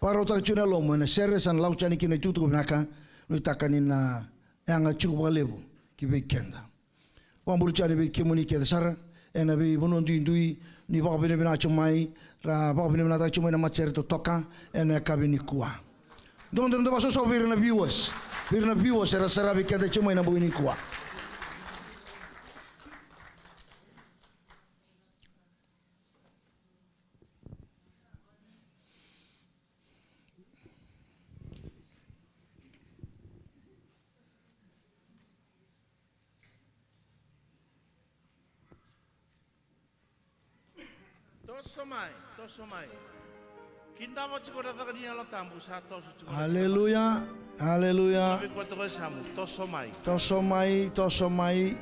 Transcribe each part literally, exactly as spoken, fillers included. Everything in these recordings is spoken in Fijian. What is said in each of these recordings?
vakarautaka tiko na yalomu ena sere sa na lako tiko yani kina na itukutuku vinaka, nuitaka ni na yaga tiko vakalevu ki vei keda. Vakabula tiko yani vei kemuni kece sara ena veivanua duidui, ni vakavinavinaka tiko mai, ra vakavinavinakataka tiko mai na matasere totoka ena yakavi nikua. Dua mada na dua vakasoso vei ira na viewers, vei ira na viewers era saravi keda tiko mai na bogi nikua. Toso mai, toso mai. Kidava tiko na caka ni Yalo Tabu sa toso tiko. Aleluya, aleluya. Vei koya toko e yasamu, toso mai. Toso mai, toso mai.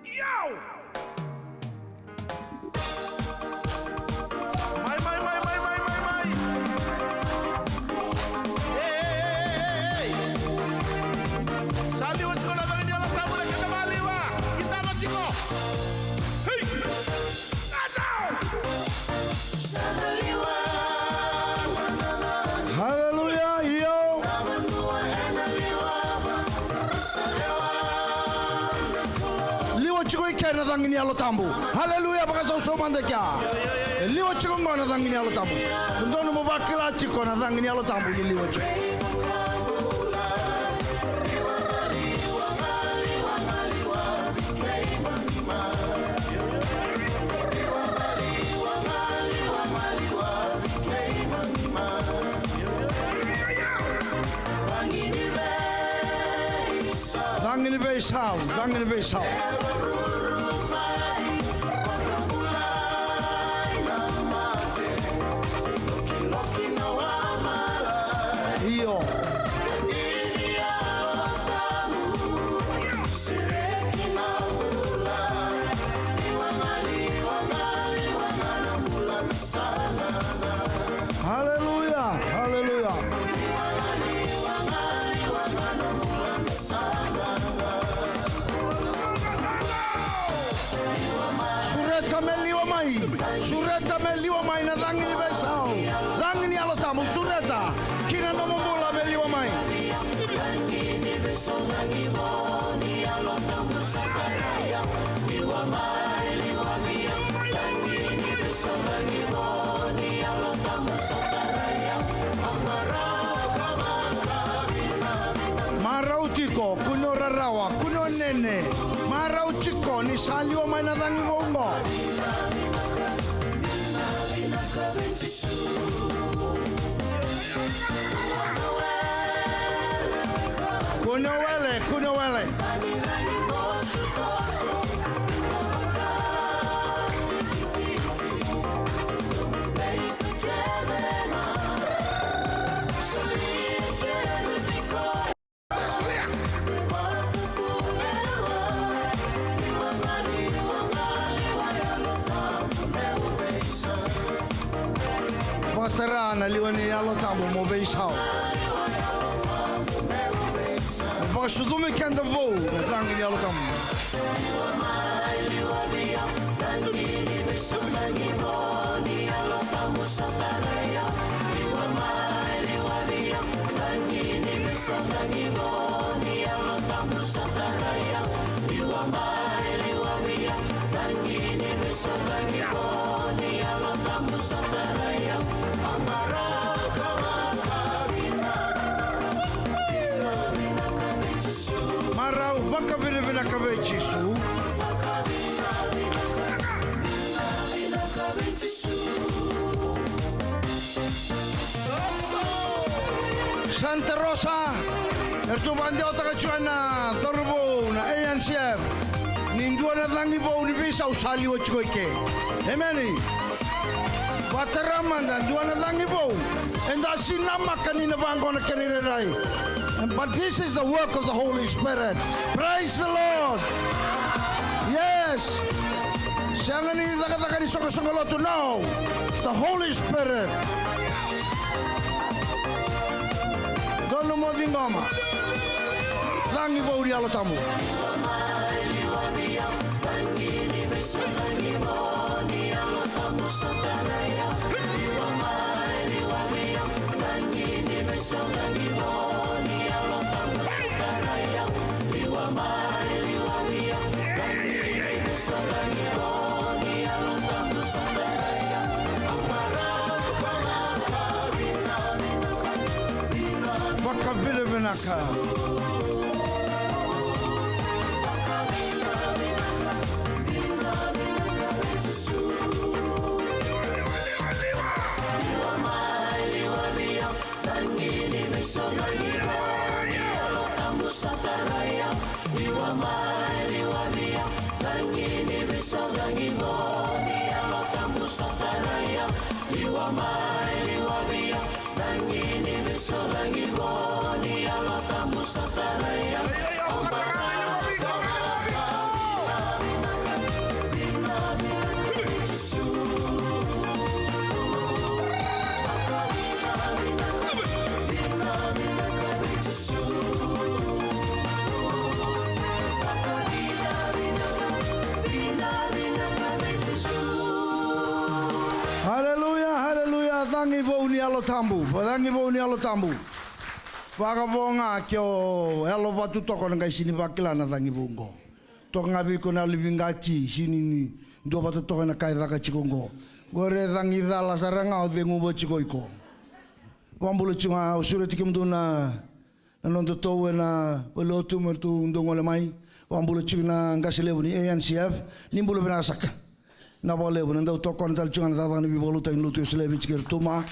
Yau! Mai, mai, mai, mai, mai, mai, mai. Ei, ei, ei, ei, ei. Sa liwa tiko na caka ni Yalo Tabu na kena maliwa. Kidava tiko. Hei! Haleluya, io. Liwa tiko i ke na cagi ni Yalo Tabu. Haleluya, vakasausau mada i kea. E liwa tiko qo na cagi ni Yalo Tabu. Dodonu mo vakila tiko na cagi ni Yalo Tabu ni liwa tiko. Cagi ni veisau, cagi ni veisau. Io. Haleluya, haleluya. Sureta me liwa mai. Sureta me liwa mai na cagi ni veisau. Cagi ni Yalo Tabu, sureta ki na nomu bula me liwa mai. Marau tiko, kua ni o rarawa, kua ni o nene. Marau tiko ni sa liwa mai na cagi vou qo. Kua ni o wele, kua ni o wele. Vakatara na liwa ni Yalo Tabu mo veisau. Vakasucumi keda vou na cagi ni Yalo Tabu. Marau vakavinavinaka vei Jisu. Santa Rosa, eratou vakadewataka tiko na cauravou na A N C F ni dua na cagi vou ni veisau sa liwa tiko i ke. Emeni. Vakatara mada, dua na cagi vou. Eda sega ni namaka ni na vaqo na kena irairai. And, but this is the work of the Holy Spirit. Praise the Lord. Yes. Sega ni cakacaka ni soqosoqo lotu, no. The Holy Spirit. Donu mo ciqoma. Cagi vou ni Yalo Tabu. Vakavinavinaka. Aleluya, aleluya. Cagi vou ni Yalo Tabu. Cagi vou ni Yalo Tabu. Vakavo ga ke o yalo vatu toka na qai sini vakila na cagi vou qo. Toka ga vei iko na yalo ni vigati, sini ni dua vata toka na ka e caka tiko qo. Qori e cagi cala sara ga o cegu vata tiko iko. Vakabula tiko ga, au sureti kemudou na, na noda tou ena valelotu me ratou dau gole mai. Vakabula tiko na qase levu ni A N C F, ni bula vinaka saka. Na vakalevu, na dau tokona tale tiko ga na cakacaka ni veivakalotutaki ni lotu Wesele e Viti kei Rotuma,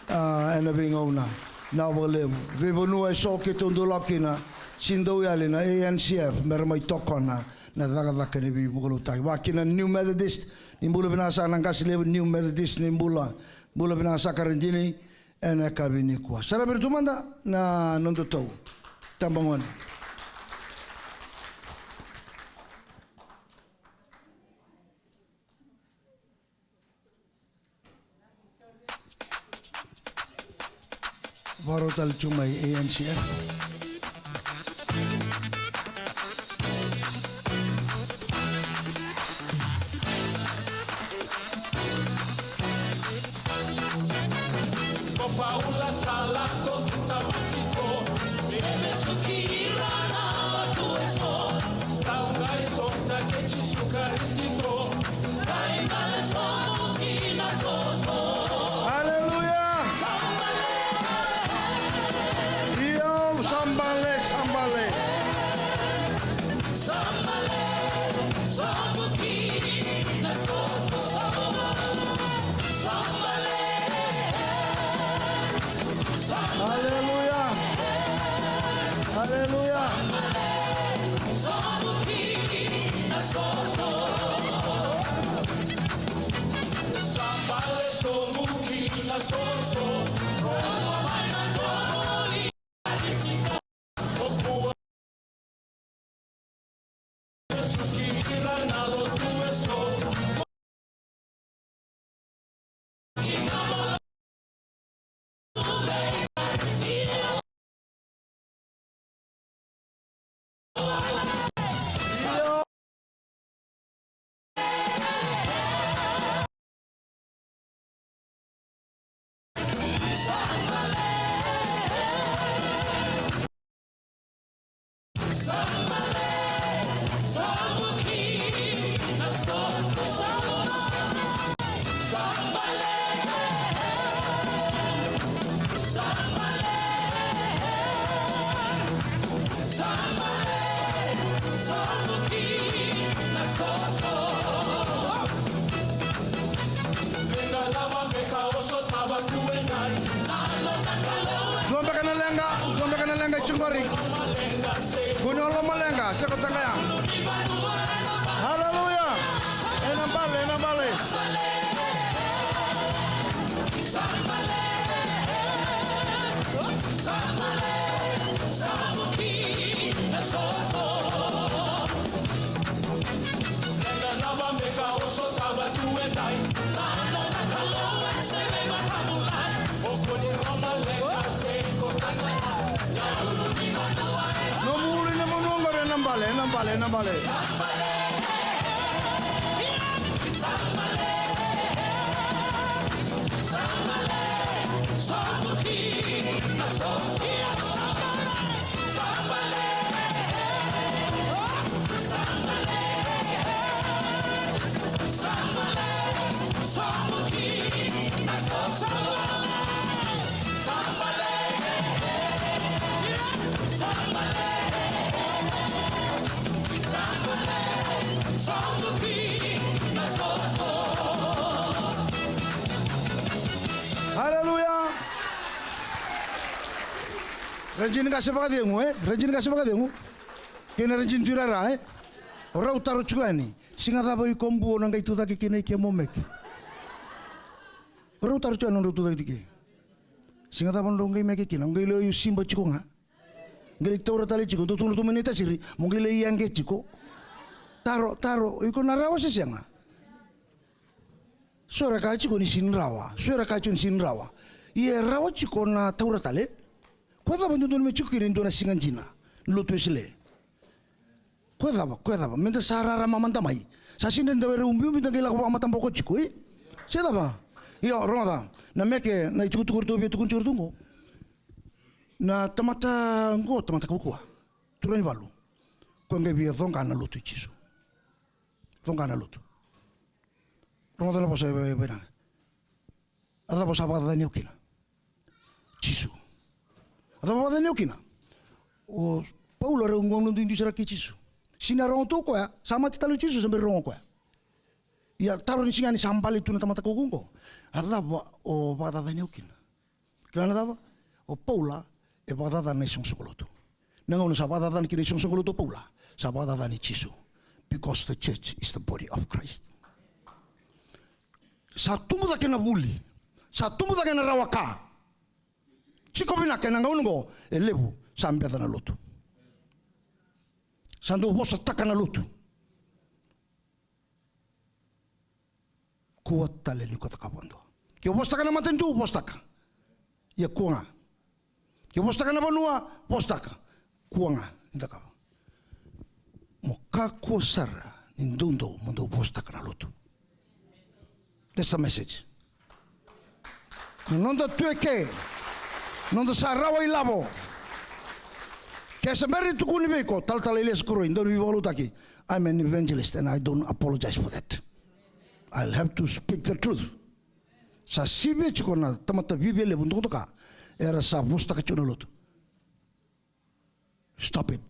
a, ena veigauna. Na vakalevu. Veivanua eso keitou dau lako kina, sini dau yali na A N C F, mera mai tokona na cakacaka ni veivakalotutaki. Vakakina New Methodist, ni bula vinaka saka na qase levu New Methodist, ni bula, bula vinaka saka radini, ena yakavi nikua. Saravi iratou mada na noda tou tabagone. Vakarau tale tu mai A N C F. Ko Paula sa lako ki Tamasiko, e vesuki ira na lotu eso. Rau qai sota kei Jisu Karisito, qai bale sobu ki na soso. Aleluya! Sambale! Io, sambale, sambale! Sambale, sobu ki na soso. Sambale, sambale. Aleluya. Aleluya. Sambale, sobu ki na soso. Sambale, sobu ki na soso. Dua beka na leqa, dua beka na leqa e tiko qori. Kua ni o lomaleqa, se ko taqaya. Aleluya. Ena bale, ena bale. Nomu ulu ena vanua qori ena bale, ena bale, ena bale. Rajini qase vakacegu, e? Rajini qase vakacegu. Kei na rajini tuirara, e? O rau taro tiko yani. Siga cava iko Bua o na qai tu cake kina i ke mo meke? O rau taro tiko yani o drau tu cake i ke. Siga cava o drau qai meke kina? O qai lai siba tiko ga. Qai lai taura tale tiko. Dou tukuna tu mai na itasiri. Mo qai lai yaqe tiko. Taro, taro. Iko na rawa se sega? So era kaya tiko ni sini rawa, so era kaya tiko ni sini rawa. Ia e rawa tiko na taura tale. Ko e cava dodonu me tiko kina e dua na siga dina ni lotu Wesele? Ko e cava, ko e cava? Meda sa rarama mada mai. Sa sini dau era ubiubi da qai lako vakamataboko tiko, e? Se cava? Io, rogoca. Na meke, na itukutuku ratou via tukuna tiko ratou qo. Na tamata qo, tamata kaukauwa. Turaga ni valu. Ko e qai via coqa na lotu i Jisu. Coqa na lotu. Rogoca na vosa e vainaga. A cava o sa vakacacani au kina? Jisu. A cava o vakacacani au kina? O Paula rau gona duidui sara kei Jisu. Sini a rogo tu o koya, sa mate tale o Jisu, sa bera rogo o koya. Ia taro ni siga ni sa bale tu na tamata kaukauwa qo. A cava o vakacacani au kina? Kila na cava? O Paula e vakacacana na isoqosoqo lotu. Na gauna sa vakacacana kina na isoqosoqo lotu o Paula, sa vakacacana i Jisu. Because the church is the body of Christ. Sa tubu cake na vuli. Sa tubu cake na rawa ka. Tiko vinaka ena gauna qo, e levu sa beca na lotu. Sa dau vosataka na lotu. Kua tale ni ko cakava dua. Ke o vosataka na matanitu, vosataka. Ia kua ga. Ke o vosataka na vanua, vosataka. Kua ga ni cakava. Mo kakua sara ni doudou mo dau vosataka na lotu. That's the message. Na noda tu eke, noda sa rawa ilavo. Ke sa bera ni tukuni vei iko, Talatala Elias Koroi, dauniveivakaloutaki, I'm an evangelist and I don't apologize for that. I'll have to speak the truth. Sa sivia tiko na tamata viavia levu dokadoka era sa vosataka tiko na lotu. Stop it.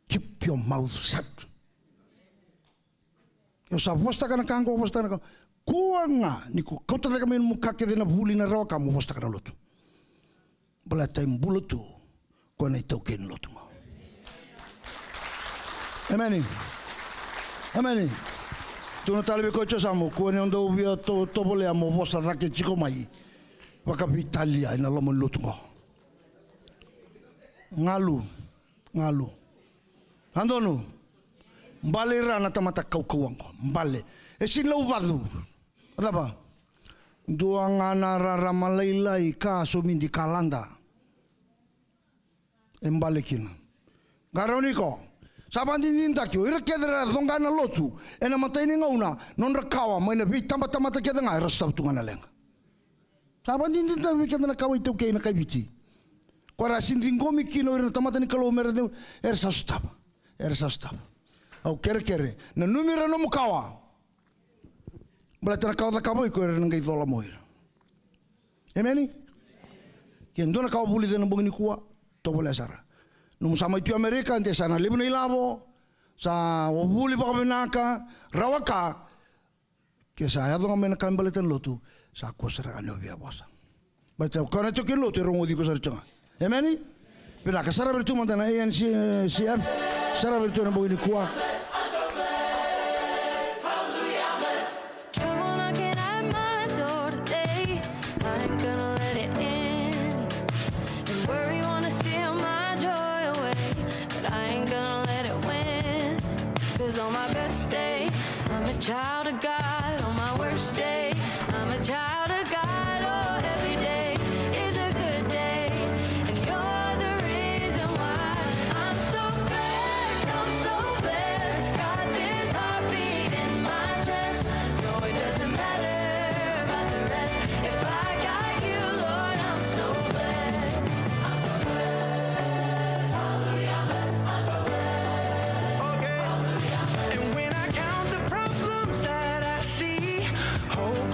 Keep your mouth shut. Io, sa vosataka na ka qo, vosataka na ka. Kua ga ni ko kauta cake mai nomu ka kece, na vuli, na rawa ka, mo vosataka na lotu. Baleta e bula tu ko na itaukei ni lotu qo. Emeni. Emeni. Tukuna tale vei koya o Josamu, kua ni o dau via to-, tovolea mo vosa cake tiko mai vakaveitalia ena loma ni lotu qo. Galu. Galu. A donu. Bale ira na tamata kaukauwa qo. Bale. E sini lauvacu. Cava? Dua ga na rarama lailai ka somidi ka lada. E bale kina. Qarauni iko. Sa vakadinadinataki o ira kece era coqa na lotu ena imatai ni gauna, nodra kawa mai na veitabatamata kece ga era sotava tu ga na leqa. Sa vakadinadinataki vei keda na kawa iTaukei, na kai Viti. Ko era a sini ciqomi kina o ira na tamata ni Kalou me ra, era sa sotava. Era sa sotava. Au kerekere, nanumi ira nomu kawa. Baleta na kawa cakava o iko era na qai cola mai o ira. Emeni? Ke dua na kawa vulica ena bogi nikua, tovolea sara. Nomu sa mai tu i Amerika, de sa na levu na ilavo, sa o vuli vakavinaka, rawa ka, ke sa yaco ga mai na ka me baleta na lotu, sa kua sara ga ni o via vosa. Baleta o koya na itaukei ni lotu e rogoci iko sara tiko ga. Emeni? Vinaka, saravi ira tu mada na A N C, eh, C F. Saravi ira tu ena bogi nikua. Trouble knocking at my door today. I ain't gonna let it in. And worry wanna steal my joy away, but I ain't gonna let it win. 'Cause on my best day, I'm a child of God. On my worst day, I'm a child of God. Oh, every day is a good day. And you're the reason why I'm so blessed. I'm so blessed. Got this heartbeat in my chest. No, it doesn't matter about the rest. If I got you, Lord, I'm so blessed. I'm so blessed. Hallelujah, I'm blessed. I'm so blessed. Okay. And when I count the problems that I see, hope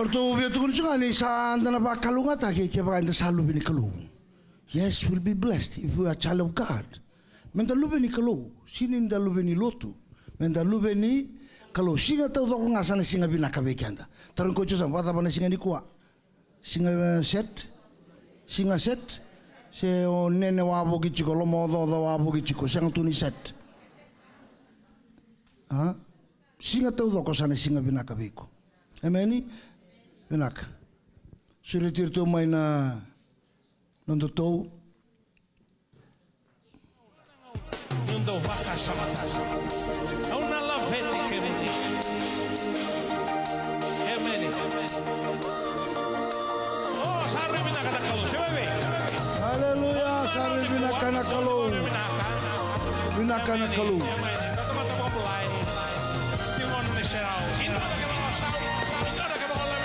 Ratou via tukuna tiko ga ni sa da na vakalougatataki kevaka eda sa luve ni Kalou. Yes, we'll be blessed if we are child of God. Meda luve ni Kalou, sega ni da luve ni lotu. Meda luve ni Kalou. Siga taucoko ga sa na siga vinaka vei keda. Tarogi koya tiko sa, vakacava na siga nikua? Siga, e, set? Siga set? Se o nene wavoki tiko, lomaocaoca wavoki tiko, sega tu ni set. A? Siga taucoko sa na siga vinaka vei iko. Emeni? Vinaka. Sureti iratou mai na nodatou. Niu dau vakasamataka. Au na laveti kemuni. Emeni. O, sa rui vinaka na Kalou. Se veve. Aleluya, sa rui vinaka na Kalou. Vinaka na Kalou. Emeni. Tata mata vakabulai. Tiko na serau. Ina na kena wasau. Ina na kena walau.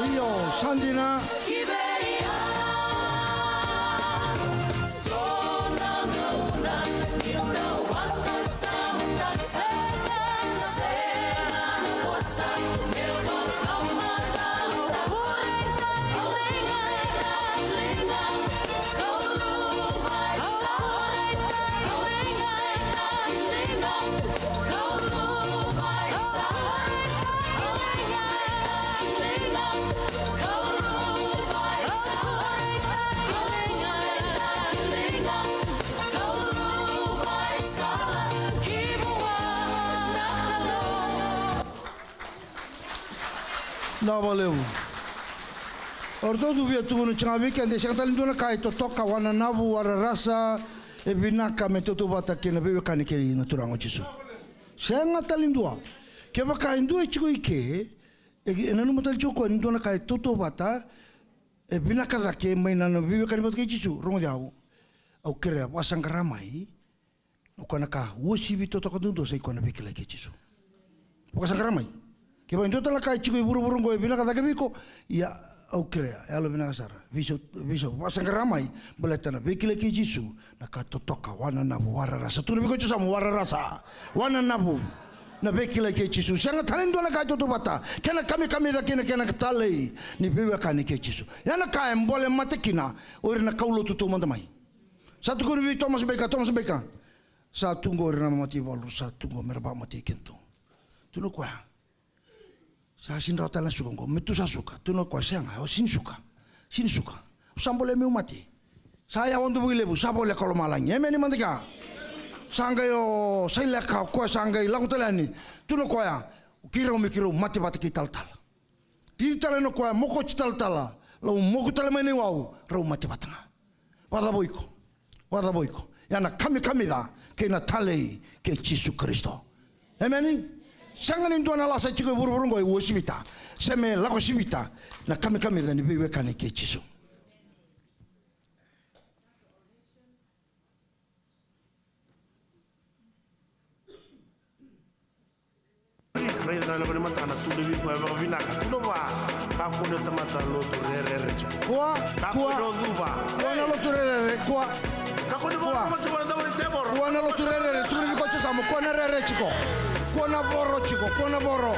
Io, sa dina. Vinaka vakalevu. O ratou tu via tukuna tiko ga vei keda, e sega tale ni dua na ka e totoka, wananavu, wararasa, e vinaka me tautauvata kei na veiwekani kei na Turaga o Jisu. Sega tale ni dua. Kevaka e dua e tiko i ke, e, e nanuma tale tiko o koya ni dua na ka e tautauvata, e vinaka cake mai na, na veiwekani vata kei Jisu, rogoci au. Au kerea, vakasaqara mai. O koya na ka uasivi totoka duadua sa i koya na veikilai kei Jisu. Vakasaqara mai. Kevaka e dua tale na ka e tiko i vuravura oqo e vinaka cake vei iko, ia au kerea, yalovinaka sara. Veisau, veisau, vakasaqara mai, baleta na veikilai kei Jisu, na ka totoka, wananavu, wararasa. Tukuna vei koya e yasamu, wararasa, wananavu. Na veikilai kei Jisu. Sega tale ni dua na ka e tautauvata kei na kamikamica kei na kena talei ni veiwekani kei Jisu. Ia na ka e bole mate kina o ira na kaulotu taumada mai. Sa tukuni vei Thomas Baker, Thomas Baker. Sa tu qo ira na mate ivalu, sa tu qo me ra vakamatei kedatou. Tukuna o koya. Sa sini rawa tale na suka qo, me tu sa suka. Tukuna o koya, sega, o sini suka. Sini suka. Sa bole meu mate. Sa yawa duavata levu, sa voleka o lomalagi. Emeni mada kea. Sa qai o, sa ileka o koya, sa qai lako tale yani. Tukuna o koya, keirau me keirau mate vata kei talatala. Tiki tale na koya, mokoci talatala, lau moku tale mai na iwau, rau mate vata ga. Vakacava o iko? Vakacava o iko? Ia na kamikamica kei na talei kei Jisu Karisito. Emeni? Sega ni dua na lasa e tiko e vuravura oqo e uasivita, se me lako sivita na kamikamica ni veiwekani kei Jisu. Raica na levu ni matana, tu levu koya vakavinaka. Kua, kua, kua na lotu rerere, kua. Kua. Kua na lotu rerere, tukuna vei koya e yasamu, kua na rere tiko. Kua na voro tiko, kua na voro.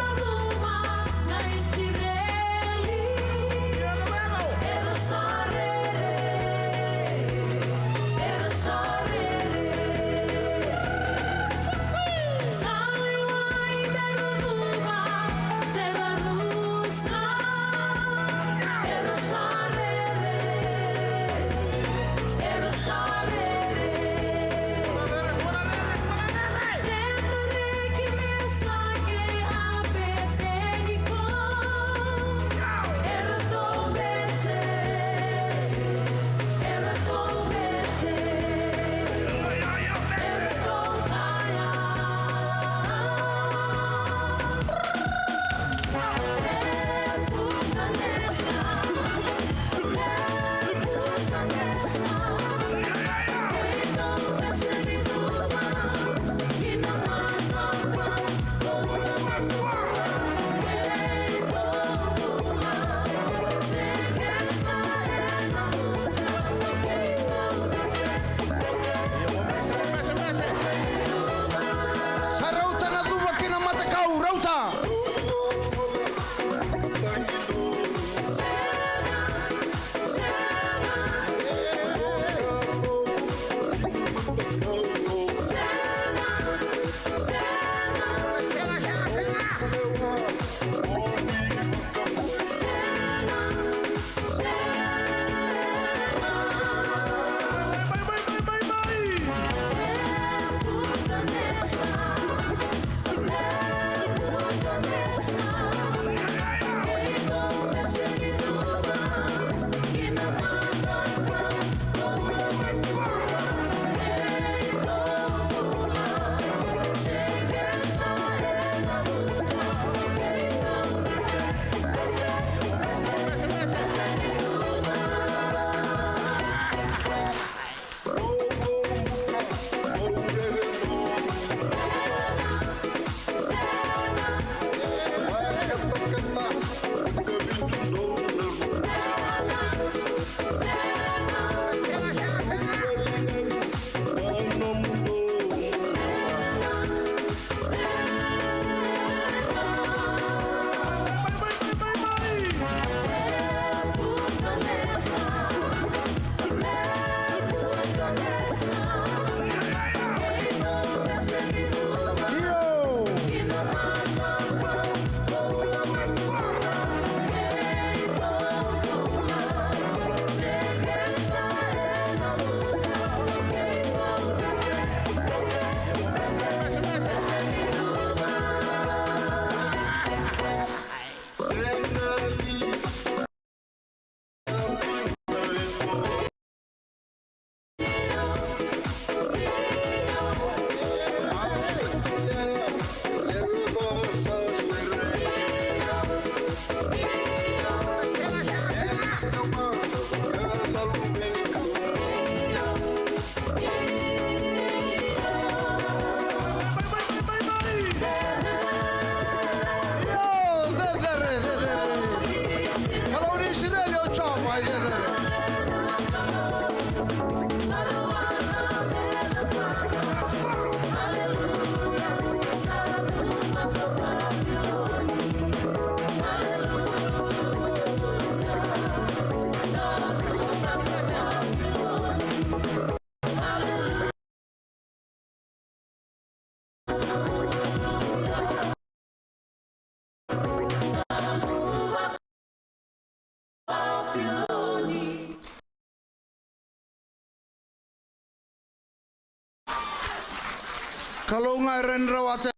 Kalou ga e rawa ni rawata.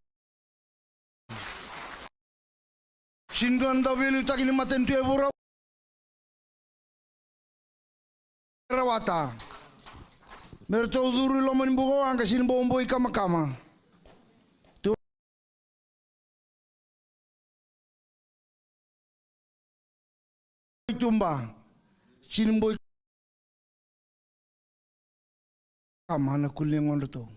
Sini dua na dau veiliutaki ni matanitu e vuravura. Rawata. Me ratou curu i loma ni bukawaqa, sini boboi kamakama. Tu i tuba, sini boi kama na kuli ni yagodratou.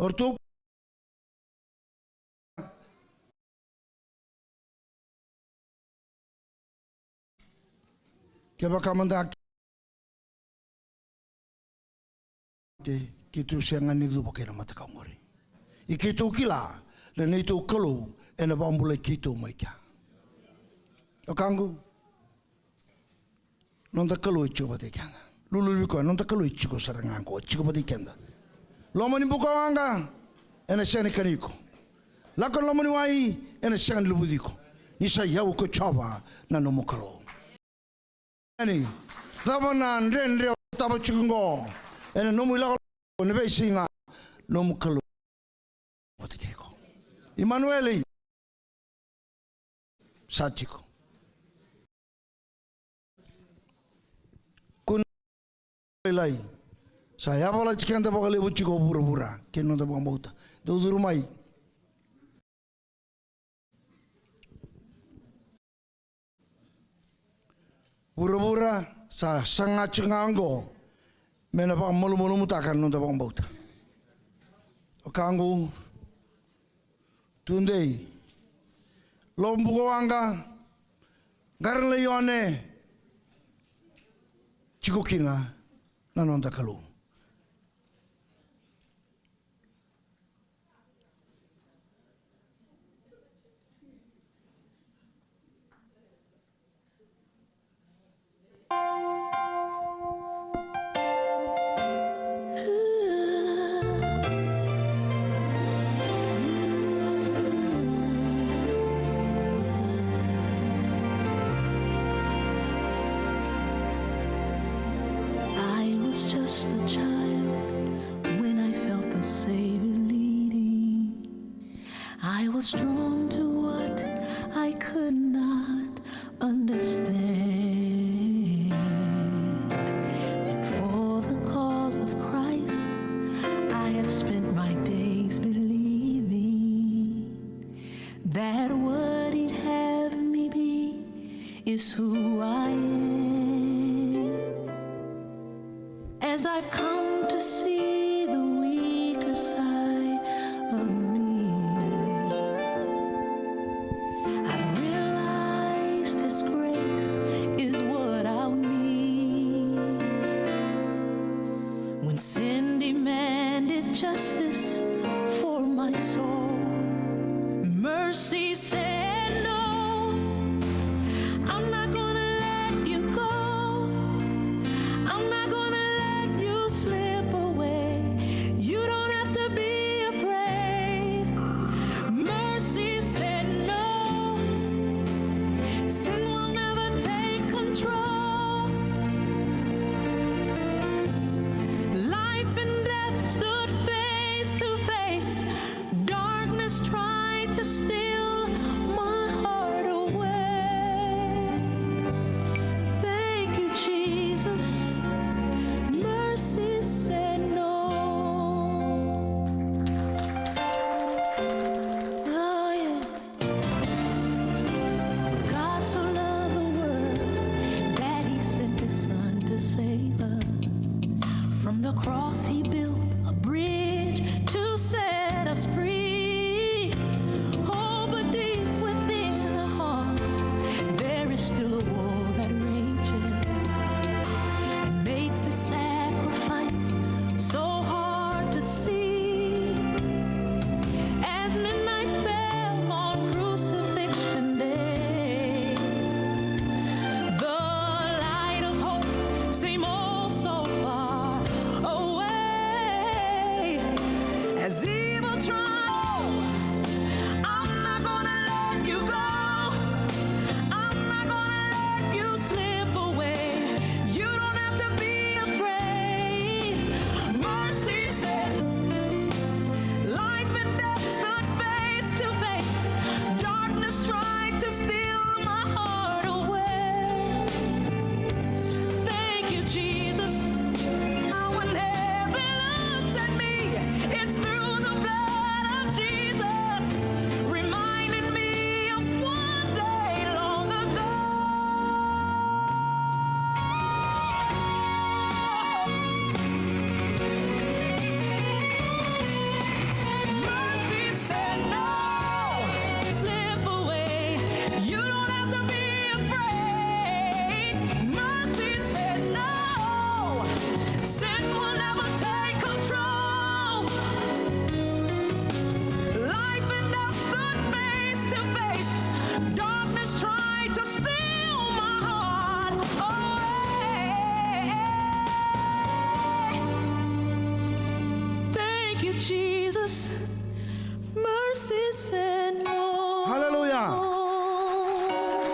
O ratou, kevaka mada, keitou sega ni cuva kei na matakau qori. Ia keitou kila na neitou Kalou ena vakabulai keitou mai kea. O kaqu, noda Kalou e tiko vata kei keda. Lululu vei koya, noda Kalou e tiko sara ga qo, e tiko vata kei keda. Loma ni bukawaqa, ena sega ni kani iko. Lako loma ni wai, ena sega ni luvuci iko. Ni sa i au ko Jiova na nomu Kalou. Ni cava na dredre o tava tiko qo ena nomu ilakolako, na veisiga, nomu Kalou vata kei iko. Imanueli, sa tiko. Kua ni lailai. Sa yavalati keda vakalevu tiko o vuravura kei na noda vakabauta. Dou curu mai. Vuravura sa saga tiko ga qo me na vakamalumalumutaka na noda vakabauta. O kaqu, tudei, loma bukawaqa, qara na laione, tiko kina na noda Kalou. I was just a child when I felt the Savior leading. I was drawn to what I could not understand. And for the cause of Christ, I have spent my days believing that what He'd have me be is who I am. As I've come to see the weaker side of me, I've realized His grace is what I'll need. When sin demanded justice for my soul, mercy said no. I'm not gonna let you go.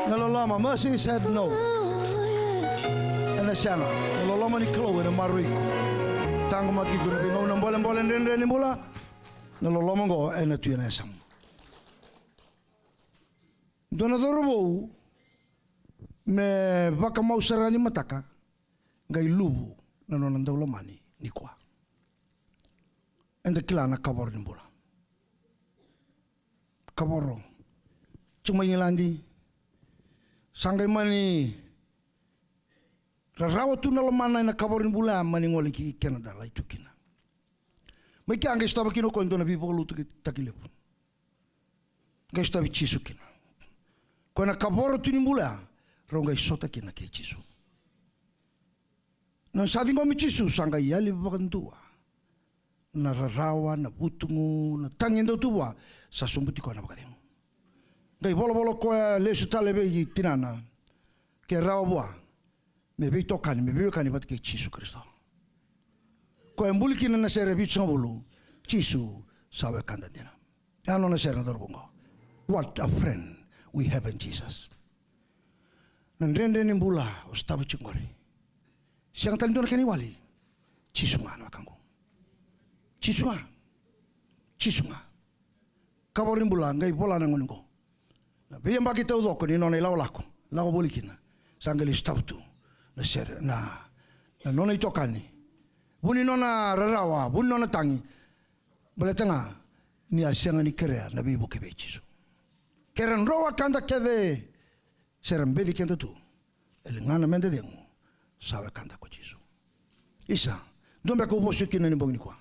Na loloma, mercy said no. Ena sega. Na loloma ni Kalou ena maroroi iko. Taqomaki iko ena veigauna bolebole, dredre ni bula. Na loloma oqo ena tu ena yasamu. Dua na cauravou me vakamau sara ni mataka, qai luvu na nona daulomani nikua. Eda kila na kavoro ni bula. Kavoro. Tiko mai Igiladi. Sa qai mani rarawa tu na lomana ena kavoro ni bula, mani gole ki Canada, lai tu kina. Mai kea qai sotava kina o koya e dua na veivakalotutaki levu. Qai sotavi Jisu kina. Koya na kavoro tu ni bula, rau qai sota kina kei Jisu. Na sa ciqomi Jisu, sa qai yali vakadua. Na rarawa, na vutugu, na tagi e dau tu vua, sa sobuti koya na vakacegu. Qai volavola koya lesu tale vei tinana. Ke rawa vua me veitokani, me veiwekani vata kei Jisu Karisito. Koya e buli kina na sere vitusagavulu, Jisu sa wekada dina. Ya na nona sere na cauravou oqo. What a friend we have in Jesus. Na dredre ni bula o sotava tiko qori. Sega tale ni dua na kena iwali. Jisu ga na wekaqu. Jisu ga. Jisu ga. Kavoro ni bula, qai vola na gone oqo. Na veiyabaki taucoko ni nona ilakolako, lako voli kina, sa qai lai sotava tu na sere, na, na nona itokani. Vu ni nona rarawa, vu ni nona tagi. Baleta ga ni a sega ni kerea na veivuke vei Jisu. Ke ra dro wekada kece, se ra beci keda tu, e ligana meda cegu, sa wekada ko Jisu. Isa, dua beka au vosa tiko kina ni bogi nikua.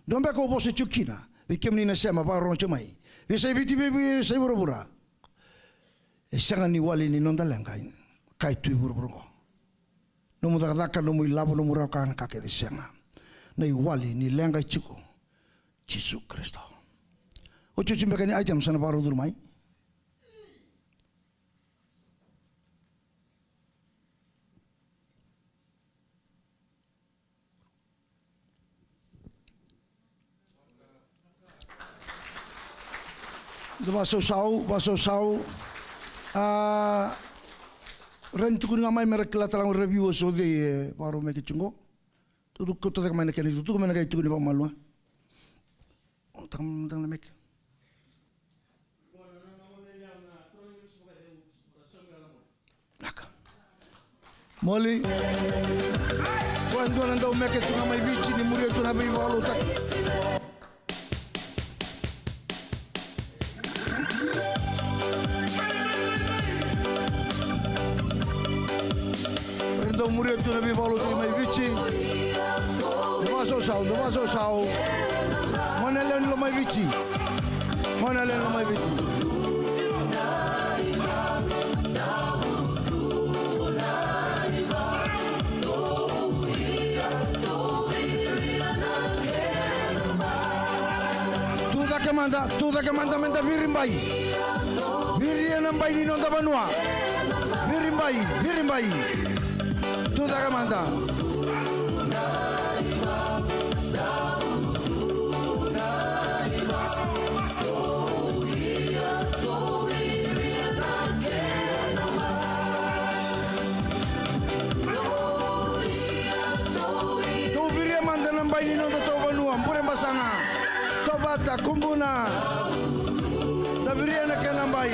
Dua beka au vosa tiko kina vei kemuni na sema vakarorogo tiko mai, veiyasai Viti, vei, veiyasai vuravura. E sega ni wali ni noda leqa ka e tu e vuravura oqo. Nomu cakacaka, nomu ilavo, nomu rawa ka, na ka kece, sega. Na iwali ni leqa e tiko Jisu Karisito. Otioti beka ni item sa na vakarau curu mai. Da vasausau, vasausau. A, rawa ni tukuni ga mai me ra kila tale ga o ira na viewers o cei e vakarau meke tiko qo. Tukutuku, kauta cake mai na kena itukutuku me na qai tukuni vakamalua. O, taka, taka na meke. Naka. Moli. Ko e dua na dau meke tu ga mai Viti ni muria tu na veivakalotutaki. Dau muria tu na veivakalotutaki mai Viti. Dau vasausau, dau vasausau. Gone yalewa ni Lomaiviti. Gone yalewa ni Lomaiviti. Tu cake mada, tu cake mada, meda viri bai. Viria na bai ni noda vanua. Viri bai, viri bai. Tu cake mada. Dou viria mada na bai ni noda tou vanua, Burebasaga, Tovata, Kubuna. Da viria na kena bai.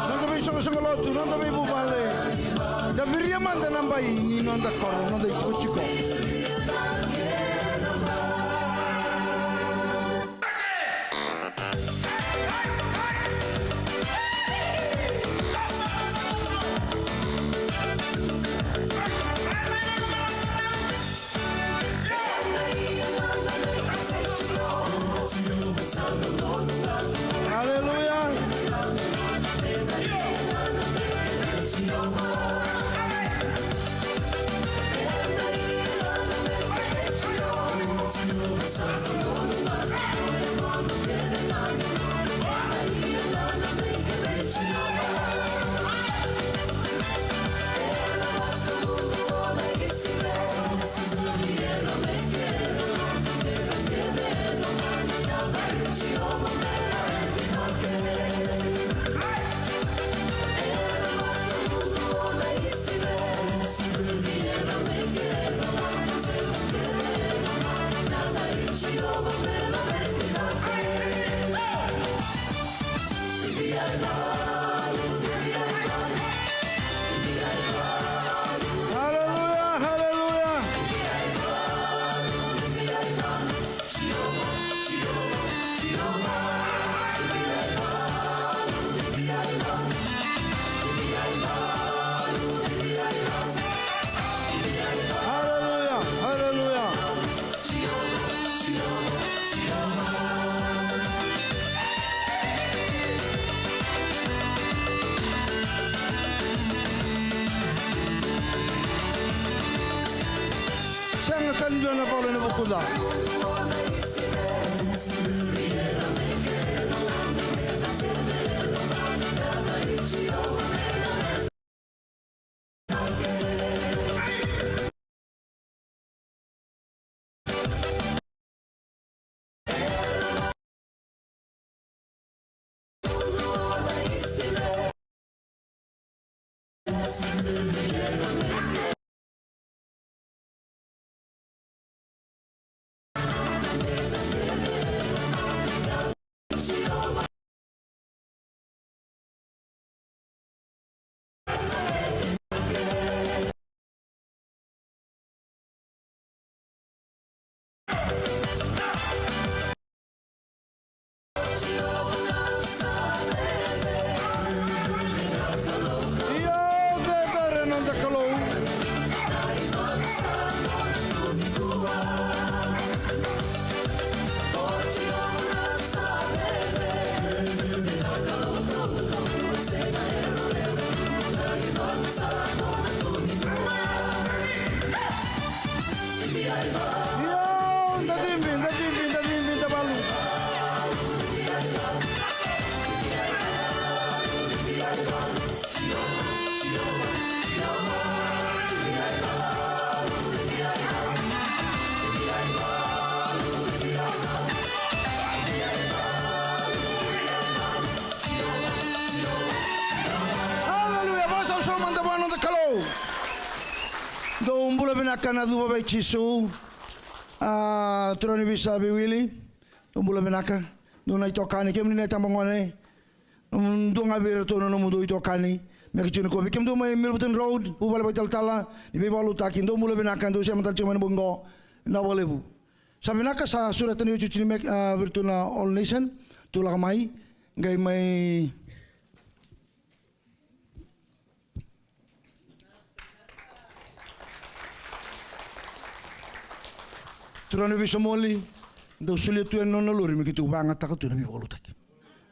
Noda veisoqosoqo lotu, noda veivuvale. Da viria mada na bai ni noda koro, noda itikotiko. Aleluya. Dua na valo ena vukuda. Io, cecere noda Kalou. Io, da cibi, da cibi, da cibi, da valu. Aleluya, vakasausau mada vua noda Kalou. Dou bula vinaka na cuva vei Jisu. A, turaga ni veisa veiwili. Dou bula vinaka. Dou na itokani, kemuni na itabagone. Dou ga vei iratou na nomudou itokani. Me ka tiko ni kovi kemudou mai Milverton Road, vuvale vakaitalatala ni veivakalotutaki, dou bula vinaka, dou sema tale tiko mai na bogi qo. Na vakalevu. Sa vinaka, sa sureta ni oti ni me, a, vei iratou na All Nation. Tou lako mai. Qai mai Turaga ni veisamoli, dou solia tu yani na nona lori me keitou vakayagataka tu na veivakalotutaki.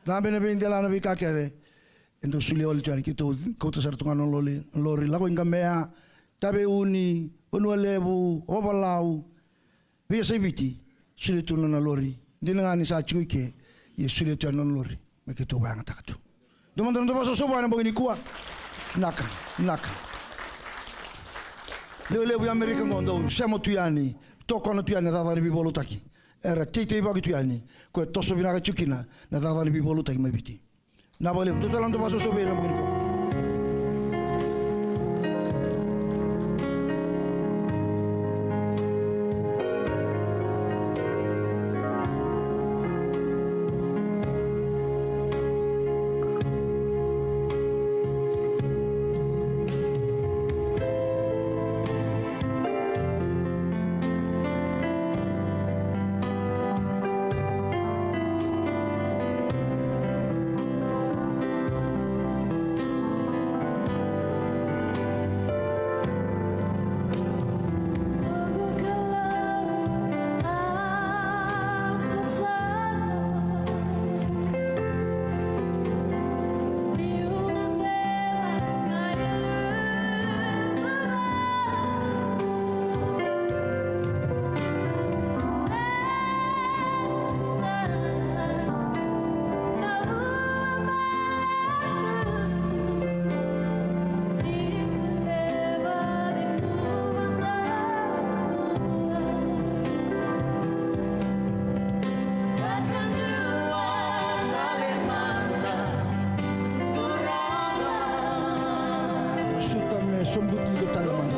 Cabe na veidelana, veika kece, e dou solia wale tu yani, keitou kauta sara tu ga na nona lori, lori, lako i Qamea, Taveuni, Vanua Levu, Ovalau, Veiyasai Viti, solia tu na nona lori. Dina ga ni sa tiko i ke, ia solia tu yani na nona lori me keitou vakayagataka tu. Dou mada na dou vakasosobu ena bogi nikua. Naka, naka. Lewe levu i Amerika qo dou sema tu yani, tokona tu yani na cakacaka ni veivakalotutaki. Era teitei vaki tu yani, koya e toso vinaka tiko kina na cakacaka ni veivakalotutaki mai Viti. Na vakalevu, dou tala na dou vakasosobu ena bogi nikua. Suta me sobuti iko tale mada.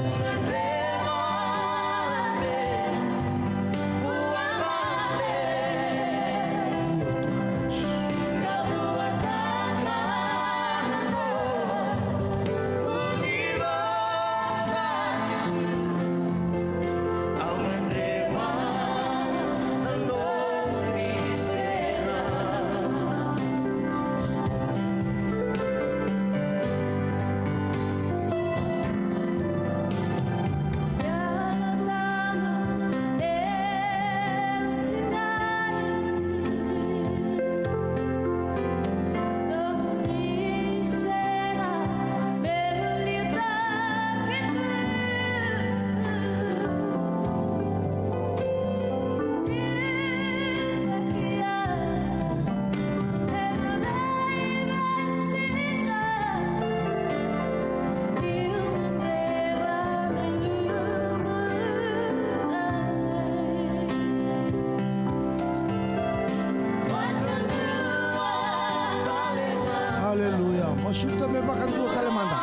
Masuta me vakadua tale mada.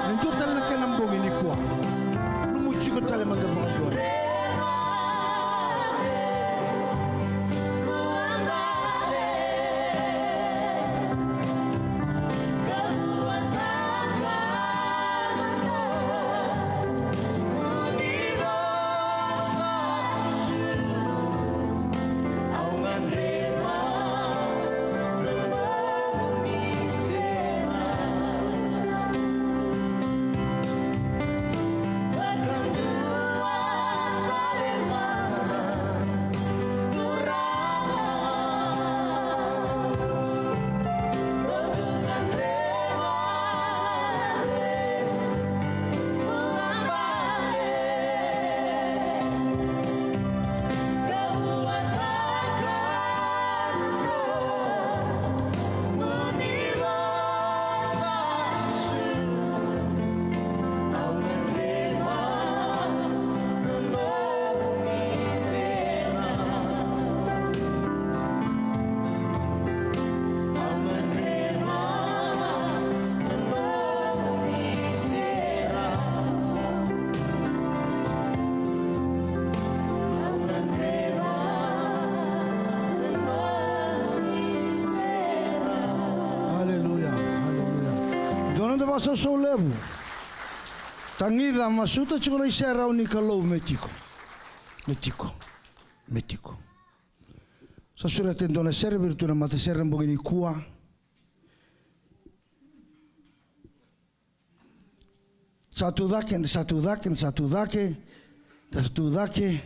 E dua tale na kena bogi nikua. Lumuti iko tale mada vakadua. Aleluya, aleluya. Dua na noda vakasausau levu. Tagica, masuta tiko na iserau ni Kalou me tiko. Me tiko. Me tiko. Sa sureta e dua na sere vei iratou na matasere na bogi nikua. Sa tu cake, sa tu cake, sa tu cake, sa tu cake.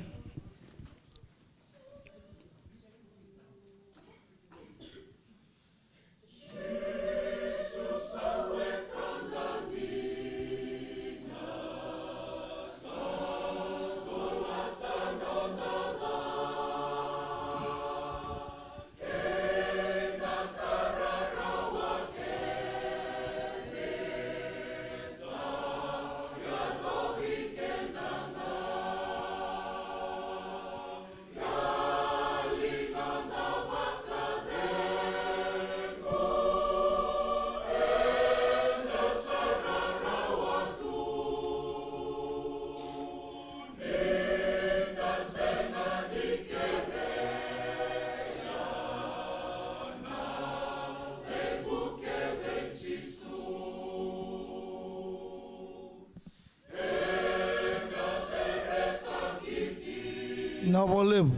Vinaka vakalevu.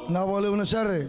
Vinaka vakalevu na sere.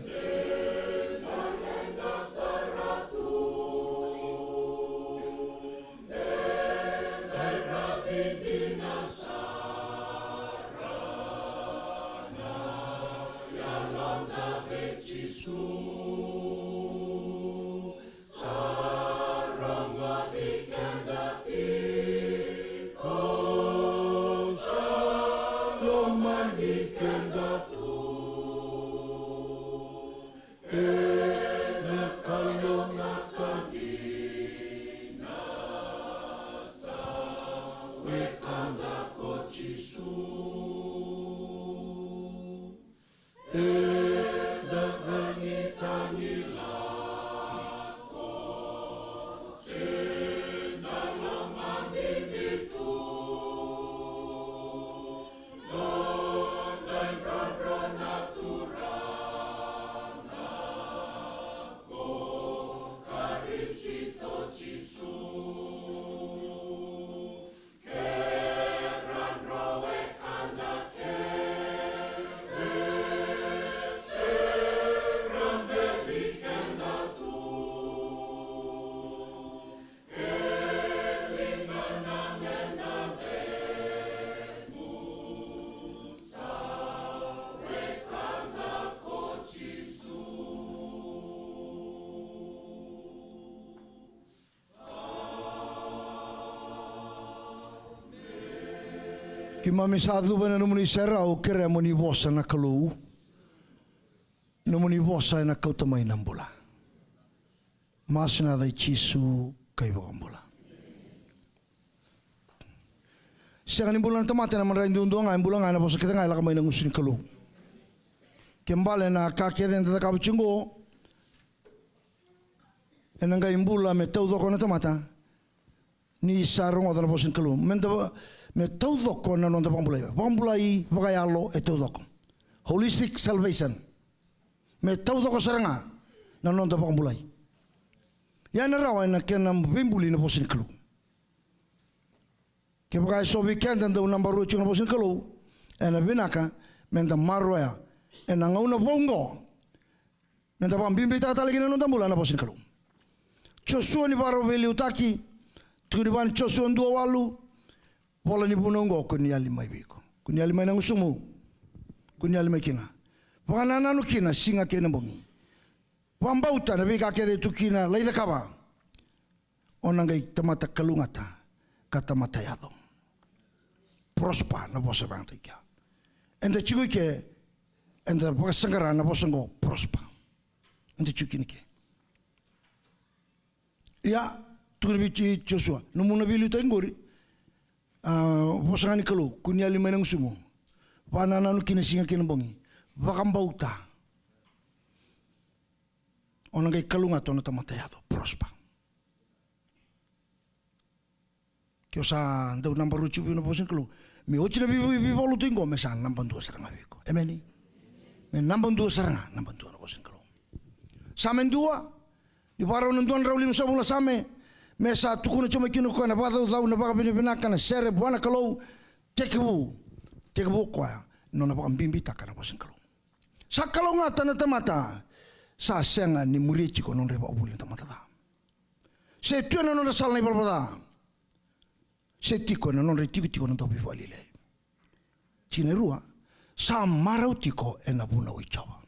Keimami sa cuva ena nomuni serau, kerea mo ni vosa na Kalou. Nomuni vosa ena kauta mai na bula. Masu ena yaca i Jisu ka iVakabula. Sega ni bula na tamata ena madrai duadua ga, e bula ga ena vosa kece ga e lako mai na gusu ni Kalou. Ke bale na ka kece eda cakava tiko qo, Ena qai bula me taucoko na tamata ni sa rogoca na vosa ni Kalou. Me da, me taucoko na noda vakabulai. Vakabulai vakayalo e taucoko. Holistic salvation. Me taucoko sara ga na noda vakabulai. Ia ena rawa ena kena veibuli na vosa ni Kalou. Kevaka e so vei keda dau naba rua tiko na vosa ni Kalou, ena vinaka me da maroroya ena gauna vou oqo, me da vakabibitaka tale kina na noda bula na vosa ni Kalou. Josua ni vakarau veiliutaki, tukuni vua ni Josua dua walu, vola ni vunau oqo, ko ni yali mai vei iko. Ko ni yali mai na gusumu. Ko ni yali mai kina. Vakanananu kina siga kei na bogi. Vakabauta na veika kece e tu kina, lai cakava. O na qai tamata kalougata ka tamata yaco. Prosper na vosa vakayagataki kea. Eda tiko i ke, eda vakasaqara na vosa oqo prosper. Eda tiko kina i ke. Ia, tukuna vei Josua, nomu na veiliutaki qori. A, vosa ga ni Kalou, ko ni yali mai na gusumu. Vakanananu kina siga kei na bogi. Vakabauta. O na qai kalougata, o na tamata yaco, prosper. Ke o sa dau naba rua tiko vei na vosa ni Kalou, me oti na vei, vei, veivakalotutaki qo, me sa naba dua sara ga vei iko. Emeni. Me naba dua sara ga, naba dua na vosa ni Kalou. Same dua, ni vakarau na dua na drau limasagavulu na Same, me sa tukuna tiko mai kina o koya na vakacaucau, na vakavinavinaka, na sere vua na Kalou, tekivu, tekivu o koya, nona vakabibitaka na vosa ni Kalou. Sa kalougata na tamata sa sega ni muria tiko na nodra ivakavuvuli na tamata ca. Se tu ena nodra sala na ivalavala ca. Se tiko ena nodra itikotiko na dauveivakalelei. Tikina e rua, sa marau tiko ena vunau i Jiova.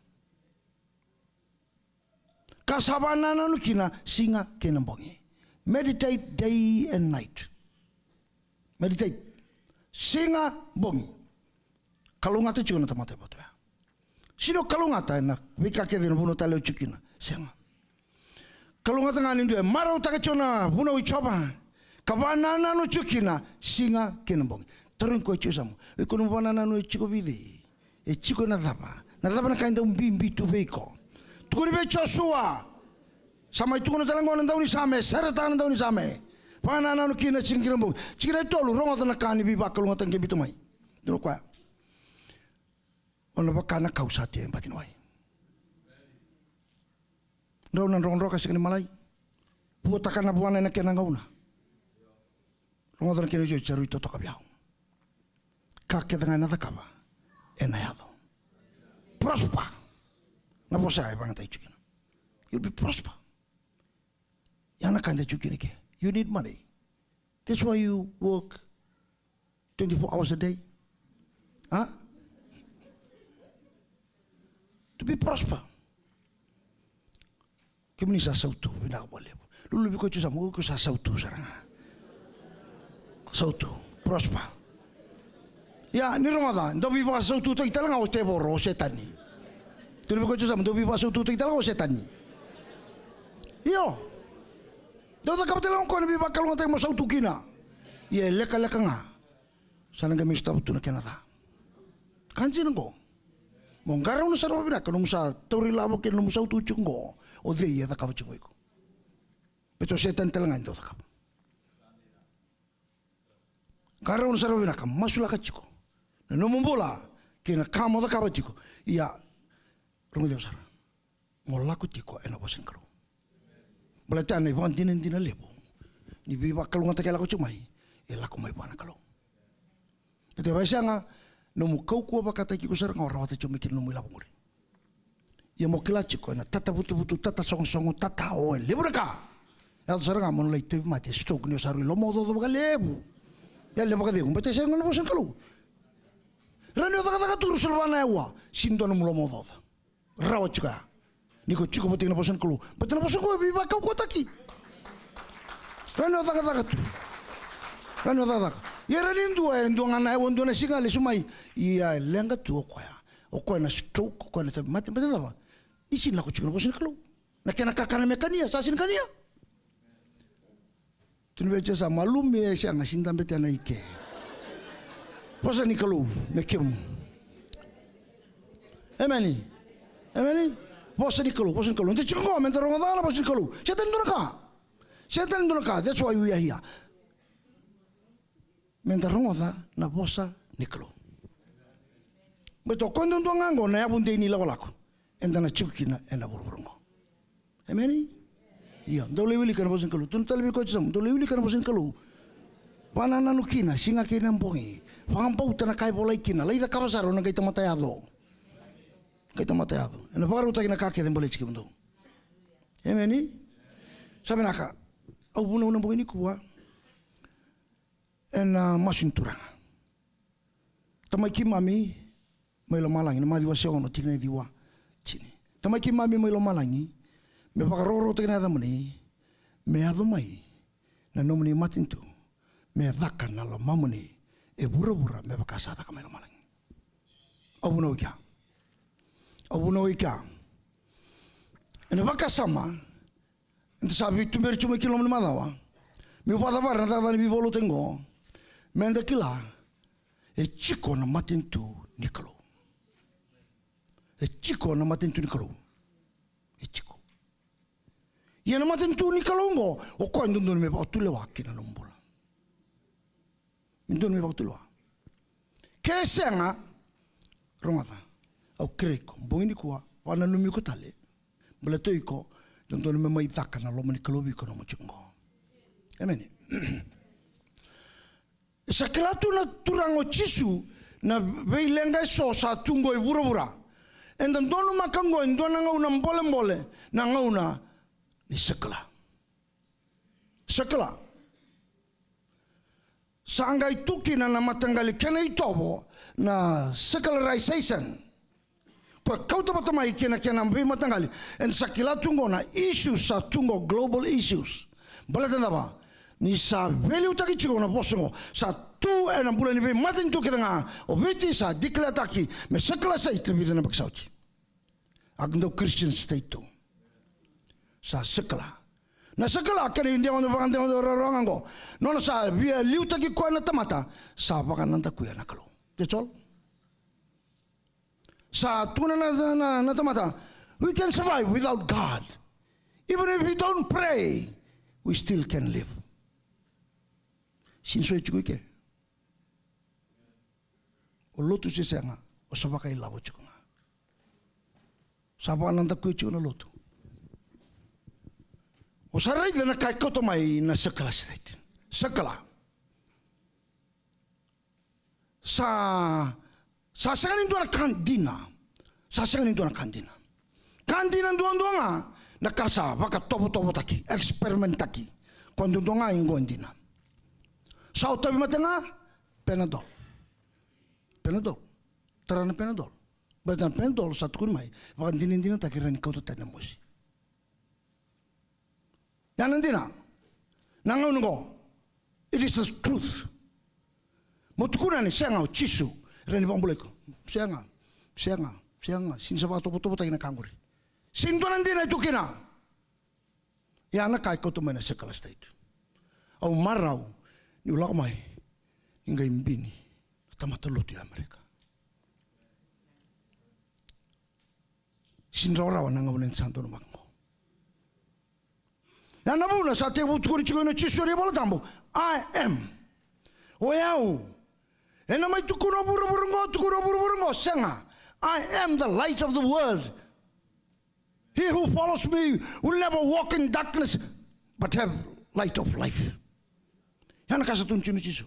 Ka sa vakanananu kina siga kei na bogi. Meditate day and night. Meditate. Siga, bogi. Kalougata tiko na tamata e vatu ya. Sega ni o kalougata ena veika kece na vanua tale o tiko kina. Sega. Kalougata ga ni dua e marautaka tiko na vunau i Jiova, ka vakanananu tiko kina siga kei na bogi. Tarogi koya tiko, Same, o iko nomu vakanananu e tiko vei cei? E tiko ena cava? Na cava na ka e dau bibi tu vei iko? Tukuni vei Josua. Sa mai tukuna tale qo na daunisame, seretaka na daunisame. Vakanananu kina siga kei na bogi. Tikina e tolu, rogoca na ka ni veivakalougatataki e biuta mai. Tukuna o koya, o na vaka na kau sa tei e bati ni wai. Drau na drokadroka, sega ni malai. Vuataka na vuana ena kena gauna. Rogoca na kena iotioti, sa rui totoka vei au. Ka kece ga ena cakava ena yaco. Prosper. Na vosa ya e vakayagataki tiko kina. You'll be prosper. Ya na ka eda tiko kina i ke. You need money. That's why you work twenty-four hours a day. A? To be prosper. Kemuni sa sautu vinaka vakalevu. Luluvi koya tiko, Same, o iko sa sautu sara ga. Sautu, prosper. Ia, ni rogoca, dau veivakasautuutaki tale ga o tevoro, o Setani. Luluvi koya tiko, Same, dau veivakasautuutaki tale ga o Setani. Io. Dau cakava tale ga o koya na veivakalougatataki mo sautu kina. Ia e lekaleka ga. Sa na qai mai sotava tu na kena ca. Ka dina qo. Mo qarauna sara vakavinaka nomu sa tauri lavo kei na nomu sautu tiko qo. O cei e cakava tiko vei iko? Baleta o Setani tale ga e dau cakava. Qarauna sara vakavinaka, masulaka tiko na nomu bula kei na ka mo cakava tiko. Ia, rogoci au sara. Mo lako tiko ena vosa ni Kalou. Baleta na ivakadinadina levu ni veivakalougatataki e lako tiko mai, e lako mai vua na Kalou. Baleta e vakaisega, nomu kaukauwa vakataki iko sara ga o rawata tiko mai kina nomu ilavo qori. Ia mo kila tiko ena tatavutuvutu, tatasogosogo, tataoe, levu na ka. E yaco sara ga mo na lai tauvimate, stroke, ni o sa rui lomaocaoca vakalevu. Ia le vakacegu, baleta e sega na vosa ni Kalou. Rawa ni o cakacaka tu ruasagavulu na aua, sega ni dua nomu lomaocaoca. Rawa tiko ya. Ni ko tiko vata kei na vosa ni Kalou. Baleta na vosa qo e veivakaukauwataki. Rawa ni o cakacaka tu. Rawa ni o cakacaka. Ia rawa ni dua, e dua ga na aua, dua na siga lesu mai. Ia e leqa tu o koya. O koya na stroke, o koya na tauvimate, baleta na cava? Ni sega ni lako tiko na vosa ni Kalou. Na kena kakana me kania, sa sega ni kania. Tukuna vei Jesa, malumu e sega, sega ni dabe tena i ke. Vosa ni Kalou me kemu. Emeni. Emeni. Vosa ni Kalou, vosa ni Kalou. Eda tiko qo meda rogoca na vosa ni Kalou. Sega tale ni dua na ka. Sega tale ni dua na ka. That's why we are here. Meda rogoca na vosa ni Kalou. Baleta o koya duadua ga qo na yavu dei ni lakolako eda na tiko kina ena vuravura qo. Emeni? Io, dou lai wilika na vosa ni Kalou. Tukuna tale vei koya tiko, dou lai wilika na vosa ni Kalou. Vakanananu kina siga kei na bogi. Vakabauta na ka e volai kina. Lai cakava sara o na qai tamata yaco. Qai tamata yaco. Ena vakarautaki na ka kece baleti kemudou. Emeni? Sa vinaka. Au vunau na bogi nikua ena masu ni Turaga. Tamai keimami mai lomalagi, na Maciu wase ono tikina e ciwa, tini. Tamai keimami mai lomalagi, me vakarokorokotaki na yacamuni, me yaco mai na nomuni matanitu, me caka na lomamuni e vuravura me vaka sa caka mai lomalagi. Au vunau i kea. Au vunau i kea. Ena vakasama eda sa veituberi tu mai ki loma ni macawa, meu vakacavara na cakacaka ni veivakalotutaki qo, meda kila e tiko na matanitu ni Kalou. E tiko na matanitu ni Kalou. E tiko. Ia na matanitu ni Kalou qo, o koya e dodonu me vakatulewa ki na nomu bula. Me dodonu me vakatulewa. Ke sega, rogoca. Au kerei iko, bogi nikua, vakananumi iko tale. Baleta o iko, dodonu me mai caka na loma ni Kalou vei iko nomu tiko qo. Emeni. E sa kila tu na Turaga o Jisu na veileqa eso sa tu qo e vuravura. Eda donumaka qo e dua na gauna bolebole, na gauna ni sekula. Sekula. Sa qai tu kina na mataqali kena itovo na secularization. Ko e kauta vata mai kina kena veimataqali. Eda sa kila tu qo na issues sa tu qo, global issues. Baleta na cava? Ni sa veiliutaki tiko na vosa qo. Sa tu ena bula ni veimatanitu kece ga. O Viti sa declare-taki me sekula state na vica na yabaki sa oti. A dau Christian state tu. Sa sekula. Na sekula kena idewa, na vakadewa, na rarawa ga qo. Nona sa via liutaki koya na tamata, sa vakanadakuya na Kalou. That's all. Sa tukuna na, na, na, na tamata, we can survive without God. Even if we don't pray, we still can live. Since we tiko i ke. O lotu se sega, o sa vakailavo tiko ga. Sa vakanadakuya tiko na lotu. O sa raica na ka e kauta mai na sekula state. Sekula. Sa, sa sega ni dua na ka dina. Sa sega ni dua na ka dina. Ka dina duadua ga na ka sa vakatovotovotaki, experiment-taki. Ko duadua ga i qo e dina. Sa o tauvimate ga, Panadol. Panadol. Tara na Panadol. Baleta na Panadol sa tukuni mai vakadinadinataki, rawa ni kauta tani na mosi. Ya na dina. Na gauna qo, it is the truth. Mo tukuna ni sega, o Jisu e rawa ni vakabulai iko. Sega, sega, sega. Sega ni sa vakatovotovotaki na ka qori. Sega ni dua na dina e tu kina. Ya na ka e kauta mai na sekula state. Au marau niu lako mai, ni qai bini na tamata lotu e Amerika. Sega ni rawarawa na gauna eda sa donumaka qo. Ya na vuna sa tekivu tukuni tiko na Jisu ena iVola Tabu, I am. O yau. Ena mai tukuna o vuravura qo, tukuna o vuravura qo, sega. I am the light of the world. He who follows me will never walk in darkness, but have light of life. Ya na ka sa tukuna tiko o Jisu.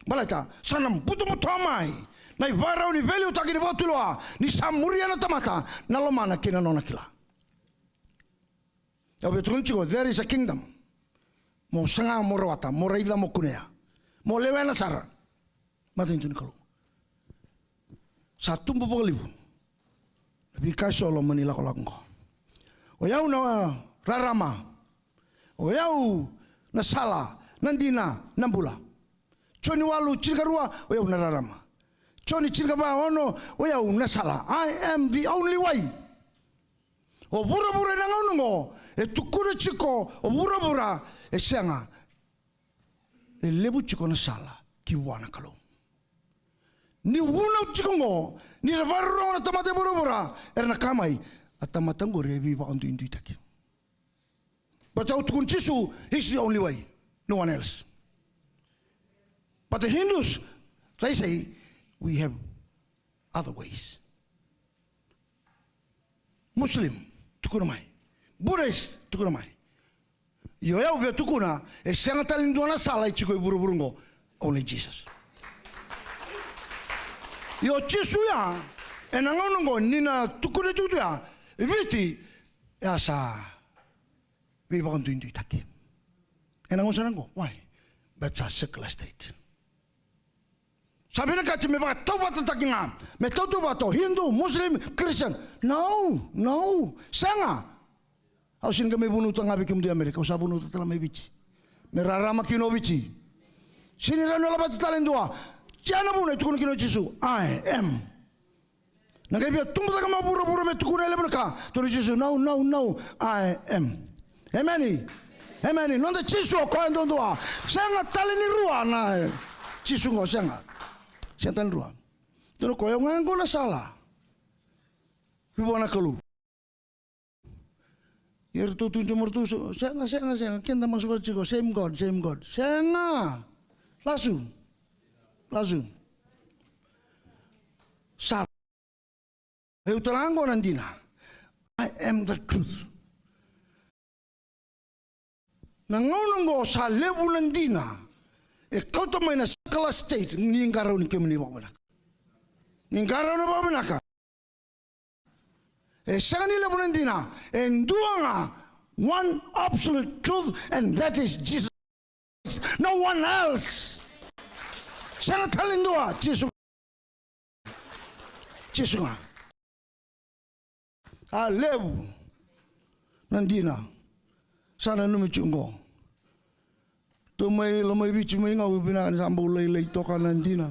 Baleta sa na butobuto mai na ivakarau ni veiliutaki ni vakatulewa ni sa muria na tamata na lomana kei na nona kila. Au via tukuna tiko, there is a kingdom. Mo saga, mo rawata, mo raica, mo kunea, mo lewena sara. Matanitu ni Kalou. Sa tubu vakalevu na veika eso loma ni lakolako qo. O yau na rarama. O yau na sala, na dina, na bula. Joni walu tinikarua, o yau na rarama. Joni tinikava ono, o yau na sala. I am the only way. O vuravura ena gauna qo e tukuna tiko o vuravura e sega. E levu tiko na sala ki vua na Kalou. Ni vunau tiko qo, ni ra vakarorogo na tamata e vuravura, era na kaya mai, A tamata oqori e veivakaduiduitaki. But au tukuna Jisu, he's the only way. No one else. But the Hindus, they say, we have other ways. Muslim, tukuna mai. Buddhist, tukuna mai. Io, au via tukuna, e sega tale ni dua na sala e tiko e vuravura oqo. Only Jesus. Io, Jisu ya, ena gauna oqo, ni na tukuna tiko tu ya, e Viti, ya sa veivakaduiduitaki. Ena gauna sara oqo, why? But sa secular state. Sa vinakati me vakatauvatataki ga, me tautauvata o Hindu, Muslim, Christian. No, no, sega. Au sega ni qai mai vunautaka ga vei kemudou i Amerika, au sa vunautaka tale mai Viti. Me rarama kina o Viti. Sega ni rawa ni laveta tale e dua. Ia na vuna e tukuna kina o Jisu, I am. Na qai via tubu cake mai vuravura me tukuna e levu na ka. Tukuna o Jisu, no, no, no, I am. Emeni. Emeni. Noda Jisu o koya duadua. Sega tale ni rua na Jisu qo, sega. Sega tale ni rua. Tukuna o koya, au ga qo na sala. Vua na Kalou. Ia ratou tu, tu, ratou so, sega, sega, sega, keda masu vata tiko, same God, same God. Sega. Lasu. Lasu. Sala. Au tala qo na dina. I am the truth. Na gauna qo sa levu na dina e kauta mai na secular state, ni qarauna ni kemuni vakavinaka. Ni qarauna vakavinaka. E sega ni levu na dina, e dua ga, one absolute truth, and that is Jesus. No one else. Sega tale dua, Jisu. Jisu ga. A levu na dina. Sa nanumi tiko qo. Tou mai Lomaiviti mai Gau, vinaka ni sa bau lailai toka na dina.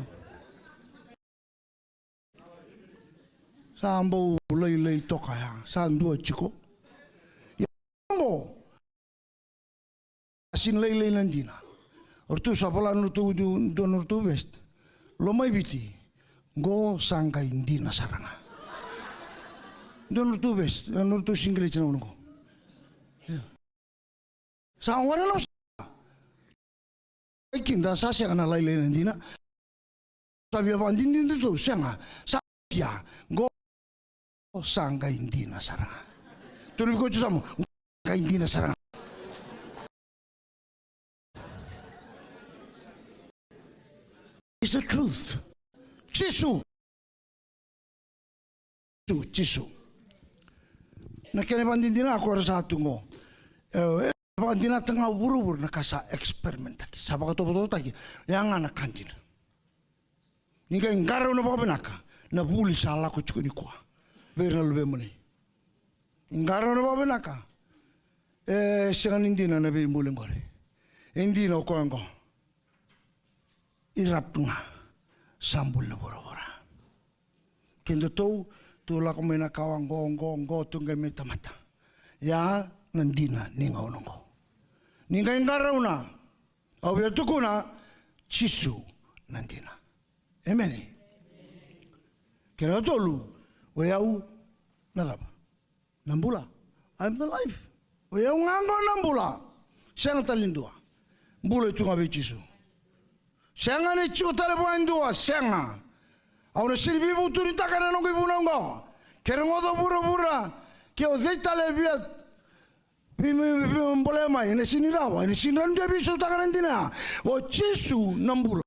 Sa bau lailai toka ya, sa dua tiko. Ia qo, sega ni lailai na dina. O ratou sa vola na nodratou, dua na nodratou vest. Lomaiviti, qo sa qai dina sara ga. Dua na nodratou vest, na nodratou singlet na gauna qo. Ia. Sa gone na sa. Kida sa sega na lailai na dina. Sa via vakadinadina tu, sega. Sa kia, qo sa qai dina sara ga. Tukuna vei koya tu, sa mo, qai dina sara ga. It's the truth. Jisu. Jisu, Jisu. Na kena vakadinadina ko ra sa tu qo. E, e vakadinata ga o vuravura na ka sa experimentaki, sa vakatovotovotaki. Ya ga na ka dina. Ni qai qarauna vakavinaka na vuli sa lako tiko nikua vei ira na luvemuni. Ni qarauna vakavinaka. E sega ni dina na veibuli qori. E dina o koya qo. Erupt ga sa buli na vuravura. Kedatou, tou lako mai na kawa qo, qo, qo, tou qai mai tamata. Ia na dina ni gauna qo. Ni qai qarauna, au via tukuna, Jisu na dina. Emeni. Kena tolu, o yau na cava? Na bula. I am the life. O yau ga qo na bula. Sega tale ni dua. Bula e tu ga vei Jisu. Sega ni tiko tale vua e dua, sega. Au na sega ni veivutuniyaitaka na noqu ivunau qo. Ke rogoca o vuravura, ke o cei tale e via vei, vei, veibolea mai, ena sega ni rawa, ena sega ni rawa ni dua e veisautaka na dina. O Jisu na bula.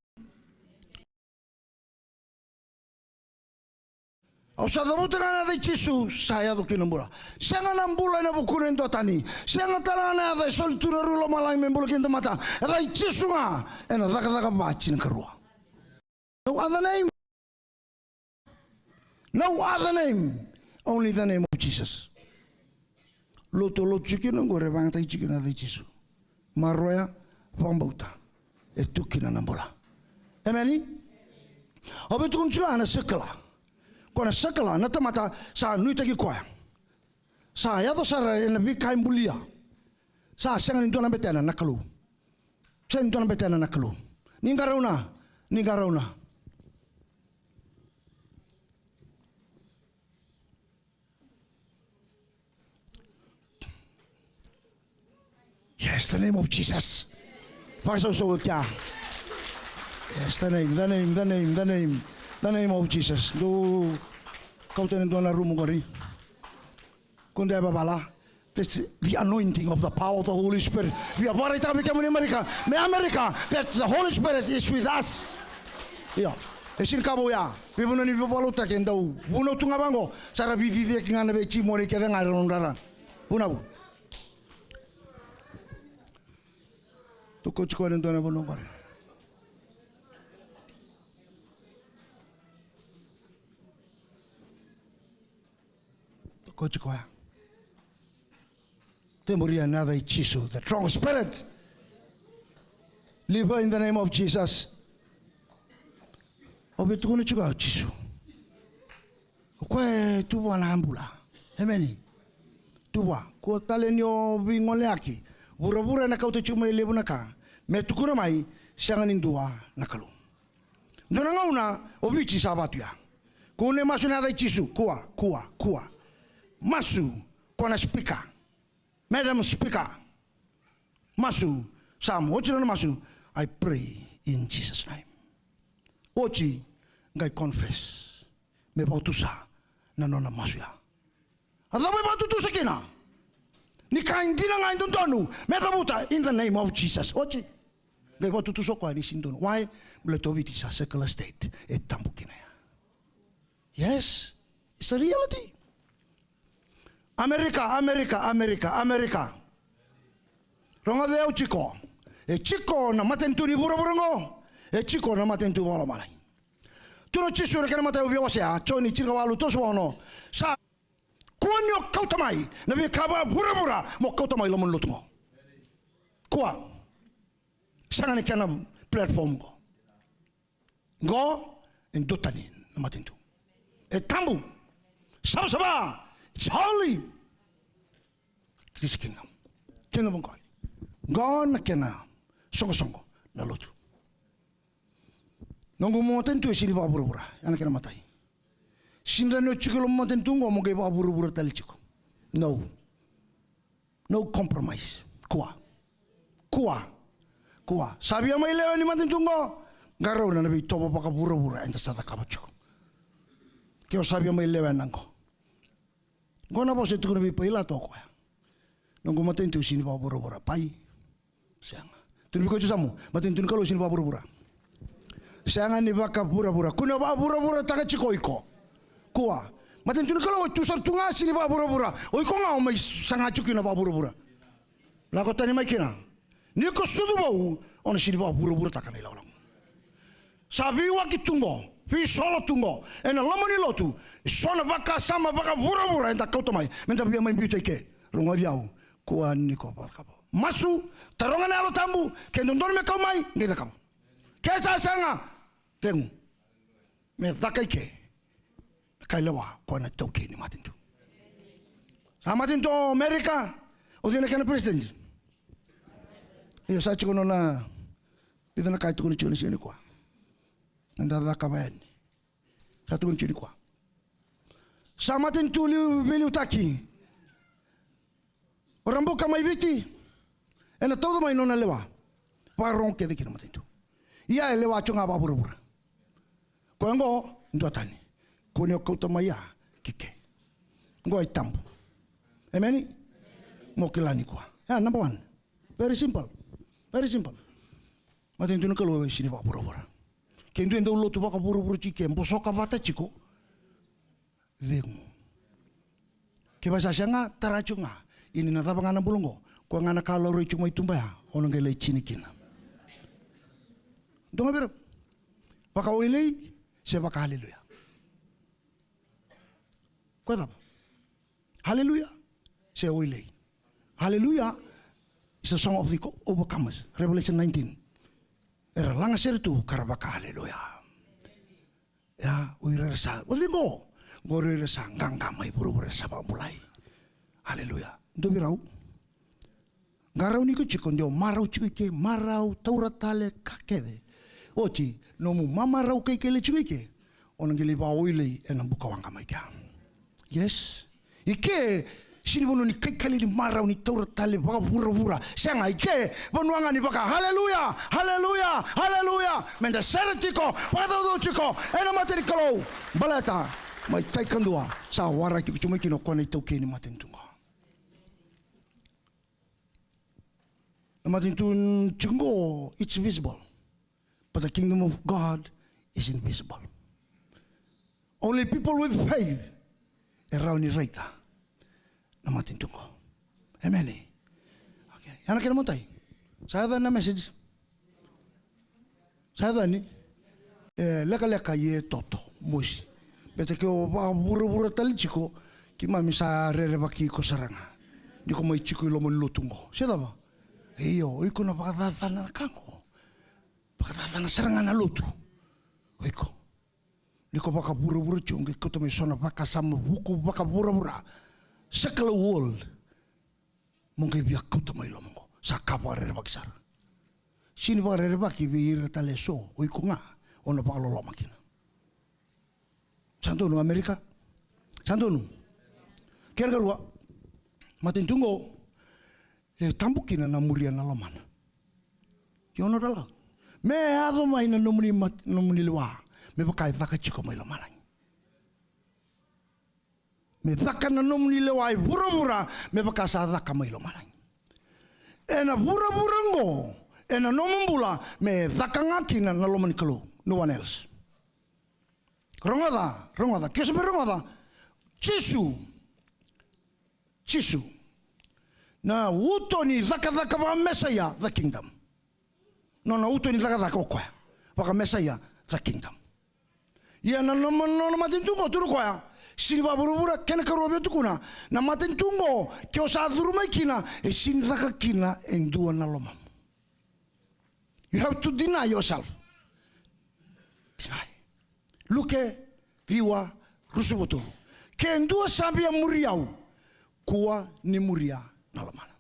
Au sa cavuta ga na yaca i Jisu, sa yaco kina na bula. Sega na bula ena vukuna e dua tani. Sega tale ga na yaca e soli tu na rui lomalagi me bula kina tamata. Yaca i Jisu ga ena Cakacaka va tinikarua. No other name. No other name. Only the name of Jesus. Lotu, lotu tiko kina oqori e vakayagataki tiko kina na yaca i Jisu. Maroroya, vakabauta. E tu kina na bula. Emeni? Au via tukuna tiko ga na circle. Ko na circle, na tamata sa nuitaki koya. Sa yaco sara ena veika e bulia. Sa sega ni dua na betena na Kalou. Sega ni dua na betena na Kalou. Ni qarauna, ni qarauna. It's the name of Jesus. Vakasausau e kea. Yes, the name, the name, the name, the name, the name of Jesus. Dou kauta ena dua na rumu qori. Kua ni vavala. That's the anointing of the power of the Holy Spirit. Via vakaraitaka vei kemuni Amerika. Me Amerika, that the Holy Spirit is with us. Io. E sini ka vou ya. Veivanua ni veivakaloutaki e dau vunau tu ga vaqo. Sa ra veiciciyaki ga na veitimoni kece ga e rau na drara. Vunau. Tokoti koya ena dua na vanua qori. Tokoti koya. Tembori ena yaca i Jisu, the strong spirit. Leave her in the name of Jesus. Au via tukuna tiko o Jisu. O koya e tu vua na bula. Emeni. Tu vua. Kua tale ni o veigoleyaki. Vuravura ena kauta tiko mai e levu na ka. Me tukuna mai, sega ni dua na Kalou. Dua na gauna, o Viti sa vatu ya. Kua ni masu ena yaca i Jisu. Kua, kua, kua. Masu, ko na speaker. Madam Speaker. Masu, Sam, oti nona masu. I pray in Jesus' name. Oti, qai confess. Me vakatusa na nona masu ya. A cava e vakatutusa kina? Ni ka e dina ga e dodonu me cavuta in the name of Jesus. Oti. Qai vakatutusa o koya ni sini donu. Why? Baleta o Viti sa secular state. E tabu kina ya. Yes. It's a reality. Amerika, Amerika, Amerika, Amerika. Rogoci au tiko. E tiko na matanitu ni vuravura oqo. E tiko na matanitu vakalomalagi. Tukuna o Jisu ena kena imatai au via wasea, Joni tinikawalu tolusagavulu ka ono. Sa kua ni o kauta mai na veika vakavuravura mo kauta mai loma ni lotu oqo. Kua. Sega ni kena platform oqo. Qo e duatani na matanitu. E tabu. Savasava. It's holy. This kingdom. Kingdom of God. Qo na kena soqosoqo na lotu. Noqu matanitu e sini vakavuravura. Ya na kena imatai. Sini rawa ni o tiko i loma matanitu qo mo qai vakavuravura tale tiko. No. No compromise. Kua. Kua. Kua. Sa via mai lewe ni matanitu qo. Qarauna na veitovo vakavuravura eda sa cakava tiko. Ke o sa via mai lewena qo. Qo na vosa e tukuna vei Pailato o koya. Noqu matanitu sini vakavuravura. Pai. Sega. Tukuna vei koya tiko Samu, matanitu ni Kalou sini vakavuravura. Sega ni vakavuravura. Kua ni o vakavuravurataka tiko o iko. Kua. Matanitu ni Kalou e tu sara tu ga sini vakavuravura. O iko ga o mai saga tiko kina vakavuravura. Lako tani mai kina. Ni ko sucu vou, o na sini vakavuravurataka na ilakolako. Sa veiwaki tu qo, veisolo tu qo, ena loma ni lotu, e so na vakasama vakavuravura eda kauta mai, meda via mai biuta i ke. Rogoci au, kua ni ko vakacakava. Masu, taroga na Yalo Tabu, ke dodonu me kau mai, qai cakava. Ke sa sega, cegu. Me caka i ke. Na ka e lewa, koya na taukei ni matanitu. Sa matanitu o Amerika, o cei na kena president? Io, sa tiko nona, vica na ka e tukuni tiko ni siga nikua. Eda cakava yani. Sa tukuni tiko nikua. Sa matanitu liu, veiliutaki. O Rabuka mai Viti, ena tauca mai nona lewa. Vakarorogo kece kina matanitu. Ia e lewa tiko ga vakavuravura. Koya qo, duatani. Kua ni o kauta mai ya, ki ke. Qo e tabu. Emeni? Mo kila nikua. Ya, number one. Very simple. Very simple. Matanitu ni Kalou e sini vakavuravura. Ke dua e dau lotu vakavuravura tiko ke, bosoka vata tiko. Cegu. Kevaka sa sega, tara tiko ga. Ia ni na cava ga na bula oqo, koya ga na ka laurai tiko mai tuba ya, o na qai lai tini kina. Dua ga vei rau. Vakawailei se vakaaleluya? Koya cava? Aleluya se wailei? Aleluya is a song of the overcomers. Revelation nineteen. Era lagasere tu ka ra vakaaleluya. Ia, o ira era sa, o cei qo? Qori o ira sa qaqa mai vuravura, era sa vakabulai. Aleluya. Dua vei rau. Qarauni iko tiko, de o marau tiko i ke, marau, taura tale, ka kece. Oti, nomu mamarau kaikai lai tiko i ke, o na qai lai vakawailei ena buka waqa mai kea. Yes. I ke, Sega ni vanua ni kaikali ni marau ni taura tale vakavuravura. Sega, i ke vanua ga ni vaka haleluya, haleluya, haleluya. Meda sere tiko, vakacaucau tiko ena mata ni Kalou. Baleta mai tai kadua sa waraki iko tiko mai kina o koya na itaukei ni matanitu qo. Na matanitu tiko qo, it's visible. But the kingdom of God is invisible. Only people with faith e rawa ni raica na matanitu qo. Emeni. Okay. Ia na kena imatai. Sa yaco na message. Sa yaco ni? E lekaleka e toto, mosi. Baleta ke o vakavuravura tale tiko, keimami sa rerevaki iko sara ga. Ni ko mai tiko i loma ni lotu qo. Se cava? Io, o iko na vakacacana na ka qo. Vakacacana sara ga na lotu. O iko. Ni ko vakavuravura tiko, qai kauta mai so na vakasama vuku vakavuravura. Secular world. Mo qai via kauta mai loma qo. Sa ka vakarerevaki sara. Sega ni vakarerevaki vei ira tale eso, o iko ga o na vakaloloma kina. Sa donu Amerika? Sa donu? Kena karua, matanitu qo, e tabu kina na muria na lomana. Io, na rala. Me yaco mai na nomuni mat-, nomuni lewa, me vaka e caka tiko mai lomalagi. Me caka na nomuni lewa e vuravura, me vaka sa caka mai lomalagi. Ena vuravura qo, ena nomu bula, me caka ga kina na loma ni Kalou. No one else. Rogoca, rogoca, ke sa me rogoca. Jisu. Jisu. Na uto ni cakacaka vakamesaia, the kingdom. Nona uto ni cakacaka o koya. Vakamesaia, the kingdom. Ia na nona, nona matanitu qo, tukuna o koya. Sega ni vakavuravura, kena karua via tukuna. Na matanitu qo, ke o sa curu mai kina, e sega ni caka kina e dua na lomamu. You have to deny yourself. Deny. Luke ciwa, ruasagavulu ka tolu. Ke dua sa via muri au, kua ni muria na lomana.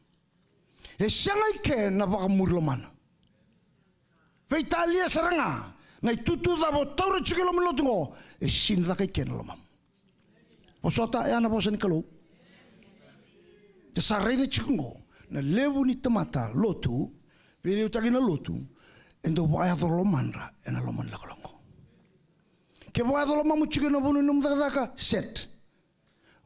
E sega i ke na vakamuri lomana. Veitalia sara ga na itutu cava o taura tiko i loma ni lotu qo, e sega ni caka i ke na lomamu. Vosota, e a na vosa ni Kalou. Eda sa raica tiko qo na levu ni tamata lotu, veiliutaki na lotu, e dau vakayaco lomadra ena loma ni lakolako. Ke vakayaco lomamu tiko ena vanua ni nomu cakacaka, set.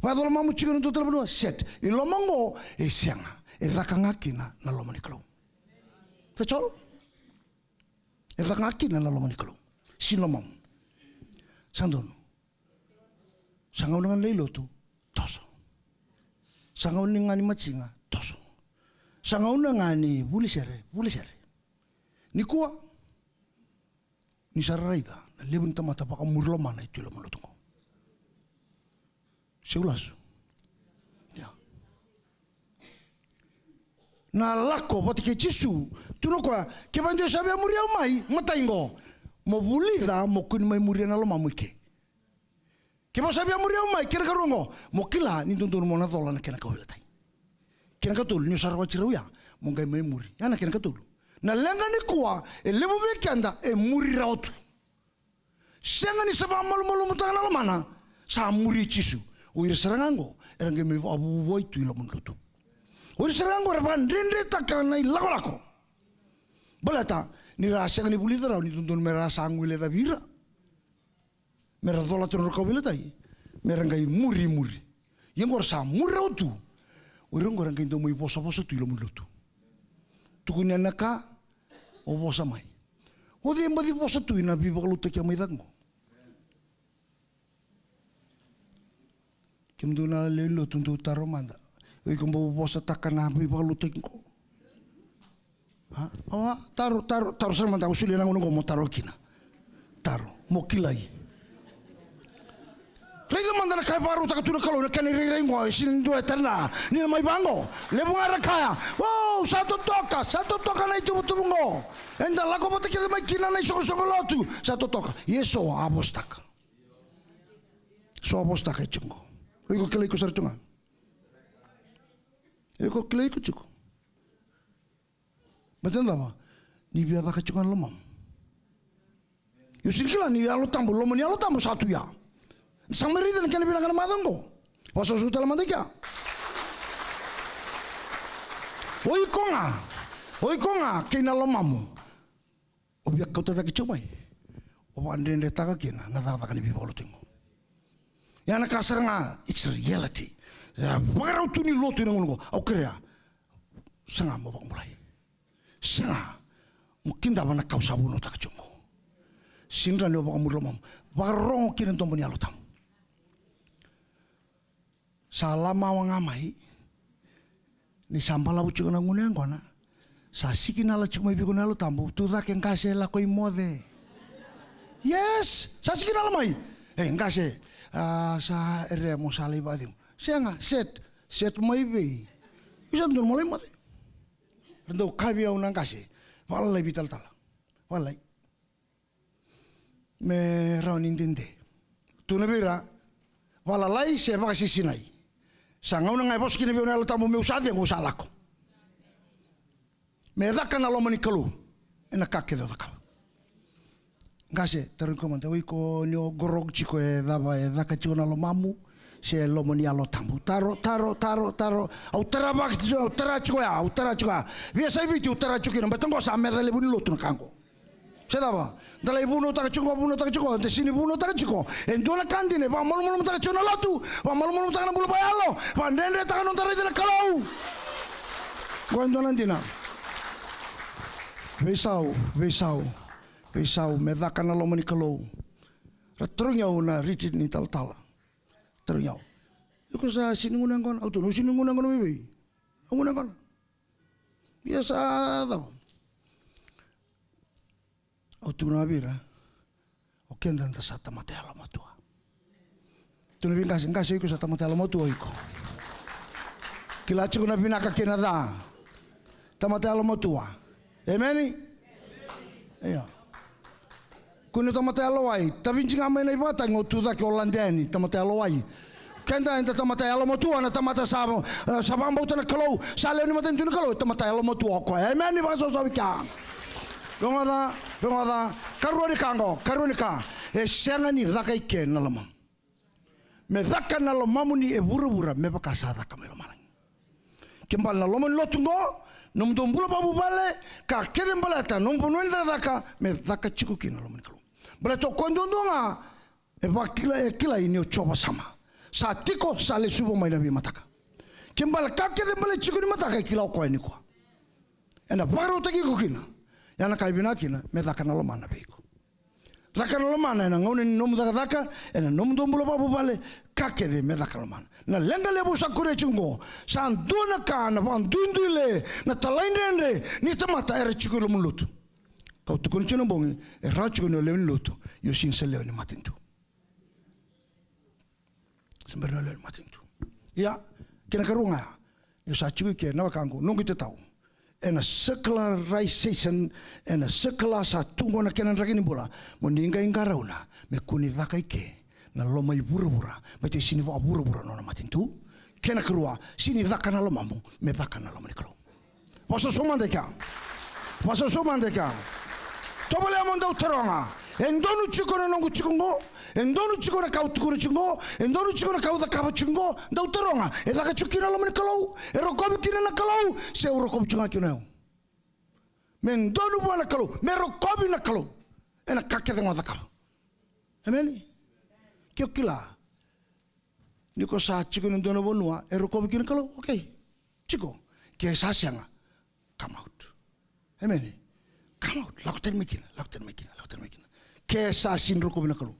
Vakayaco lomamu tiko ena dua tale vanua, set. I loma qo, e sega. E caka ga kina na loma ni Kalou. That's all. E caka ga kina na loma ni Kalou. Sega ni lomamu. Sa donu. Sa gauna ga ni lai lotu, toso. Sa gauna ga ni majiga, toso. Sa gauna ga ni vuli sere, vuli sere. Nikua, ni sa raica na levu ni tamata vakamuri lomana e tu i loma ni lotu qo. Seu lasu. Ia. Na lako vata kei Jisu, tukuna o koya, kevaka o sa via muri au mai, matai qo, mo vulica, mo kua ni mai muria na lomamu i ke. Kevaka o sa via muri au mai, kena karua qo, mo kila ni dodonu mo na cola na kena kauveilatai. Kena katolu, ni o sa rawati rau ya, mo qai mai muri. Ya na kena katolu. Na leqa nikua, e levu vei keda, e muri rawa tu. Sega ni sa vakamalumalumutaka na lomana, sa muri Jisu. O ira sara ga qo, era qai mai vakavuvuai tu i loma ni lotu. O ira sara ga qo, era vakadredretaka na ilakolako. Baleta, ni ra sega ni vulica rawa, ni dodonu me ra sa guilecavi ira. Me ra colata nodra kauveilatai, me ra qai muri, muri. Ia qo ra sa muri rawa tu. O ira qo ra qai dau mai vosavosa tu i loma ni lotu. Tukuni na ka, o vosa mai. O cei e baci vosa tu ena veivakalotutaki a mai caka qo? Kemudou na lewe ni lotu dou taro mada. O iko bau vosataka na veivakalotutaki qo? A? Awa, taro, taro, taro sara mada, au solia na gauna qo mo taro kina. Taro, mo kilai. Raica mada na ka e vakarautaka tu na Kalou, na kena irairai qo, e sega ni dua e tara. Ni na mai vaqo, levu ga era kaya, "Wow, sa totoka, sa totoka na ituvatuva qo. Eda lako vata kece mai kina na isoqosoqo lotu, sa totoka." Ia eso a vosataka. So a vosataka e tiko qo. O iko kilai iko sara tu ga. O iko kilai iko tiko. Baleta na cava? Ni via caka tiko ga na lomamu. Io, sega ni kila ni Yalo Tabu, loma ni Yalo Tabu sa tu ya. Sa mai raica na kena vinaka na macawa qo. Vakasausautaka tale mada i kea. O iko ga, o iko ga kei na lomamu. O via kauta cake tiko mai, o vakadredretaka kina na cakacaka ni veivakalotu qo. Ia na ka sara ga, it's a reality. Ia, vakarau tu ni lotu ena gauna qo, au kerea. Saga mo vakabulai. Saga mo kidava na ka au sa vunautaka tiko qo. Sega ni o vakamuri lomamu. Vakarorogo kina domo ni Yalo Tabu. Sa lamawa ga mai. Ni sa balavu tiko na gunu yaqona. Sa sikinala tiko mai vei iko na Yalo Tabu. Tu cake qase, lako i moce. Yes, sa sikinala mai. E qase, a, sa ere mo sa lai vakacegu. Sega, set, set mai vei. Isa dua mo lai moce. Ra dau kaya vei au na qase. Vakalai vei talatala. Vakalai. Me rawa ni dede. Tukuna vei ira, valalai se vakasisinai. Sa gauna ga e vosa kina vei au na Yalo Tabu meu sa cegu, au sa lako. Me caka na loma ni Kalou ena ka kece o cakava. Qase, tarogi koya mada, o iko ni o qoroqo tiko, e cava e caka tiko na lomamu se loma ni Yalo Tabu? Taro, taro, taro, taro. Au tara vaka tiko, au tara tiko ya, au tara tiko ya. Via sa i Viti au tara tiko kina, baleta qo sa meca levu ni lotu na ka qo. Se cava? Da lai vunautaka tiko, vunautaka tiko, da sini vunautaka tiko. E dua na ka dina, e vakamalumalumutaka tiko na lotu, vakamalumalumutaka na bula vakayalo, vakadredretaka noda raica na Kalou. Qo e dua na dina. Veisau, veisau, veisau, me caka na loma ni Kalou. Ra tarogi au na retreat ni talatala. Tarogi au. Iko sa sini gunu yaqona? Au tukuna, au sini gunu yaqona mai vei? Au gunu yaqona. Ia sa cava? Au tukuna vei ira, o keda da sa tamata yalomatua. Tukuna vei qase, qase, o iko sa tamata yalomatua o iko. Kila tiko na vinaka kei na ca. Tamata yalomatua. Emeni? Io. Kua ni tamata yalowai, taviji ga mai na ivakatagi, o tu cake o lade yani, tamata yalowai. Keda eda tamata yalomatua, na tamata sa, sa vakabauta na Kalou, sa lewe ni matanitu ni Kalou, tamata yalomatua o koya. Emeni, vakasausau i kea. Rogoca, rogoca, karua ni ka qo, karua ni ka. E sega ni caka i ke na lomamu. Me caka na lomamuni e vuravura me vaka sa caka mai lomalagi. Ke bale na loma ni lotu qo, nomudou bula vakavuvale, ka kece baleta nomu vanua ni cakacaka, me caka tiko kina na loma ni Kalou. Baleta o koya duadua ga e vakila, e kilai ni o Jiova Sama. Sa tiko, sa lesuva mai na veimataka. Ke bale ka kece bale tiko ni mataka e kila o koya nikua. Ena vakarautaki iko kina. Ia na ka e vinaka kina, me caka na lomana vei iko. Caka na lomana ena gauna ni nomu cakacaka, ena nomudou bula vakavuvale, ka kece me caka na lomana. Na leqa levu sa kuria tiko qo, sa dua na ka na vakaduiduile, na talaidredre ni tamata era tiko i loma ni lotu. Kau tukuna tiko na bogi, e rawa tiko ni o lewe ni lotu, io sega ni sa lewe ni matanitu. Sa bera ni o lewe ni matanitu. Ia, kena karua ga ya, ni o sa tiko i ke, na wekaqu, noqu itatau. Ena secularization, ena secular sa tu qo na kena draki ni bula, mo ni qai qarauna me kua ni caka i ke na loma i vuravura, baleta e sega ni vakavuravura na nona matanitu. Kena karua, sega ni caka na lomamu me caka na loma ni Kalou. Vakasausau mada i kea. Vakasausau mada i kea. Tovolea mo dau taroga. E donu tiko na noqu tiko qo. E donu tiko na ka au tukuna tiko qo. E donu tiko na ka au cakava tiko qo. Dau taroga. E caka tiko kina na loma ni Kalou? E rokovi kina na Kalou? Se au rokovi tiko ga kina o yau? Me donu vua na Kalou, me rokovi na Kalou ena ka kece ga o cakava. Emeni? Ke o kila ni ko sa tiko ena dua na vanua e rokovi kina na Kalou, okei. Tiko. Ke sa sega, come out. Emeni? Come out. Lako tani mai kina, lako tani mai kina, lako tani mai kina. Ke sa sega ni rokovi na Kalou.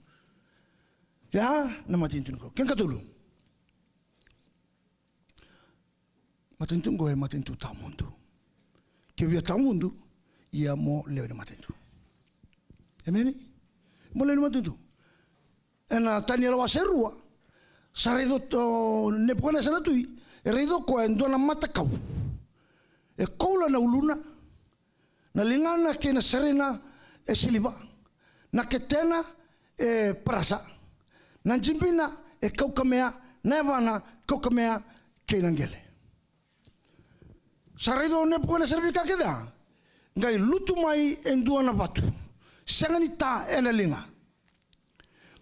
Ia, na matanitu ni Kalou. Kena katolu. Matanitu qo e matanitu tawamudu. Ke via tawamudu, ia mo lewe ni matanitu. Emeni? Mo lewe ni matanitu. Ena Taniela wase rua, sa raica o Nepukanesa na tui, e raica o koya e dua na matakau. E koula na uluna, na ligana kei na serena e siliva, na ketena e parasa, na jibina e kaukamea, na yavana kaukamea kei na qele. Sa raica o Nepukanesa na veika kece ya, qai lutu mai e dua na vatu, sega ni ta ena liga.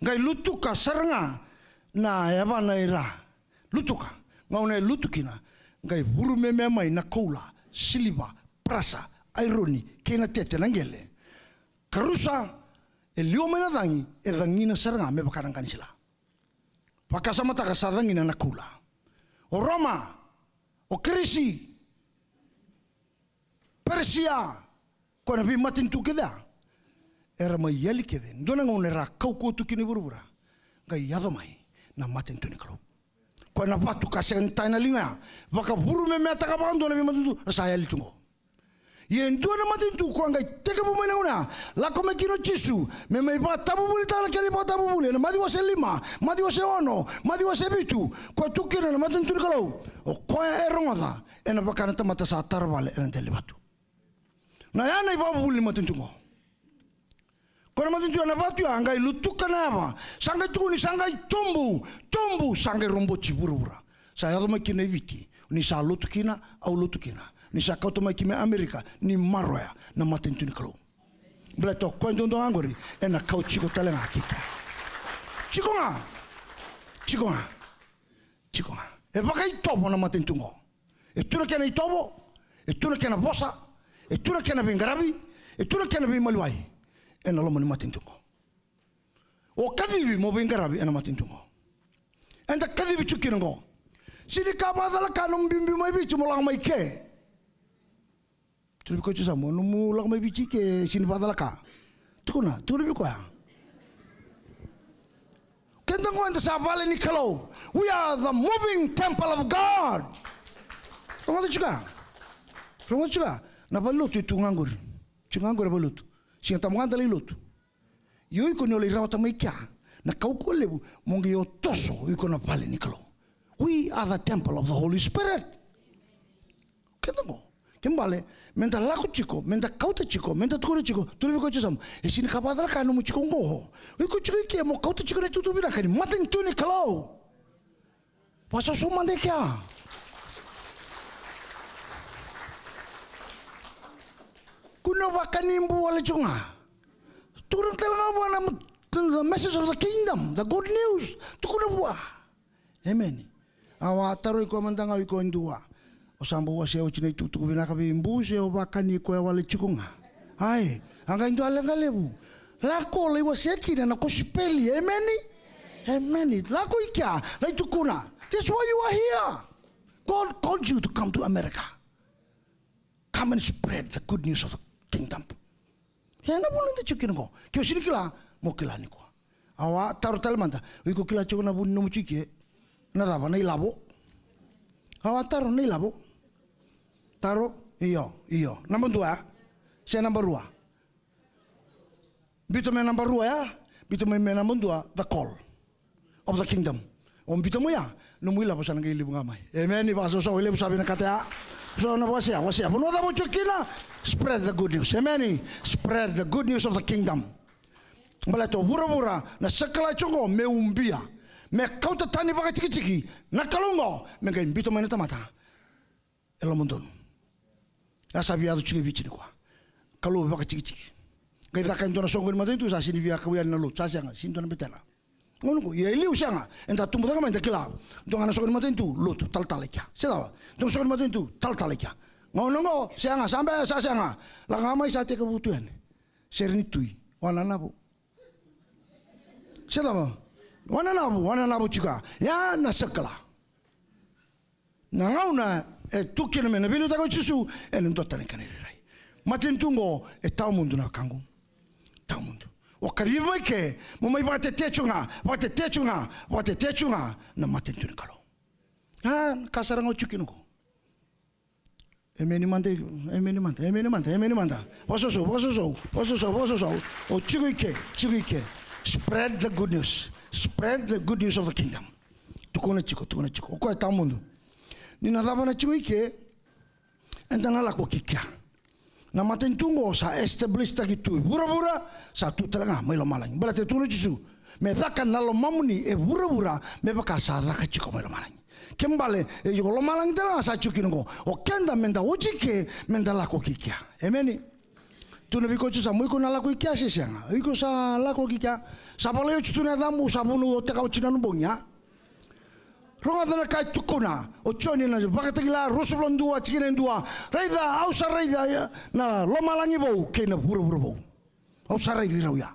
Qai lutuka sara ga na yavana i ra. Lutuka. Gauna e lutu kina, qai vurumemea mai na koula siliva, parasa, aironi kei na tete na qele. Karusa, e liwa mai na cagi, e cagina sara ga me vaka na qa ni sila. Vakasamataka sa cagina na koula. O Roma, o Kirisi, Perisia, koya na veimatanitu kece ya, era mai yali kece. Dua na gauna era kaukauwa tu kina i vuravura, qai yaco mai na matanitu ni Kalou. Koya na vatu ka sega ni taya na liga ya, vakavurumemeataka vakadua na veimatanitu, ra sa yali tu qo. Ia e dua na matanitu koya qai tekivu mai na gauna ya, lako mai kina o Jisu me mai vakatavuvulitaka na kena ivakatavuvuli ena Maciu wase lima, Maciu wase ono, Maciu wase vitu, koya tu kina na matanitu ni Kalou. O koya e rogoca ena vaka na tamata sa tara vale ena dela ni vatu. Na ya na ivakavuvuli ni matanitu qo. Koya na matanitu ya na vatu ya, a qai lutuka na yava. Sa qai tukuni, sa qai tubu, tubu, sa qai roboti vuravura. Sa yaco mai kina i Viti, ni sa lotu kina, au lotu kina. Ni sa kauta mai ki me Amerika, ni maroroya na matanitu ni Kalou. Baleta o koya duadua ga qori ena kau tiko tale ga ki kea. Tiko ga. Tiko ga. Tiko ga. E vakaitovo na matanitu qo. E tu na kena itovo, e tu na kena vosa, e tu na kena veiqaravi, e tu na kena veimaliwai ena loma ni matanitu qo. O kacivi mo veiqaravi ena matanitu qo. Eda kacivi tiko kina qo. Sega ni ka vakacalaka nomu biubiu mai Viti mo lako mai ke. Tukuna vei koya tiko sa mo, nomu lako mai Viti ke sega ni vakacalaka. Tukuna, tukuna vei koya. Keda qo eda sa vale ni Kalou. We are the moving temple of God. Rogoca tiko ya. Rogoca tiko ya. Na valelotu e tu ga qori. Tiko ga qori na valelotu. Siga Tabu ga da lai lotu. Ia o iko ni o lai rawata mai kea na kaukauwa levu, mo qai o toso o iko na vale ni Kalou. We are the temple of the Holy Spirit. Keda qo. Kena ibalebale, meda lako tiko, meda kauta tiko, meda tukuna tiko, tukuna vei koya tiko sa mo, e sega ni ka vakacalaka nomu tiko qo. O iko tiko i ke mo kauta tiko na itukutuku vinaka ni matanitu ni Kalou. Vakasausau mada i kea. Kua ni vakani bu wale tiko ga. Tukuna tale ga vua na, the message of the kingdom, the good news. Tukuna vua. Emeni. Au a taro i koya mada ga, o iko e dua. O sa bau wasea oti na itukutuku vinaka vei bu se o vakani koya wale tiko ga. Ai, a qai dua leqa levu. Lako lai wasea kina na kosipeli. Emeni. Emeni. Lako i kea, lai tukuna. That's why you are here. God called you to come to America. Come and spread the good news of the kingdom. E na vuna da tiko kina qo. Ke o sega ni kila, mo kila nikua. Au a taro tale mada, o iko kila tiko na vuna ni nomu tiko i ke? Na cava, na ilavo? Au a taro na ilavo. Taro, io, io. Naba dua ya? Se naba rua? Biuta mai naba rua ya, biuta mai me naba dua, the call of the kingdom. O biuta mai ya, nomu ilavo sa na qai levu ga mai. Emeni, vakasausau, e levu sa vinakata ya. So na wasea, wasea. Vanua cava o tiko kina, spread the good news. Emeni. Spread the good news of the kingdom. Baleta o vuravura na sakala tiko qo me ubia, me kauta tani vakatikitiki na Kalou qo, me qai biuta mai na tamata e lomadonu. Ya sa via yaco tiko e Viti nikua. Kalou vakatikitiki. Qai caka e dua na soqo ni matanitu, sa sega ni via kau yani na lotu, sa sega, sega ni dua na betena. Gauna qo, ia e liu sega, eda tubu cake mai da kila. Dua ga na soqo ni matanitu, lotu, talatala i kea. Se cava, dua na soqo ni matanitu, talatala i kea. Gauna qo, sega, sa be, sa sega. Lako ga mai sa tekivu tu yani. Sere ni tui, wananavu. Se cava, wananavu, wananavu tiko ya. Ya na sakala. Na gauna e tu kina me na veiliutaki o Jisu, ena dua tani kena irairai. Matanitu qo e tawamudu na wekaqu. Tawamudu. O kacivi mai ke, mo mai vakatete tu ga, vakatete tu ga, vakatete tu ga na matanitu ni Kalou. A, na ka sara ga o tiko kina qo. Emeni mada, emeni mada, emeni mada, emeni mada. Vakasausau, vakasausau, vakasausau, vakasausau. O tiko i ke, tiko i ke. Spread the good news. Spread the good news of the kingdom. Tukuna tiko, tukuna tiko. O koya e tawamudu. Ni na cava na tiko i ke, eda na lako ki kea. Na matanitu qo sa establish taki tu e vuravura, sa tu tale ga mai lomalagi. Baleta e tukuna o Jisu, me caka na lomamuni e vuravura, me vaka sa caka tiko mai lomalagi. Kena ibalebale, e o lomalagi tale ga sa tiko kina qo. O keda meda oti ke, meda lako ki kea. Emeni. Tukuna vei koya tiko sa mo, iko na lako i kea se sega? Iko sa lako ki kea. Sa vakalai oti tu na yacamu, sa vunau, o teka oti na nomu bogi, a? Rogoca na ka e tukuna o Joni na Vakatakila ruasagavulu ka dua, tikina e dua. Raica, au sa raica na lomalagi vou kei na vuravura vou. Au sa raici rau ya.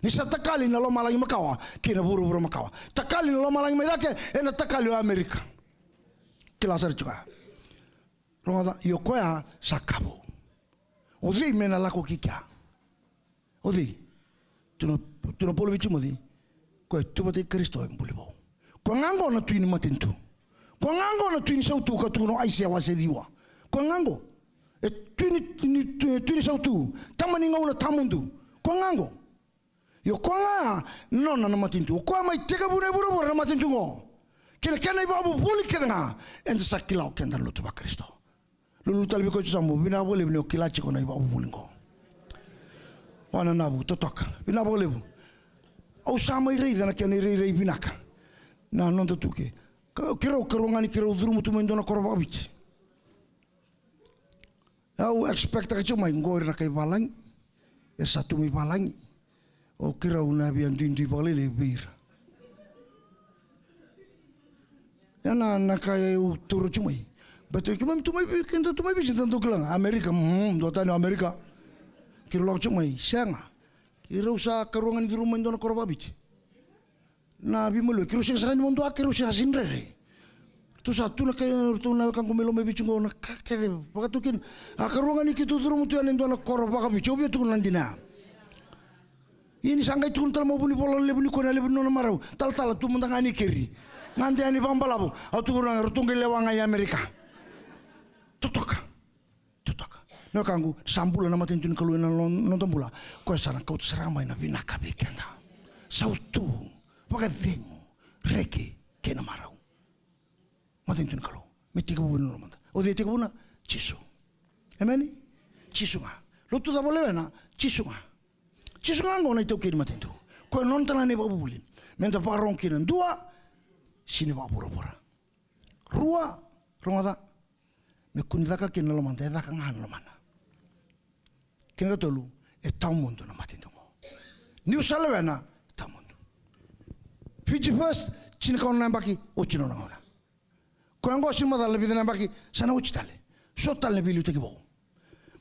Ni sa takali na lomalagi makawa kei na vuravura makawa. Takali na lomalagi mai cake, ena takali o Amerika. Kila sara tiko ya. Rogoca, ia o koya sa ka vou. O cei me na lako ki kea? O cei? Tukuna, tukuna o Paula vei Timoci, koya e tu vata kei Karisito e buli vou. Koya ga oqo na tui ni matanitu. Koya ga oqo na tui ni sautu ka tukuna o Aisea wase ciwa. Koya ga oqo. E tui ni, ni, tui, tui ni sautu. Tama ni gauna tawamudu. Koya ga oqo. Io, o koya ga nona na matanitu. O koya mai tekivuna e vuravura na matanitu oqo. Kei na kena ivakavuvuli kece ga. Eda sa kila o keda na lotu vaKarisito. Lululu tale vei koya tu sa mo vinaka vakalevu ni o kila tiko na ivakavuvuli oqo. Wananavu, totoka. Vinaka vakalevu. Au sa mai raica na kena irairai vinaka. Na noda tu ke. Ka, keirau, karua ga ni keirau curuma tu mai dua na koro vakaviti. Au expect-taka tiko mai qori na kai valagi. E sa tu mai valagi. O keirau na via duidui vakalailai vei ira. Ia na, na ka au taura tiko mai. Baleta keimami tu mai vei, keda tu mai vei, sa da dau kila ga. Amerika, mm, dua tani o Amerika. Keirau lako tiko mai, sega. Keirau sa karua ga ni curuma mai dua na koro vakaviti. Na veimaliwai, keirau sega sara ni madua, keirau sega sara ni rere. Ratou sa tu na kai, ratou na wekaqu mai Lomaiviti qo na ka kece vakatu kina. A karua ga ni keitou curuma tu yani e dua na koro vakaviti, au via tukuna na dina. Ia ni sa qai tukuna tale mai o vunivola levu ni kua na levu ni nona marau. Talatala tu mada ga ni keri. Gade yani vakabalavu. Au tukuna ga ratou qai lewa ga i Amerika. Totoka. Totoka. Na wekaqu, sa bula na matanitu ni Kalou ena no-, noda bula. Koya sa na kauta sara ga mai na vinaka vei keda. Sautu, vakacegu, reki, kei na marau. Matanitu ni Kalou. Me tekivu na lomada. O cei e tekivuna? Jisu. Emeni? Jisu ga. Lotu cava o lewena? Jisu ga. Jisu ga oqo na itaukei ni matanitu. Koya nona tale ga na ivakavuvuli. Meda vakarogo kina, dua, sega ni vakavuravura. Rua, rogoca, me kua ni caka kina na lomada, e caka ga na lomana. Kena ikatolu, e tawamudu na matanitu oqo. Niu sa lewena, e tawamudu. Fiji First, tinikaono na yabaki, oti na nona gauna. Koya oqo sega ni macala na vica na yabaki, sa na oti tale. So tale na veiliutaki vou.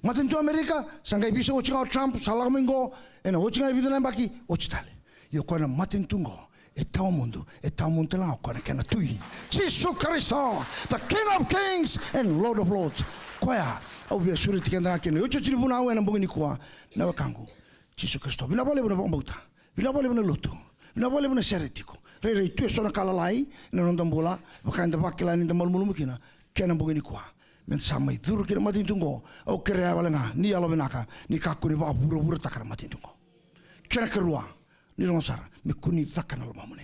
Matanitu Amerika, sa qai veisau oti ga o Trump, sa lako mai qo, ena oti ga e vica na yabaki, oti tale. Ia o koya na matanitu qo, e tawamudu, e tawamudu tale ga o koya na kena tui. Jisu Karisito, the King of Kings and Lord of Lords. Koya, au via sureti keda ga kina. Iotioti ni vunau ena bogi nikua, na wekaqu. Jisu Karisito. Vinaka vakalevu na vakabauta. Vinaka vakalevu na lotu. Vinaka vakalevu na sere tiko. Rairai tu eso na ka lalai ena noda bula, vaka eda vakila ni da malumalumu kina, kena bogi nikua. Meda sa mai curu ki na matanitu oqo, au kerea wale ga ni yalovinaka, ni kakua ni vakavuravurataka na matanitu oqo. Kena karua, ni rogo sara, me kua ni caka na lomamuni.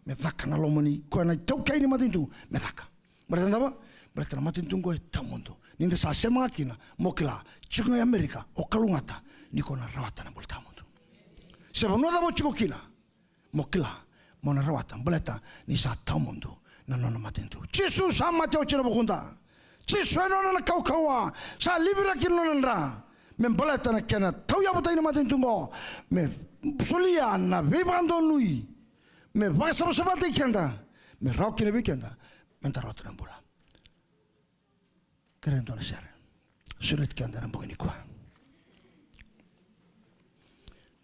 Me caka na loma ni, koya na itaukei ni matanitu, me caka. Baleta na cava? Baleta na matanitu oqo e tawamudu. Ni da sa sema ga kina, mo kila, tiko ga i Amerika, o kalougata, ni ko na rawata na bula tawamudu. Se vanua cava o tiko kina, mo kila, mo na rawata, baleta ni sa tawamudu na nona matanitu. Jisu sa mate oti ena vukuda. Jisu e nona na kaukauwa, sa livira kina nona dra. Me baleta na kena tauyavutaki na matanitu oqo, me solia na veivakadonui, me vakasavasavataki keda, me rawa kina vei keda, meda rawata na bula. Kerea e dua na sere. Sureti keda ena bogi nikua.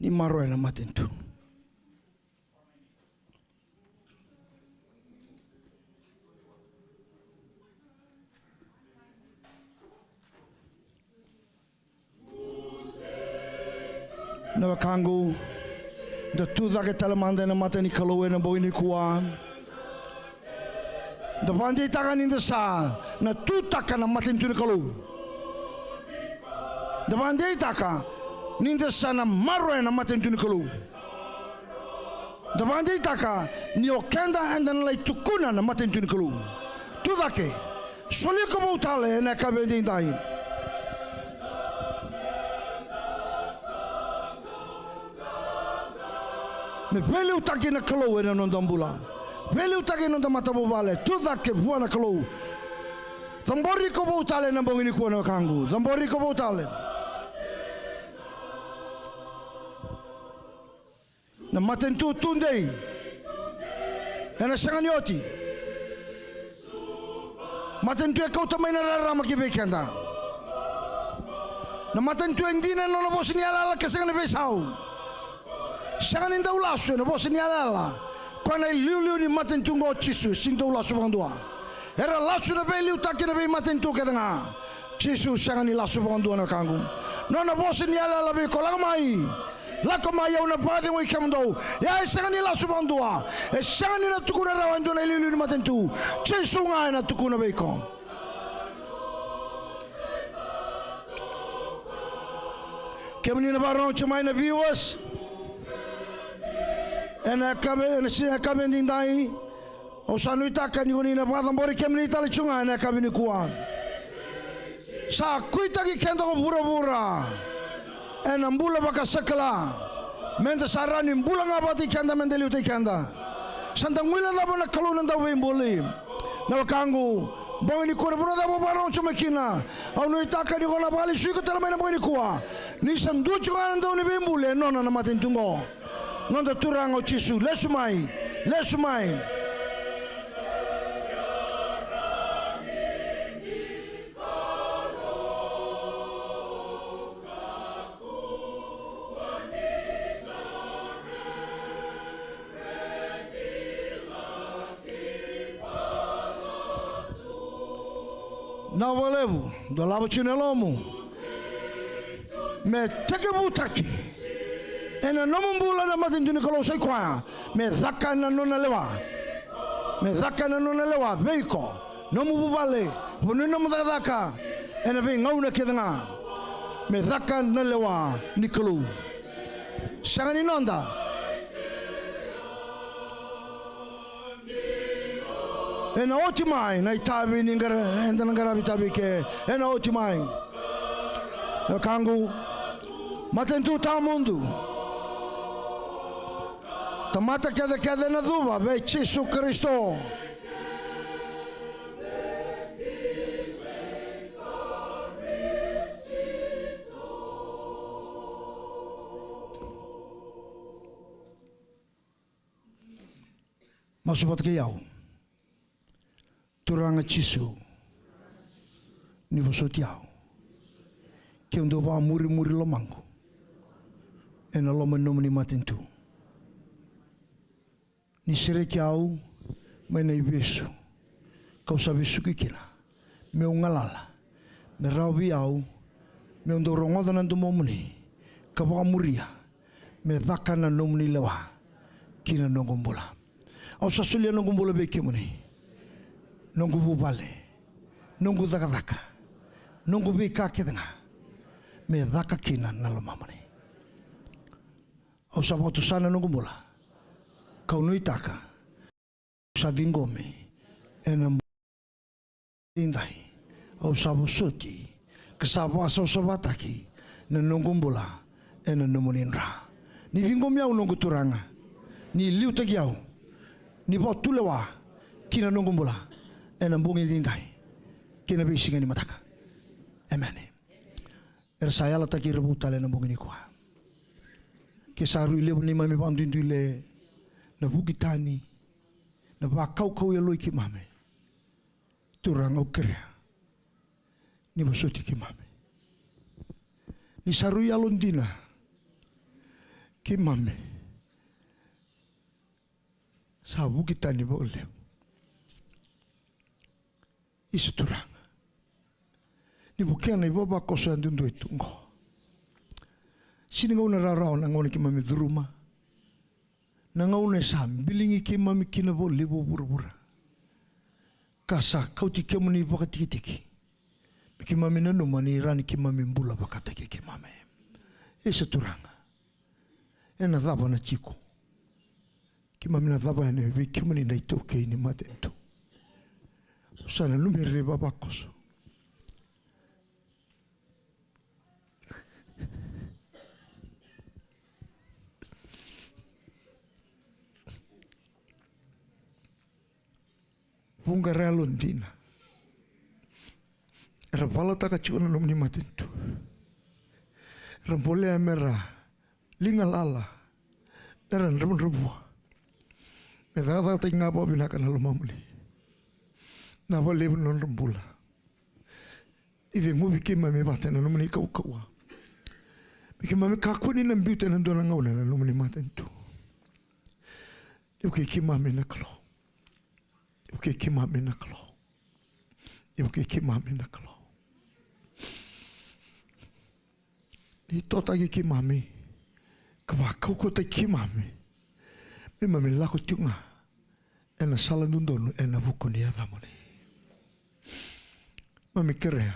Ni maroroya na matanitu. Na wekaqu, da tu cake tale mada ena mata ni Kalou ena bogi nikua. Da vakadeitaka ni da sa na tutaka na matanitu ni Kalou. Da vakadeitaka ni da sa na maroroya na matanitu ni Kalou. Da vakadeitaka ni o keda eda na lai tukuna na matanitu ni Kalou. Tu cake, soli iko vou tale ena yakavi edaidai. Me veiliutaki na Kalou ena noda bula. Veiliutaki na noda matavuvale. Tu cake vua na Kalou. Cabori iko vou tale ena bogi nikua na wekaqu. Cabori iko vou tale. Na matanitu tudei ena sega ni oti. Matanitu e kauta mai na rarama ki vei keda. Na matanitu e dina ena nona vosa ni yalayala ka sega ni veisau. Sega ni dau lasu ena vosa ni yalayala. Koya na iliuliu ni matanitu oqo o Jisu, sega ni dau lasu vakadua. Era lasu na veiliutaki ena veimatanitu kece ga. Jisu sega ni lasu vakadua na wekaqu. Nona vosa ni yalayala vei iko, lako mai. Lako mai, au na vakacegui kemudou. Ia e sega ni lasu vakadua. E sega ni na tukuna rawa e dua na iliuliu ni matanitu. Jisu ga ena tukuna vei iko. Kemuni na vakarorogo tiko mai na viewers ena yakavi, ena siga yakavi edaidai. Au sa nuitaka ni ko ni na vakacabori kemuni tale tiko ga ena yakavi nikua. Sa kuitaki keda ko vuravura ena bula vakasakala. Meda sa rawa ni bula ga vakataki keda, meda liutaki keda. Sa da guilecava na Kalou na dauveibuli. Na wekaqu, bogi nikua, na vanua cava o vakarorogo tiko mai kina, au nuitaka ni ko na vakalesuya iko tale mai na bogi nikua. Ni sa dua tiko ga na dauniveibuli e nona na matanitu oqo. Noda Turaga o Jisu, lesu mai, lesu mai. Na vakalevu, dolava tiko na yalomu. Me tekivutaki ena nomu bula na matanitu ni Kalou, sa i koya. Me caka na nona lewa. Me caka na nona lewa vei iko, nomu vuvale, vanua ni nomu cakacaka, ena veigauna kece ga. Me caka na lewa ni Kalou. Sega ni noda. Ena oti mai na itavi ni qara-, eda na qaravi itavi ke. Ena oti mai. Na wekaqu, matanitu tawamudu, tamata kecekece na cuva vei Jisu Karisito. Masu vata kei au. Turaga Jisu, ni vosoti au. Keu dau vakamurimuri lomaqu ena loma ni nomuni matanitu. Ni sereki au mai na ivesu kau sa vesuki kina, meu galala, me rawa vei au meu dau rogoca na domomuni ka vakamuria, me caka na nomuni lewa ki na noqu bula. Au sa solia noqu bula vei kemuni, noqu vuvale, noqu cakacaka, noqu veika kece ga, me caka kina na lomamuni. Au sa vakatusa na noqu bula, kau nuitaka, au sa ciqomi ena edaidai. Au sa vosoti ka sa vakasavasavataki na noqu bula ena nomuni dra. Ni ciqomi au noqu Turaga, ni liutaki au, ni vakatulewa ki na noqu bula ena bogi edaidai kei na veisiga ni mataka. Emeni. Era sa yalataki ira vou tale ena bogi nikua. Ke sa rui levu neimami vakaduiduile, na vuki tani, na vakaukauwa e yaloi keimami, Turaga, au kerea ni vosoti keimami. Ni sa rui yalodina keimami, sa vuki tani vakalevu. Isa Turaga, ni vukea na ivavakoso yadudua e tu qo. Sega ni gauna rawarawa na gauna keimami curuma, na gauna e sa biligi keimami kina vakalevu o vuravura, ka sa kauti kemuni vakatikitiki me keimami nanuma ni rawa ni keimami bula vakataki keimami. Isa Turaga, ena cava na tiko? Keimami na cava yani vei kemuni na itaukei ni matanitu. Au sa nanumi ira na ivavakoso. Vuqa era yalodina, era valataka tiko na nomuni matanitu. Era bolea me ra liga lala, me ra dravudravua, me cakacakataki ga vakavinaka na lomamuni. Vinaka vakalevu na nodra bula. Ni ceguvi keimami vata ena nomuni kaukauwa me keimami kakua ni na biuta ena dua na gauna na nomuni matanitu. Ni vukei keimami na Kalou. Ni vukei keimami na Kalou. Ni vukei keimami na Kalou. Ni totaki keimami ka vakaukauwataki keimami me mami lako tiko ga ena sala dodonu ena vuku ni yacamuni. Mami kerea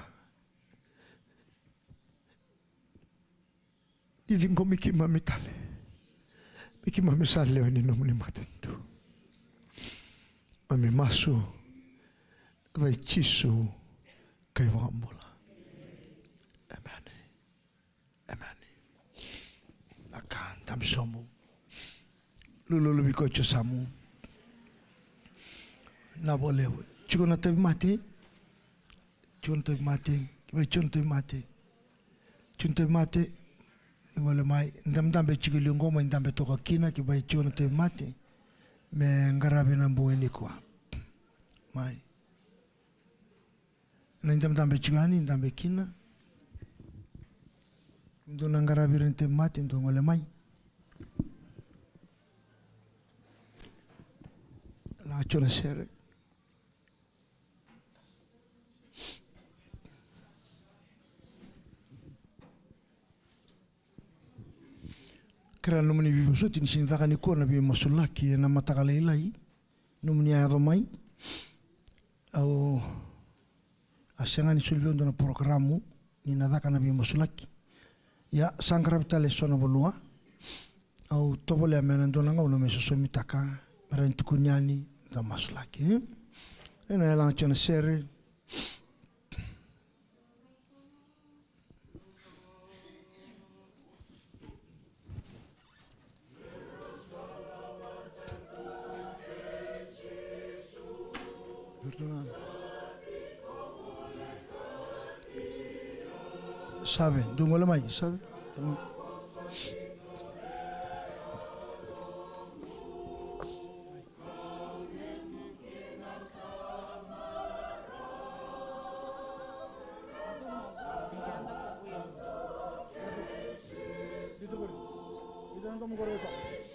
ni ciqomi keimami tale me keimami sa lewe ni nomuni matanitu. Mami masu ena yaca i Jisu ka iVakabula. Emeni. Emeni. Na ka dabe sobu. Lululu vei koya tiko yasamu. Vinaka vakalevu. Tiko na tauvimate. Tiko na tauvimate. Kevaka e tiko na tauvimate, tiko na tauvimate, ni gole mai. Dabedabe tiko e liu qo, mai dabe toka kina. Kevaka e tiko na tauvimate, me qaravi ena bogi nikua. Mai. Na idabedabe tiko yani, dabe kina. Dou na qaravi ira na tauvimate, dou gole mai. Laga tiko na sere. Kerea na nomuni veivosoti ni sega ni caka nikua na veimasulaki ena mataka lailai. Nomuni a yaco mai. Au a sega ni soli vei au dua na porokaramu ni na caka na veimasulaki. Ia, sa qaravi tale eso na vanua. Au tovolea me na dua na gauna me sosomitaka, me rawa ni tukuni yani na masulaki, e? Ena yalana tiko na sere. Save, dou gole mai, save.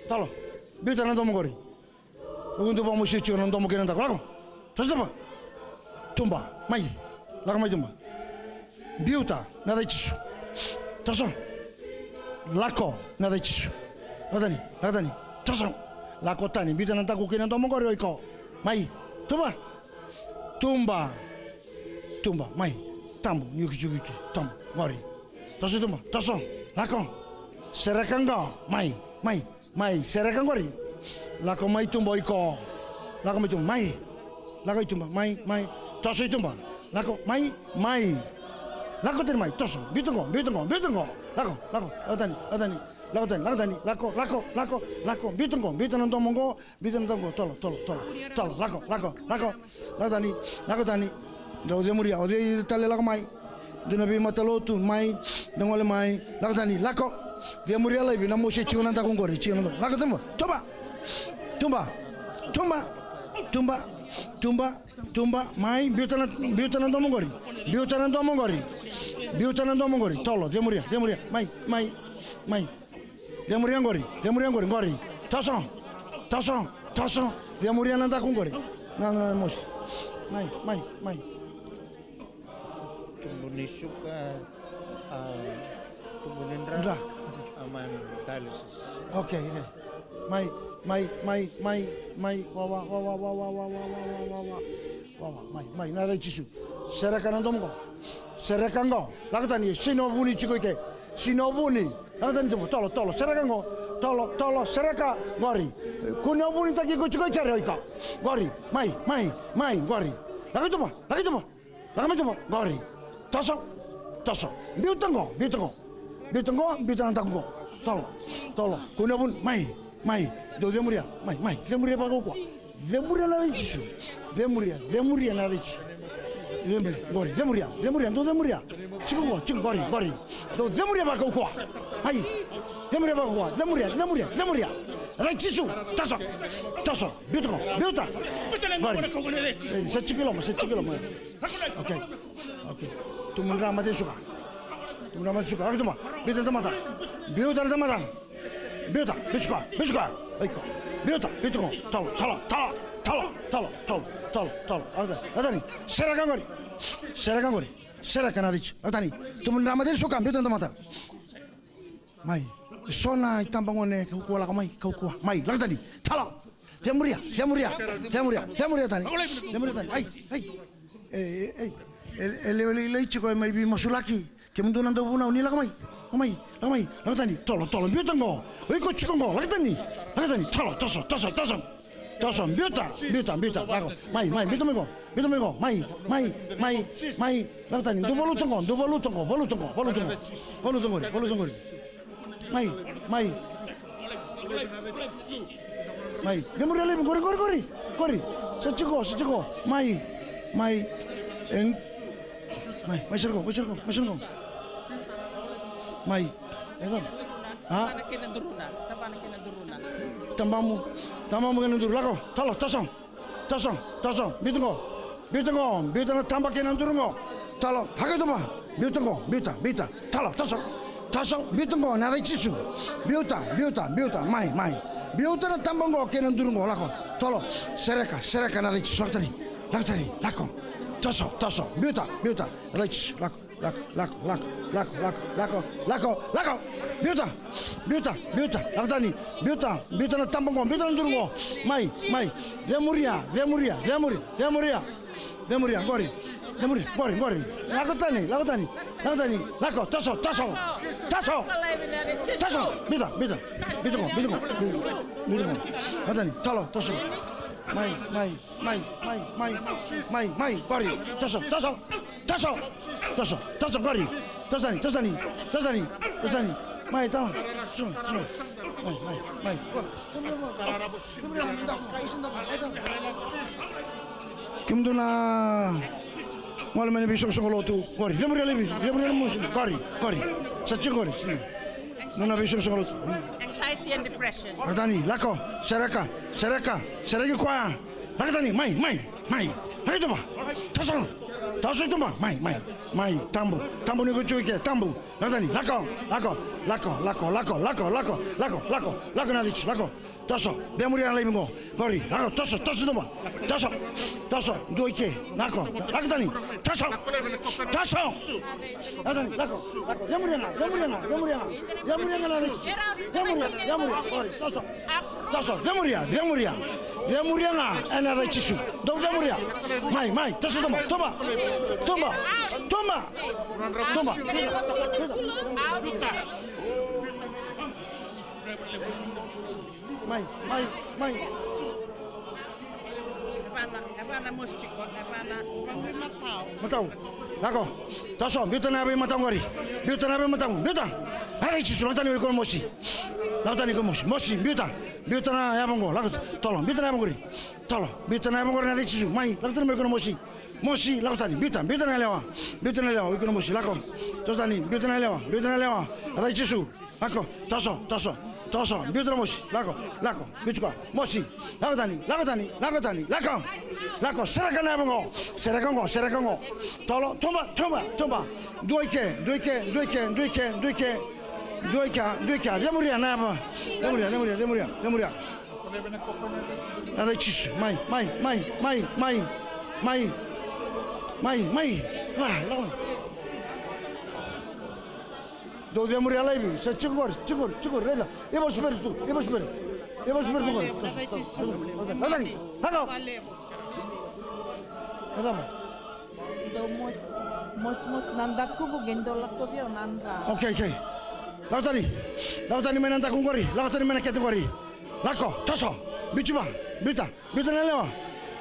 Tolo, biuta na domo qori. Vuku dou vakamosi tiko na domo kei na daku. Lako. Toso tuba. Tuba. Mai. Lako mai tuba. Biuta na yaca i Jisu. Toso. Lako na yaca i Jisu. Lako tani. Lako tani. Toso. Lako tani. Biuta na daku kei na domo qori o iko. Mai. Tuba. Tuba. Tuba. Mai. Tabu. Ni okitiko ike. Tabu. Qori. Toso tuba. Toso. Lako. Sereka qo. Mai. Mai. Mai, sereka qori. Lako mai tuba o iko. Lako mai tuba, mai. Lako i tuba, mai, mai. Toso i tuba. Lako, mai, mai. Lako tani mai, toso. Biuta qo, biuta qo, biuta qo. Lako, lako, lako tani, lako tani. Lako tani, lako tani, lako, lako, lako, lako. Biuta qo, biuta na domo qo, biuta na domo qo. Tolo, tolo, tolo. Tolo, lako, lako, lako. Lako tani, lako tani. Drau cemuria, o cei tale lako mai? Dua na veimatalotu mai, da gole mai, lako tani, lako. Cemuria laivi na mosi e tiko na daku qori, tiko na daku. Lako tani, tuba. Tuba. Tuba. Tuba. Tuba. Tuba. Mai, biuta na, biuta na domo qori. Biuta na domo qori. Biuta na domo qori. Tolo, cemuria, cemuria. Mai, mai, mai. Cemuria qori, cemuria qori, qori. Toso, toso, toso. Cemuria na daku qori. Na, na, na mosi. Mai, mai, mai. Tubu ni suka, a, tubu ni dra. Dra. A, mai dialysis. Okay, okay. Mai, mai, mai, mai, mai. Wa, wa, wa. Wa, wa, mai, mai, na yaca i Jisu. Sereka na domo qo. Sereka qo. Lako tani, sega ni o vuni tiko i ke. Sega ni o vuni. Lako tani tuba, tolo, tolo, sereka qo. Tolo, tolo, sereka, qori. Kua ni o vunitaki iko tiko i keri o iko. Qori, mai, mai, mai, qori. Lako i tuba, lako i tuba. Lako mai tuba, qori. Toso, toso. Biuta qo, biuta qo. Biuta qo, biuta na daku qo. Tolo, tolo. Kua ni o vuni, mai. Mai, dou cemuria, mai, mai, cemuria vakaukauwa. Cemuria na yaca i Jisu. Cemuria, cemuria na yaca i Jisu. Cemuria, qori, cemuria, cemuria, dou cemuria. Tiko qo, tiko qori, qori. Dou cemuria vakaukauwa. Mai. Cemuria vakaukauwa, cemuria, cemuria, cemuria. Rai Jisu. Toso. Toso. Biuta qo. Biuta. Qori. E, sa tiko i loma, sa tiko i loma. Okei. Okei. Tumudra mata i suka. Tumudra mata i suka. Lako tu mai. Biuta na tamata. Biuta na tamata. Biuta. Biuta koya. Biuta koya. Iko. Biuta. Biuta qo. Talo. Talo. Talo. Talo. Talo. Talo. Talo. Talo. Lako tani. Lako tani. Sereka qori. Sereka qori. Sereka na Jisu. Lako tani. Tumudra mata i suka. Biuta na tamata. Mai. Eso na itabagone, kaukauwa, lako mai, kaukauwa. Mai, lako tani. Talo. Cemuria, cemuria, cemuria, cemuria tani. Cemuria tani. Ai, ai. E, e, e, e lewe lailai tiko e mai veimasulaki. Kemudou na dauvunau, ni lako mai. Lako mai, lako mai, lako tani. Tolo, tolo, biuta qo. O iko tiko qo, lako tani. Lako tani, tolo, toso, toso, toso. Toso, biuta, biuta, biuta, lako. Mai, mai, biuta mai qo, biuta mai qo. Mai, mai, mai, mai, lako tani. Dou valuta qo, dou valuta qo, valuta qo, valuta qo. Valuta qori, valuta qori. Mai, mai. Mai, cemuria laivi, qori, qori, qori. Qori. Sa tiko, sa tiko. Mai, mai. En. Mai, mai sara qo, mai sara qo, mai sara qo. Mai. E qo. A? Tabana kei na duruna, tabana kei na duruna. Tabamu, tabamu kei na duru, lako, talo, toso. Toso, toso, biuta qo. Biuta qo, biuta na taba kei na duru qo. Talo, taka tu mai. Biuta qo, biuta, biuta. Talo, toso. Toso, biuta qo, ena yaca i Jisu. Biuta, biuta, biuta, mai, mai. Biuta na taba qo kei na duru qo, lako. Talo, sereka, sereka ena yaca i Jisu, lako tani. Lako tani, lako. Toso, toso, biuta, biuta. Yaca i Jisu, lako. Lako, lako, lako. Biuta, biuta, biuta, biuta. Lako tani. Biuta, biuta na taba qo, biuta na duru qo. Mai, mai. Cemuria, cemuria, cemuria, cemuria. Cemuria, qori. Cemuria, qori, qori. Lako tani, lako tani. Lako tani. Lako, toso, toso. Toso. Toso. Biuta, biuta. Biuta qo, biuta qo. Biuta qo. Lako tani, talo, toso. Mai, mai, mai, mai, mai, mai, mai, qori. Toso, toso. Toso! Toso! Toso qori! Toso tani! Toso tani! Toso tani! Toso tani! Mai, tama! Suma, suma! Mai, mai, mai! Kemudou na gole mai na veisoqosoqo lotu qori. Cemuria laivi, cemuria laivi, qori, qori. Sa tiko qori. Nona veisoqosoqo lotu. Anxiety and depression. Lako tani, lako, sereka, sereka, sereki koya. Lako tani, mai, mai, mai. Lako i tuba. Toso. Toso i tuba. Mai, mai, mai. Tabu. Tabu ni ko tiko i ke. Tabu. Lako tani. Lako. Lako. Lako. Lako. Lako. Lako. Lako. Lako. Lako. Lako na cici. Lako. Toso. Cemuria na laivi qo. Qori. Lako. Toso. Toso i tuba. Toso. Toso. Dua i ke. Lako. Lako tani. Toso. Toso. Lako tani. Lako. Lako. Cemuria ga. Cemuria ga. Cemuria ga. Cemuria ga na cici. Cemuria. Cemuria. Qori. Toso. Toso, cemuria, cemuria. Cemuria ga ena yaca i Jisu. Dou cemuria. Mai, mai, toso tuba, tuba. Tuba, tuba. Tuba. Mai, mai, mai. Matau. Lako. Toso, biuta na yava i matau qori. Biuta na yava i matau. Biuta. Yaca i Jisu, lako tani o iko na mosi. Lako tani o iko na mosi. Mosi, biuta. Biuta na yava qo, lako tolo, biuta na yava qori. Tolo, biuta na yava qori ena yaca i Jisu, mai, lako tani mai o iko na mosi. Mosi, lako tani, biuta, biuta na yalewa. Biuta na yalewa, o iko na mosi, lako. Toso tani, biuta na yalewa, biuta na yalewa. Yaca i Jisu, lako, toso, toso, toso, biuta na mosi, lako, lako, biuta koya, mosi. Lako tani, lako tani, lako tani, lako. Lako, sereka na yava qo, sereka qo, sereka qo. Tolo, tuba, tuba, tuba. Dua i ke, dua i ke, dua i ke, dua i ke, dua i ke. Dua i ke, dua i ke, cemuria na yava. Cemuria, cemuria, cemuria, cemuria. Yaca i Jisu, mai, mai, mai, mai, mai, mai, mai, mai. Va, lako. Dou cemuria laivi, sa tiko qori, tiko qori, tiko qori, raica. Evil spirit tu, evil spirit. Evil spirit tu qori. Lako tani, lako. Lako tani. Dou mosi, mosi, mosi na dakuqu qai dou lakovi au na dra. Okei, okei. Lako tani. Lako tani mai na dakuqu qori. Lako tani mai na kete qori. Lako, toso. Biuta, biuta. Biuta na yalewa.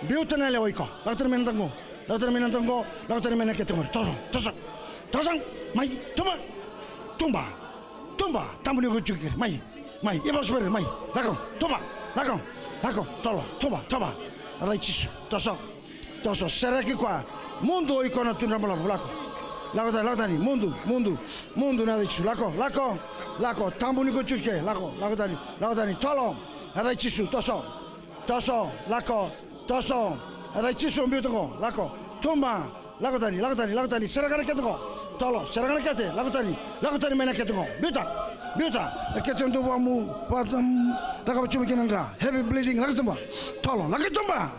Biuta na yalewa iko. Lako tani mai na dakuqu. Lako tani mai na dakuqu. Lako tani mai na kete qori. Toso, toso. Toso. Mai, tuba. Tuba. Tuba. Tabu ni ko tiko keri. Mai. Mai, evil spirit, mai. Lako, tuba, lako, lako, tolo, tuba, tuba. Yaca i Jisu, toso, toso, sereki koya. Mudu o iko na tu drabalavu, lako. Lako tani, lako tani, mudu, mudu, mudu na yaca i Jisu. Lako, lako, lako, tabu ni kocuke, lako, lako tani, lako tani, tolo, na yaca i Jisu, toso, toso, lako, toso, na yaca i Jisu, biuta qo, lako, tuba, lako tani, lako tani, lako tani, sereka na kete qo, tolo, sereka na kete, lako tani, lako tani mai na kete qo, biuta, biuta, na kete dou vamu, va, um, cakava tu mai kina na dra, heavy bleeding, lako tuba, tolo, lako tuba.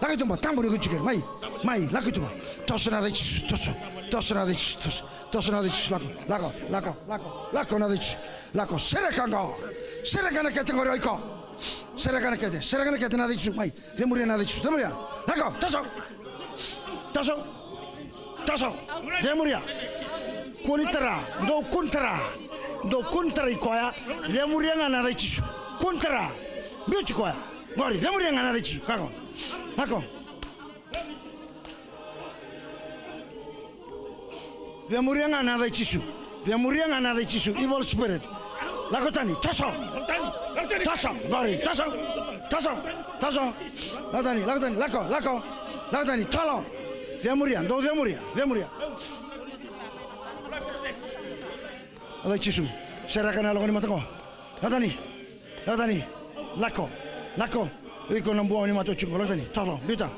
Lako i tuba, tabu ni kocuke, mai, mai, lako i tuba. Toso na yaca i Jisu, toso, toso na yaca i Jisu, toso, toso na yaca i Jisu, lako, lako, lako, lako, lako na yaca i Jisu, lako, sereka qo, sereka na kete qori o iko. Sereka na kete, sereka na kete na yaca i Jisu, mai, cemuria na yaca i Jisu, cemuria, lako, toso, toso, toso, cemuria. Kua ni tara, dou kua ni tara, dou kua ni tara i koya, cemuria ga na yaca i Jisu, kua ni tara, biuti koya. Qori, cemuria ga na yaca i Jisu. Lako. Lako. Cemuria ga na yaca i Jisu. Cemuria ga na yaca i Jisu. Evil spirit. Lako tani. Toso. Toso. Qori. Toso. Toso. Toso. Lako tani. Lako tani. Lako. Lako. Lako tani. Tolo. Cemuria. Dou cemuria. Cemuria. Yaca i Jisu. Sereka na yaloka ni mata qo. Lako tani. Lako tani. Lako. Lako. Iko na buawa ni mata o Jisu qo. Lako tani. Tolo. Biuta.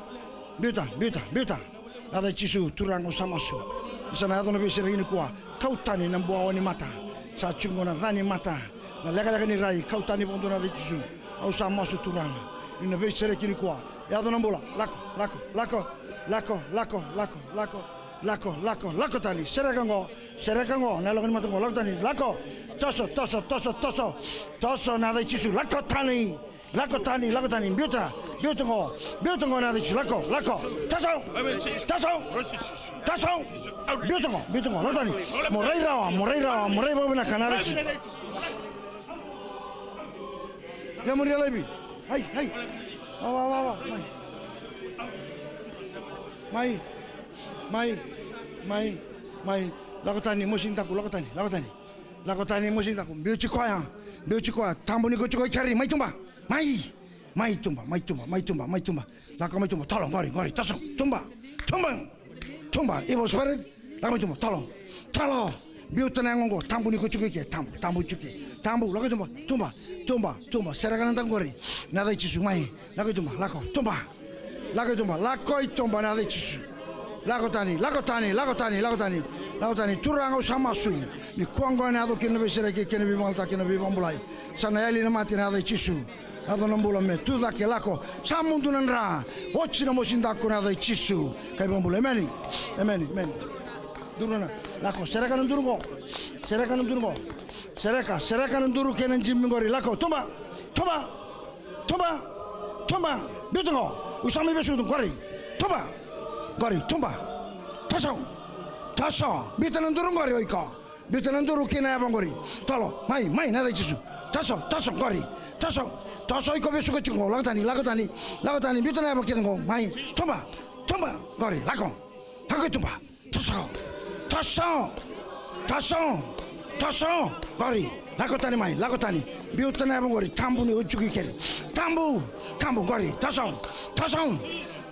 Biuta. Biuta. Biuta. Yaca i Jisu, Turaga, au sa masu. Ni sa na yaco na veisereki nikua. Kau tani na buawa ni mata. Sa Jisu qo na ca ni mata. Na lekaleka ni rai. Kau tani vakadua na yaca i Jisu. Au sa masu, Turaga. Ni na veisereki nikua. Yaco na bula. Lako. Lako. Lako. Lako. Lako. Lako. Lako. Lako. Lako. Lako tani. Sereka qo. Sereka qo, na yaloka ni mata qo, lako tani, lako. Toso, toso, toso, toso. Toso na yaca i Jisu, lako tani. Lako tani, lako tani, biuta, biuta qo, biuta qo na yaca i Jisu, lako, lako. Toso, toso, toso. Biuta qo, biuta qo, lako tani. Mo rai rawa, mo rai rawa, mo rai vakavinaka na yaca i Jisu. Cemuria laivi. Ai, ai. Va, va, va, va. Mai. Mai. Mai. Mai. Mai. Lako tani, mosi ni taku, lako tani, lako tani. Lako tani, mosi ni taku, biuti koya. Biuti koya, tabu ni kocuke i keri, mai tuba. Mai. Mai tuba, mai tuba, mai tuba, mai tuba. Lako mai tuba, tolo, qori, qori, toso, tuba. Tuba. Tuba, evil spirit. Lako mai tuba, tolo. Tolo. Biuta na yago qo, tabu ni kocuke i ke, tabu, tabu i Jisu ke. Tabu, lako i tuba, tuba, tuba, tuba. Sereka na daku qori. Na yaca i Jisu, mai. Lako i tuba, lako, tuba. Lako i tuba, lako i tuba na yaca i Jisu. Lako tani, lako tani, lako tani, lako tani. Lako tani, Turaga au sa masu. Nikua qo ena yaco kina na veisereki kei na veivagataki kei na veivakabulai. Sa na yali na mate na yaca i Jisu. Yaco na bula me tu cake, lako. Sa mudu na dra. Oti na mosi daku na yaca i Jisu. Kai vakabula. Emeni. Emeni. Emeni. Duru na. Lako. Sereka na duru qo. Sereka na duru qo. Sereka. Sereka na duru kei na jimi qori. Lako. Tuba. Tuba. Tuba. Tuba. Biuta qo. Au sa mai vesuka tu qori. Tuba. Qori. Tuba. Toso. Toso. Biuta na duru qori o iko. Biuta na duru kei na yava qori. Tolo, mai, mai, na yaca i Jisu. Toso, toso, qori. Toso, toso, iko vesuka tiko qo. Lako tani, lako tani, lako tani. Biuta na yava kece qo. Mai, tuba, tuba, qori. Lako, lako i tuba. Toso, toso, toso, toso, qori. Lako tani mai, lako tani. Biuta na yava qori. Tabu ni kocuke i keri. Tabu, tabu, qori. Toso, toso.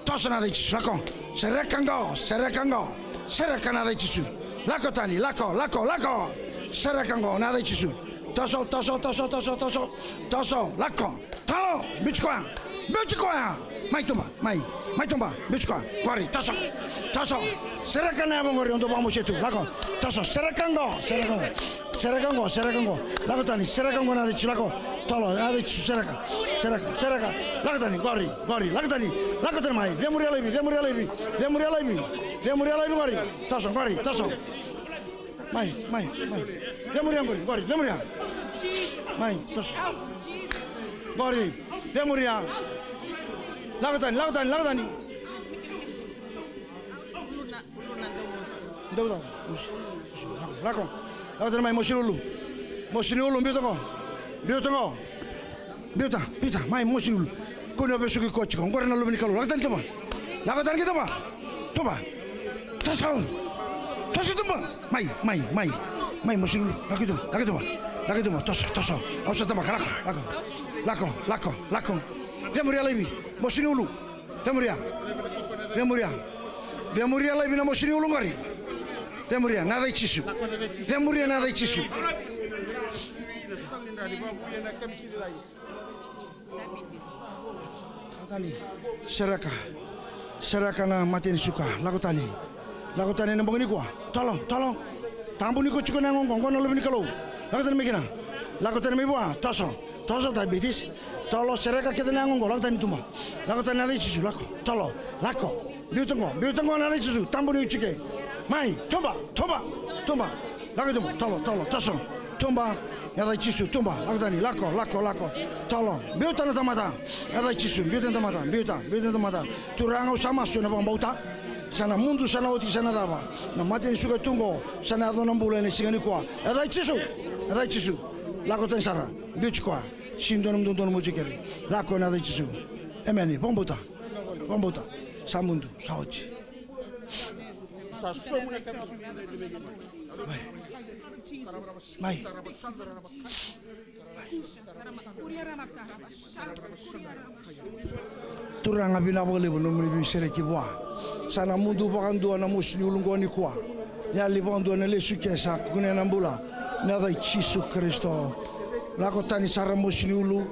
Toso na yaca i Jisu, lako. Sereka qo, sereka qo. Sereka na yaca i Jisu. Lako tani, lako, lako, lako. Sereka qo na yaca i Jisu. Toso, toso, toso, toso, toso. Toso, lako. Talo, biuti koya. Biuti koya. Mai tuba, mai. Mai tuba, biuti koya. Qori, toso. Toso. Sereka na yava qori, au dau vakamosia tu. Lako. Toso, sereka qo, sereka qo. Sereka qo, sereka qo. Lako tani, sereka qo na yaca i Jisu, lako. Tolo, yaca i Jisu, sereka. Sereka, sereka. Lako tani, qori, qori. Lako tani, lako tani mai. Cemuria laivi, cemuria laivi. Cemuria laivi. Cemuria laivi qori. Toso, qori, toso. Mai, mai, mai. Cemuria qori, qori, cemuria. Mai, toso. Qori, cemuria. Lako tani, lako tani, lako tani. Dou tau. Mosi. Lako. Lako tani mai mosi ni ulu. Mosi ni ulu, biuta qo. Biuta qo. Biuta, biuta, mai mosi ni ulu. Kua ni vesuki koya tiko. Qori na Luve ni Kalou. Lako tani tuba. Lako tani ki tuba. Tuba. Toso. Toso tuba. Mai, mai, mai. Mai mosi ni ulu. Lako i tuba, lako i tuba. Lako i tuba. Toso, toso. Au sa tabaka, lako, lako. Lako, lako, lako. Cemuria laivi. Mosi ni ulu. Cemuria. Cemuria. Cemuria laivi na mosi ni ulu qori. Cemuria na yaca i Jisu. Cemuria na yaca i Jisu. Tani. Sereka. Sereka na mate ni suka. Lako tani. Lako tani ena bogi nikua. Tolo, tolo. Tabu ni ko tiko na yago oqo, oqo na luve ni Kalou. Lako tani mai kina. Lako tani mai vua. Toso. Toso diabetes. Tolo, sereka kece na yago oqo. Lako tani tuba. Lako tani na yaca i Jisu. Lako. Tolo. Lako. Biuta oqo. Biuta oqo na yaca i Jisu. Tabu ni o tiko. Mai. Tuba. Tuba. Tuba. Lako i tuba. Tolo. Tolo. Toso. Tuba. Yaca i Jisu, tuba, lako tani, lako, lako, lako. Tolo, biuta na tamata. Yaca i Jisu, biuta na tamata, biuta, biuta na tamata. Turaga, au sa masu ena vakabauta. Sa na mudu, sa na oti, sa na cava. Na mate ni suka e tu oqo, sa na yaco na bula ena siga nikua. Yaca i Jisu, yaca i Jisu. Lako tani sara, biuti koya. Sega ni dua na mudu, dua na mudu keri. Lako ena yaca i Jisu. Emeni, vakabauta. Vakabauta. Sa mudu, sa oti. Mai. Mai. Turaga, vinaka vakalevu na nomuni veisereki vua. Sa na mudu vakadua na mosi ni ulu oqo nikua. Yali vakadua na lesu ke sa kunea na bula. Na yaca i Jisu Karisito. Lako tani sara mosi ni ulu.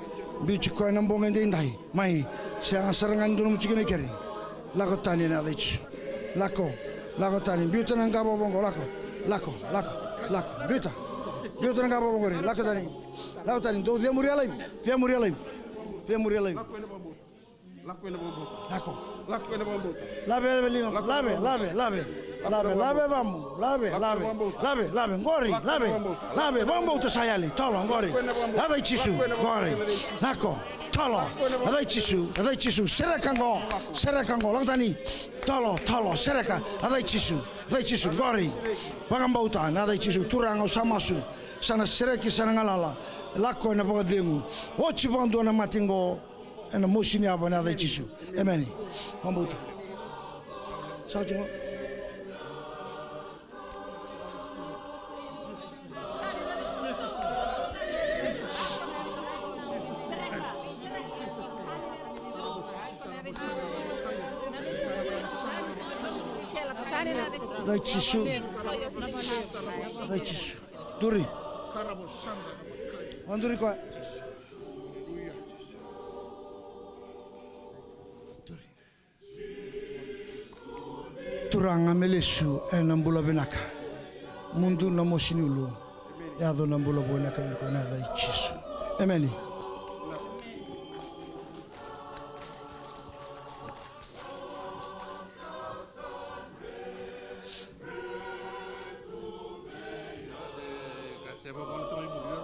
Biuti koya na bogi edaidai. Mai, sega sara ga ni dua na mudu kina keri. Lako tani ena yaca i Jisu. Lako, lako tani. Biuta na qavokavoqa oqo, lako. Lako, lako, lako. Biuta. Biuta na qavokavoqa oqori. Lako tani. Lako tani. Dou cemuria laivi. Cemuria laivi. Cemuria laivi. Lako. Lave, lave liga. Lave, lave, lave. Lave, lave vamu. Lave, lave. Lave, lave. Qori, lave. Lave, vakabauta sa yali. Tolo, qori. Yaca i Jisu, qori. Lako. Tolo. Yaca i Jisu, yaca i Jisu. Sereka qo. Sereka qo. Lako tani. Tolo, tolo. Sereka. Yaca i Jisu. Yaca i Jisu. Qori. Vakabauta. Na yaca i Jisu. Turaga, au sa masu. Sa na sereki, sa na galala. Lako ena vakacegu. Oti vakadua na mate qo. Ena mosi ni yava, na yaca i Jisu. Emeni. Vakabauta. Sa oti qo. Yaca i Jisu. Yaca i Jisu. Duri. Vakaduri koya. Duri. Turaga, me lesu ena bula vinaka. Mudu na mosi ni ulu. Yaco na bula vou ena yakavi nikua ena yaca i Jisu. Emeni.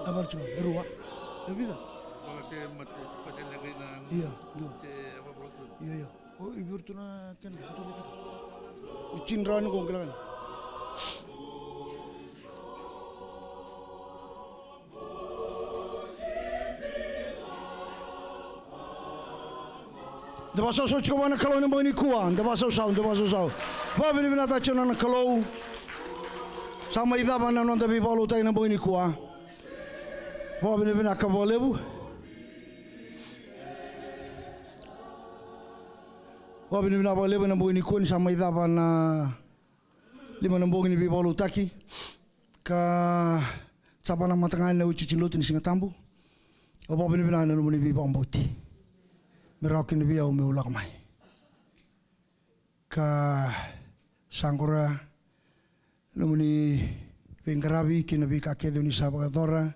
A vale tiko, e rua. E vica? Ia, dua. Ia, ia. O, i vei iratou na kena, iratou na kena. O tini rawa ni qo qai lako yani. Da vakasausau tiko vua na Kalou ena bogi nikua. Da vakasausau, da vakasausau. Vakavinavinakataka tiko na Kalou. Sa mai cava na noda veivakalotutaki ena bogi nikua. Vakavinavinaka vakalevu. Vakavinavinaka vakalevu ena bogi nikua ni sa mai cava na lima na bogi ni veivakalotutaki. Ka sa vakamataqali na iotioti ni lotu ni Siga Tabu. Au vakavinavinaka na nomuni veivakabauti me rawa kina vei au meu lako mai. Ka sa qoroya nomuni veiqaravi kei na veika kece oni sa vakayacora,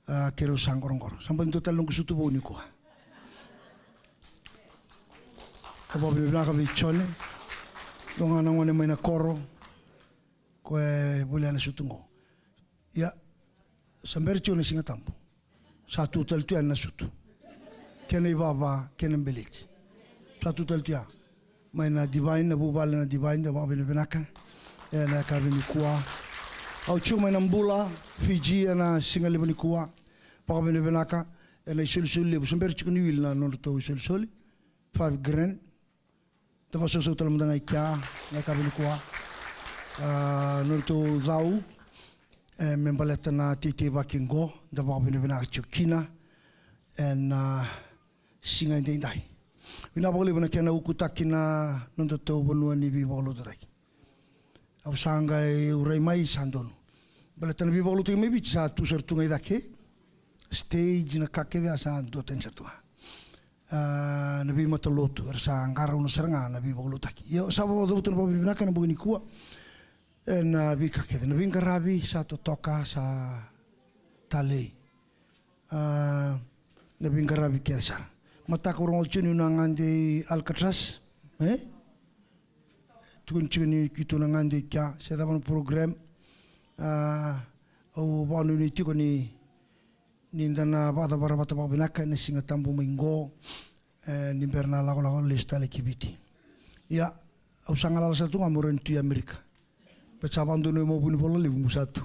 a, keirau sa qoroqoro. Sa baci dua tale noqu sutu vou nikua. Au vakavinavinaka vei Jone, dua ga na gone mai na koro, koya e volia na sutu qo. Ia, sa bera tiko na Siga Tabu. Sa tu tale tu ya na sutu. Kena ivava, kena beleti. Sa tu tale tu ya. Mai na Divine, na vuvale na Divine, da vakavinavinaka. Ena yakavi nikua. Au tiko mai na Bula, Fiji, ena siga levu nikua. Vakavinavinaka. Ena isolisoli levu. Sa bera tiko ni wili na nodratou isolisoli. Five grand. Da vakasausau tale mada ga i kea, na yakavi nikua. A, nodratou cau, e, me baleta na teitei vaki qo, da vakavinavinaka tiko kina, ena, a, siga edaidai. Vinaka vakalevu na kena ukutaki na nodatou vanua ni veivakalotutaki. Au sa qai urai mai sa donu. Baleta na veivakalotutaki mai Viti sa tu sara tu ga i cake. Stage na ka kece a sa duatani sara tu ga. A, na veimatalotu era sa qarauna sara ga na veivakalotutaki. Ia sa vakacavuta na vakavinavinaka ena bogi nikua. Ena veika kece, na veiqaravi sa totoka, sa talei. A, na veiqaravi kece sara. Mataka au rogoca tiko niu na gade i Alcatraz, e? Tukuni tiko ni keitou na gade i kea, se cava na program. A, au vakanuinui tiko ni, ni da na vakacavara vata vakavinaka ena Siga Tabu mai qo, e, ni bera na lakolako lesu tale ki Viti. Ia, au sa galala sara tu ga meu rawa ni tu i Amerika. Baleta sa vakadonui mai o Vunivola Levu meu sa tu.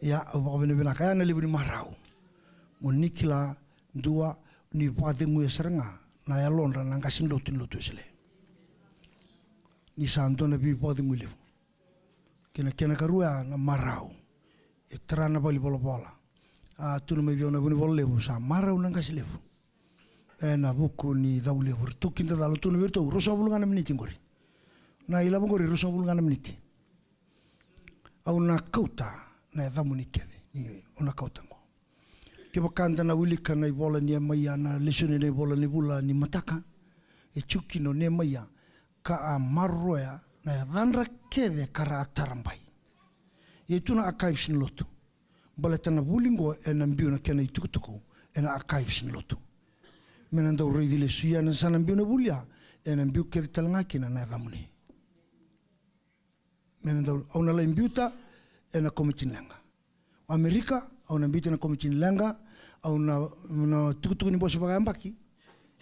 Ia, au vakavinavinaka. Ia na levu ni marau. Mo ni kila, dua, ni vakaceguya sara ga na yalodra na qase ni lotu ni Lotu Wesele. Ni sa dua na veivakacegui levu. Kei na kena ikarua ya na marau. E tara na valenivolavola. A tukuna mai vei au na Vunivola Levu, sa marau na qase levu. Ena vuku ni cau levu. Ratou kidacala, au tukuna vei iratou, ruasagavulu ga na miniti qori. Na ilavo qori, ruasagavulu ga na miniti. Au na kauta na yacamuni kece, ni au na kauta qo. Kevaka da na wilika na ivola nei Emaia, na lesoni ena ivola ni vula ni mataka, e tiko kina o Emaia, ka a maroroya na yacadra kece ka ra a tara bai. Ia e tu na archives ni lotu. Baleta na vuli qo ena biu na kena itukutuku ena archives ni lotu. Me na dau raici lesu, ia na sa na biu na vuli ya, ena biu kece tale ga kina na yacamuni. Me na dau, au na lai biuta ena komiti ni leqa. O Amerika, au na biuta ena komiti ni leqa, au na, na tukutuku ni bose vakayabaki,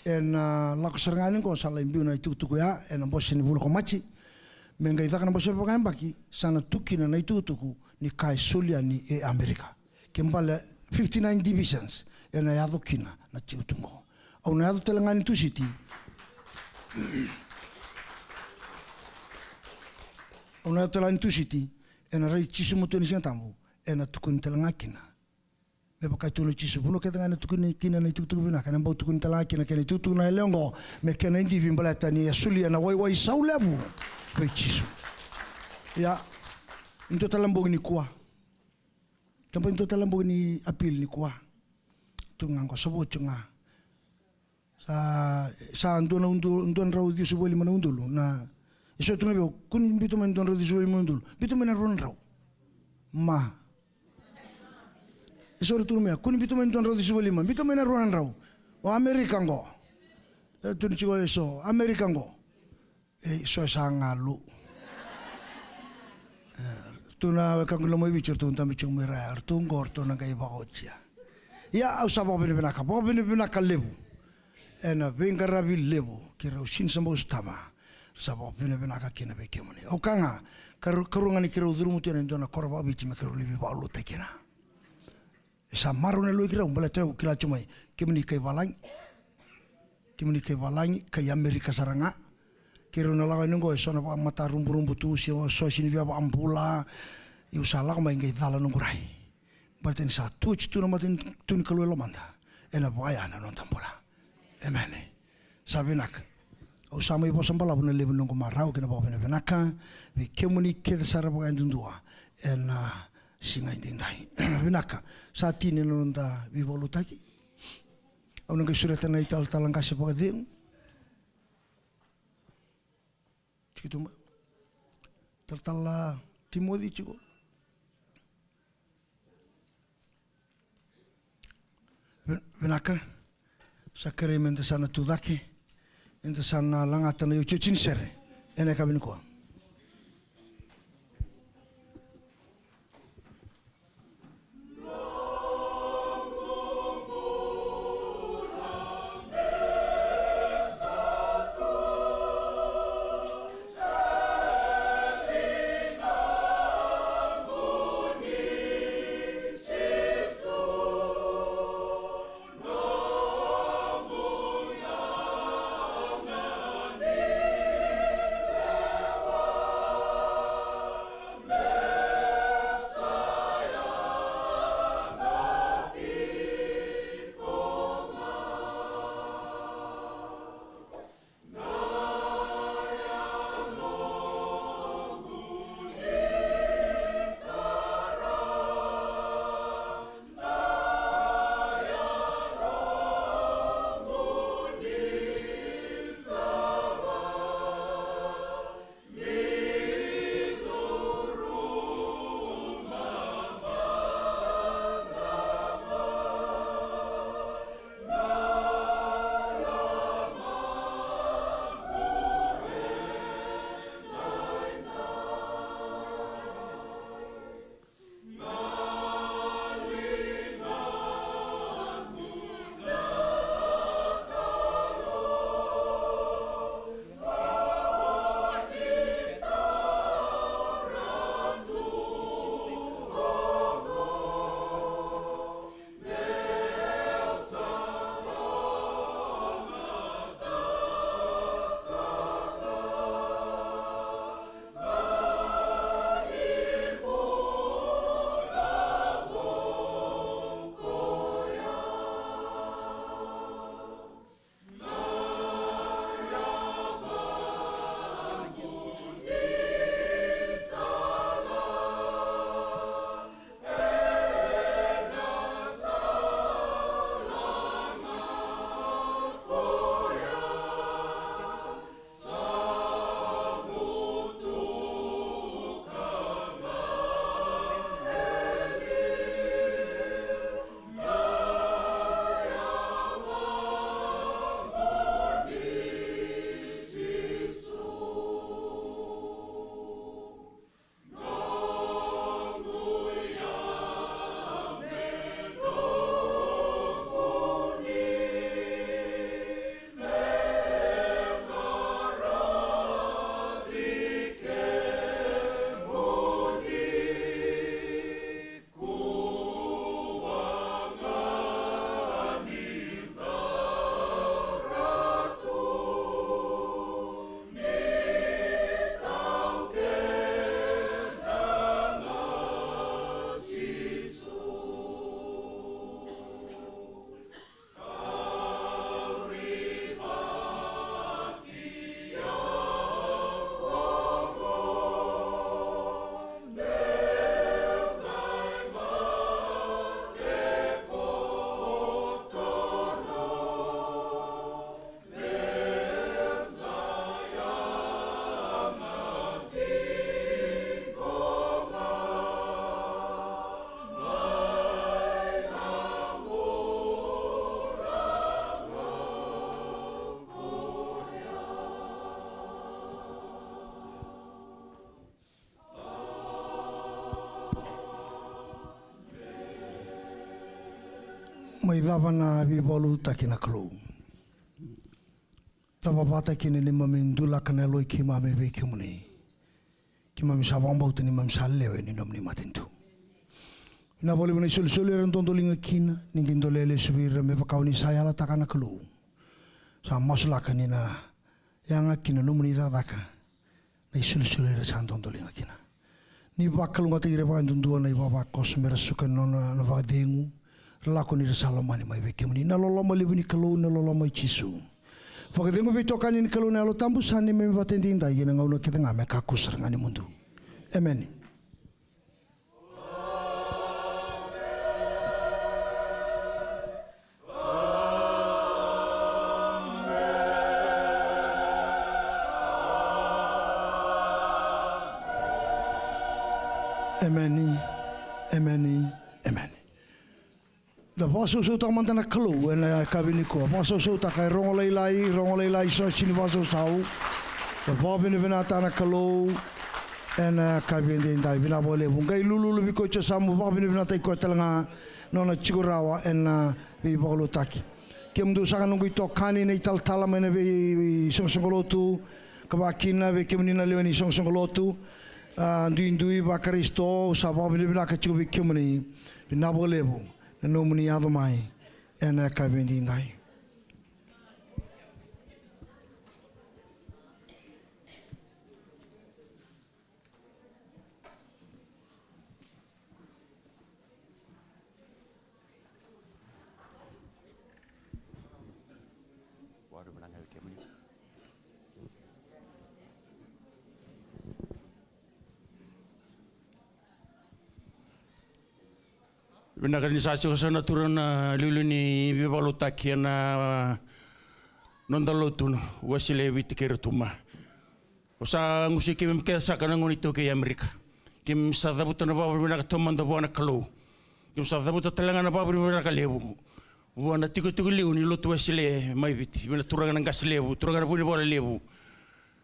ena lako sara ga yani qo sa lai biu na itukutuku ya, ena bose ni vula ko Maji. Me qai caka na bose vakayabaki, sa na tu kina na itukutuku ni ka e soli yani e Amerika. Ke bale fifty-nine divisions, ena yaco kina na tiko tu qo. Au na yaco tale ga ni Tusiti. Au na yaco tale ga ni Tusiti, ena rai Jisu matua ni Siga Tabu, ena tukuni tale ga kina. Me vaka e tukuna o Jisu, vanua kece ga ena tukuni kina na itukutuku vinaka, ena bau tukuni tale ga kina kena itukutuku na yalewa oqo, me kena idivi baleta ni a solia na waiwai saulevu vei Jisu. Ia, e dua tale na bogi nikua. Tabaki dua tale na bogi ni appeal nikua. Tu ga qo, sa vo tu ga. Sa, sa dua na udolu, dua na drau ciwasagavulu ka lima na udolu. Na, e so tukuna vei au, kua ni biuta mai na dua na drau ciwasagavulu ka lima na udolu. Biuta mai na rua na drau. Ma. E so ra tukuna mai, kua ni biuta mai na dua na drau ciwasagavulu ka lima. Biuta mai na rua na drau. O Amerika qo. E tukuna tiko e so, Amerika qo. E, so e sa galu. E, ratou na wekaqu loma i Viti, ratou dabe tiko mai Ra, ratou qo, ratou na qai vakaotia. Ia, au sa vakavinavinaka, vakavinavinaka levu. Ena veiqaravi levu, keirau sini sa bau sotava. Sa vakavinavinaka kina vei kemuni. Au ka ga, karu-, karua ga ni keirau curuma tu ena dua na koro vakaviti me keirau lai veivakalotutaki kina. E sa marau na lewe keirau, baleta au kila tiko mai, kemuni kai valagi. Kemuni kai valagi, kai Amerika sara ga. Keirau na lako yani qo, e so na vakamataruburubu tu, se so sini via vakabula. Au sa lako mai qai cala noqu rai. Baleta ni sa tu oti tu na matanitu ni Kalou e lomada. Ena vakaya na noda bula. Emeni. Sa vinaka. Au sa mai vosa balavu na levu ni noqu marau kei na vakavinavinaka vei kemuni kece sara vakayadudua ena siga edaidai. Vinaka. Sa tini na noda veivakalotutaki. Au na qai sureta na italatala qase vakacegu. Tiko tu mai. Talatala Timoci tiko. Vi-, vinaka. Sa kerei meda sa na tu cake. Eda sa na lagata na iotioti ni sere ena yakavi nikua. Mai cava na veivakalotutaki na Kalou. Cava vata kina ni mami dulaka na yalo i keimami vei kemuni. Keimami sa vakabauta ni mami sa lewe ni nomuni matanitu. Vinaka vakalevu na isolisoli era dodoliga kina, ni qai dolea lesu vei ira me vaka o ni sa yalataka na Kalou. Sa masulaka ni na yaga kina nomuni cakacaka. Na isolisoli era sa dodoliga kina. Ni vakalougatataki ira vakadudua na ivavakoso me ra suka na nona na vakacegu, ra lako ni ra sa lomani mai vei kemuni. Na loloma levu ni Kalou, na loloma i Jisu. Vakacegu veitokani ni Kalou na Yalo Tabu sa neimami vata edaidai ena gauna kece ga me kakua sara ga ni mudu. Emeni. Emeni, emeni, emeni. Da vakasausautaka mada na Kalou ena yakavi nikua. Vakasausautaka e rogo lailai, rogo lailai, so sini vakasausau. Da vakavinavinakataka na Kalou ena yakavi edaidai. Vinaka vakalevu. Qai lululu vei koya e sa mu vakavinavinakataki koya tale ga nona tiko rawa ena veivakalotutaki. Kemudou saka noqu itokani na italatala mai na veisoqosoqo lotu, ka vakakina vei kemuni na lewe ni soqosoqo lotu, a, duidui vaKarisito, au sa vakavinavinaka tiko vei kemuni. Vinaka vakalevu na nomuni yaco mai ena yakavi edaidai. Vinaka ni sa tiko saka na turaga na iliuliu ni veivakalotutaki ena noda lotu Wesele e Viti kei Rotuma. Au sa gusu keimami kece saka na gone iTaukei e Amerika. Keimami sa cavuta na vakavinavinaka taumada vua na Kalou. Keimami sa cavuta tale ga na vakavinavinaka levu vua na tikotiko liu ni lotu Wesele mai Viti, vei na turaga na qase levu, turaga na vunivola levu.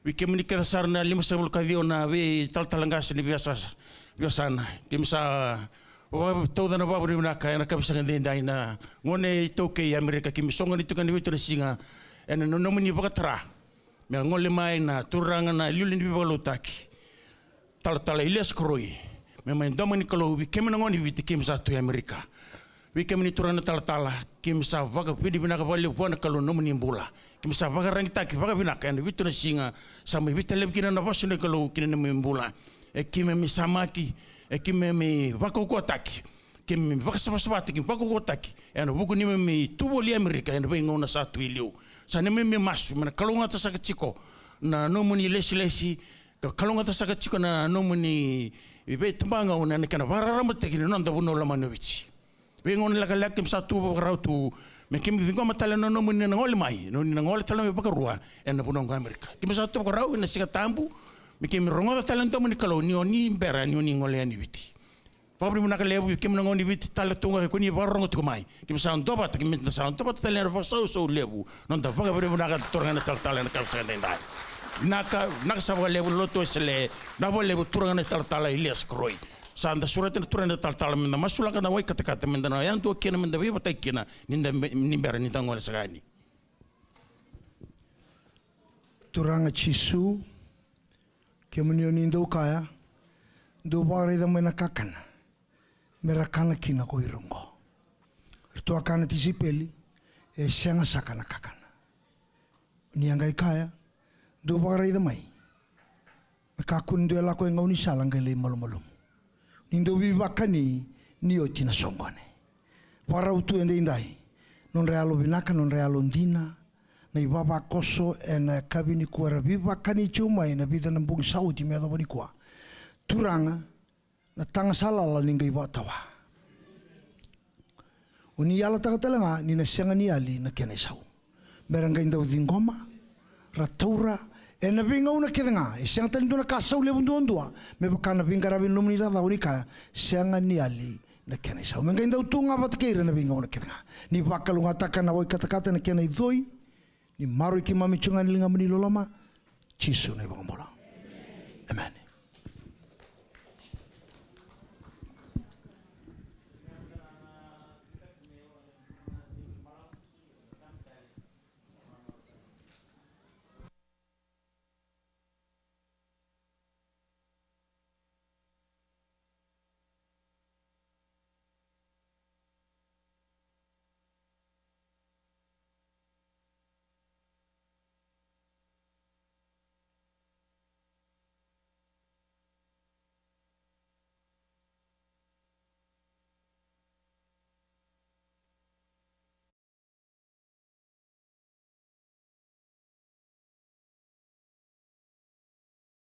Vei kemuni kece sara na limasagavulu ka ciwa na veitalatala qase ni veiyasasa, veiyasana. Keimami sa vakatauca na vakavinavinaka ena yakavi saka edaidai na gone iTaukei e Amerika, keimami soqoni tiko ena vitu na siga ena nomuni vakatara me gole mai na turaga na iliuliu ni veivakalotutaki, talatala Iliesa Koroi, me mai domo ni Kalou vei kemuni na gone ni Viti keimami sa tu e Amerika. Vei kemuni turaga na talatala, keimami sa vakavinavinaka vakalevu vua na Kalou na nomuni bula. Keimami sa vakaragitaki vakavinaka ena vitu na siga sa mai veitalevi kina na vosa ni Kalou ki na nomuni bula. E keimami samaki, e keimami vakaukauwataki, keimami vakasavasavataki, vakaukauwataki ena vuku ni neimami tu voli e Amerika ena veigauna sa tu i liu. Sa neimami masu me na kalougata saka tiko na nomuni lesilesi, ka kalougata saka tiko na nomuni veitabagauna ena kena vakararamataki ni noda vanua lomani o Viti. Veigauna lekaleka keimami sa tu vakarau tu me keimami ciqoma tale na nomuni na gole mai, na nomuni na gole tale mai vakarua ena vanua qo Amerika. Keimami sa tu vakarau ena Siga Tabu me keimami rogoca tale na domo ni Kalou ni o ni bera ni o ni gole yani i Viti. Vakavinavinaka levu vei kemuni na gone ni Viti tale tu ga ko ni vakarorogo tiko mai. Keimami sa duavata, keimami sa duavata tale ena vakasausau levu. Noda vakavinavinaka na turaga na talatala ena yakavi saka edaidai. Vinaka, vinaka saka vakalevu na lotu Wesele, vinaka vakalevu turaga na talatala Iliesa Koroi. Sa da sureta na turaga na talatala me da masulaka na wai katakata me da na yadua kina, me da veivataki kina ni da be-, ni bera ni da gole saka yani. Turaga Jisu, kemuni o ni dau kaya, dou vakaraica mai na kakana me ra kana kina ko ira oqo. Ratou a kana na tisaipeli, e sega saka na kakana. O ni a qai kaya, dou vakaraica mai, me kakua ni dua e lako e gaunisala qai lai malumalumu. Ni dau veivakani ni oti na soqoni. Vakarau tu edaidai nodra yalo vinaka, nodra yalo dina na ivavakoso ena yakavi nikua, era veivakani tiko mai ena vica na bogi sa oti me yacova nikua. Turaga, na taga sa lala ni qai vakatawa. O ni yalataka tale ga ni na sega ni yali na kena isau. Me ra qai dau ciqoma, ra taura ena veigauna kece ga. E sega tale ni dua na ka sau levu duadua me vaka na veiqaravi ni nomuni cakacaka, o ni kaya sega ni yali na kena isau. Me qai dau tu ga vata kei ira ena veigauna kece ga. Ni vakalougatataka na wai katakata ena kena icoi. Ni maroroi keimami tiko ga ena ligamuni ni loloma. Jisu na iVakabula. Emeni.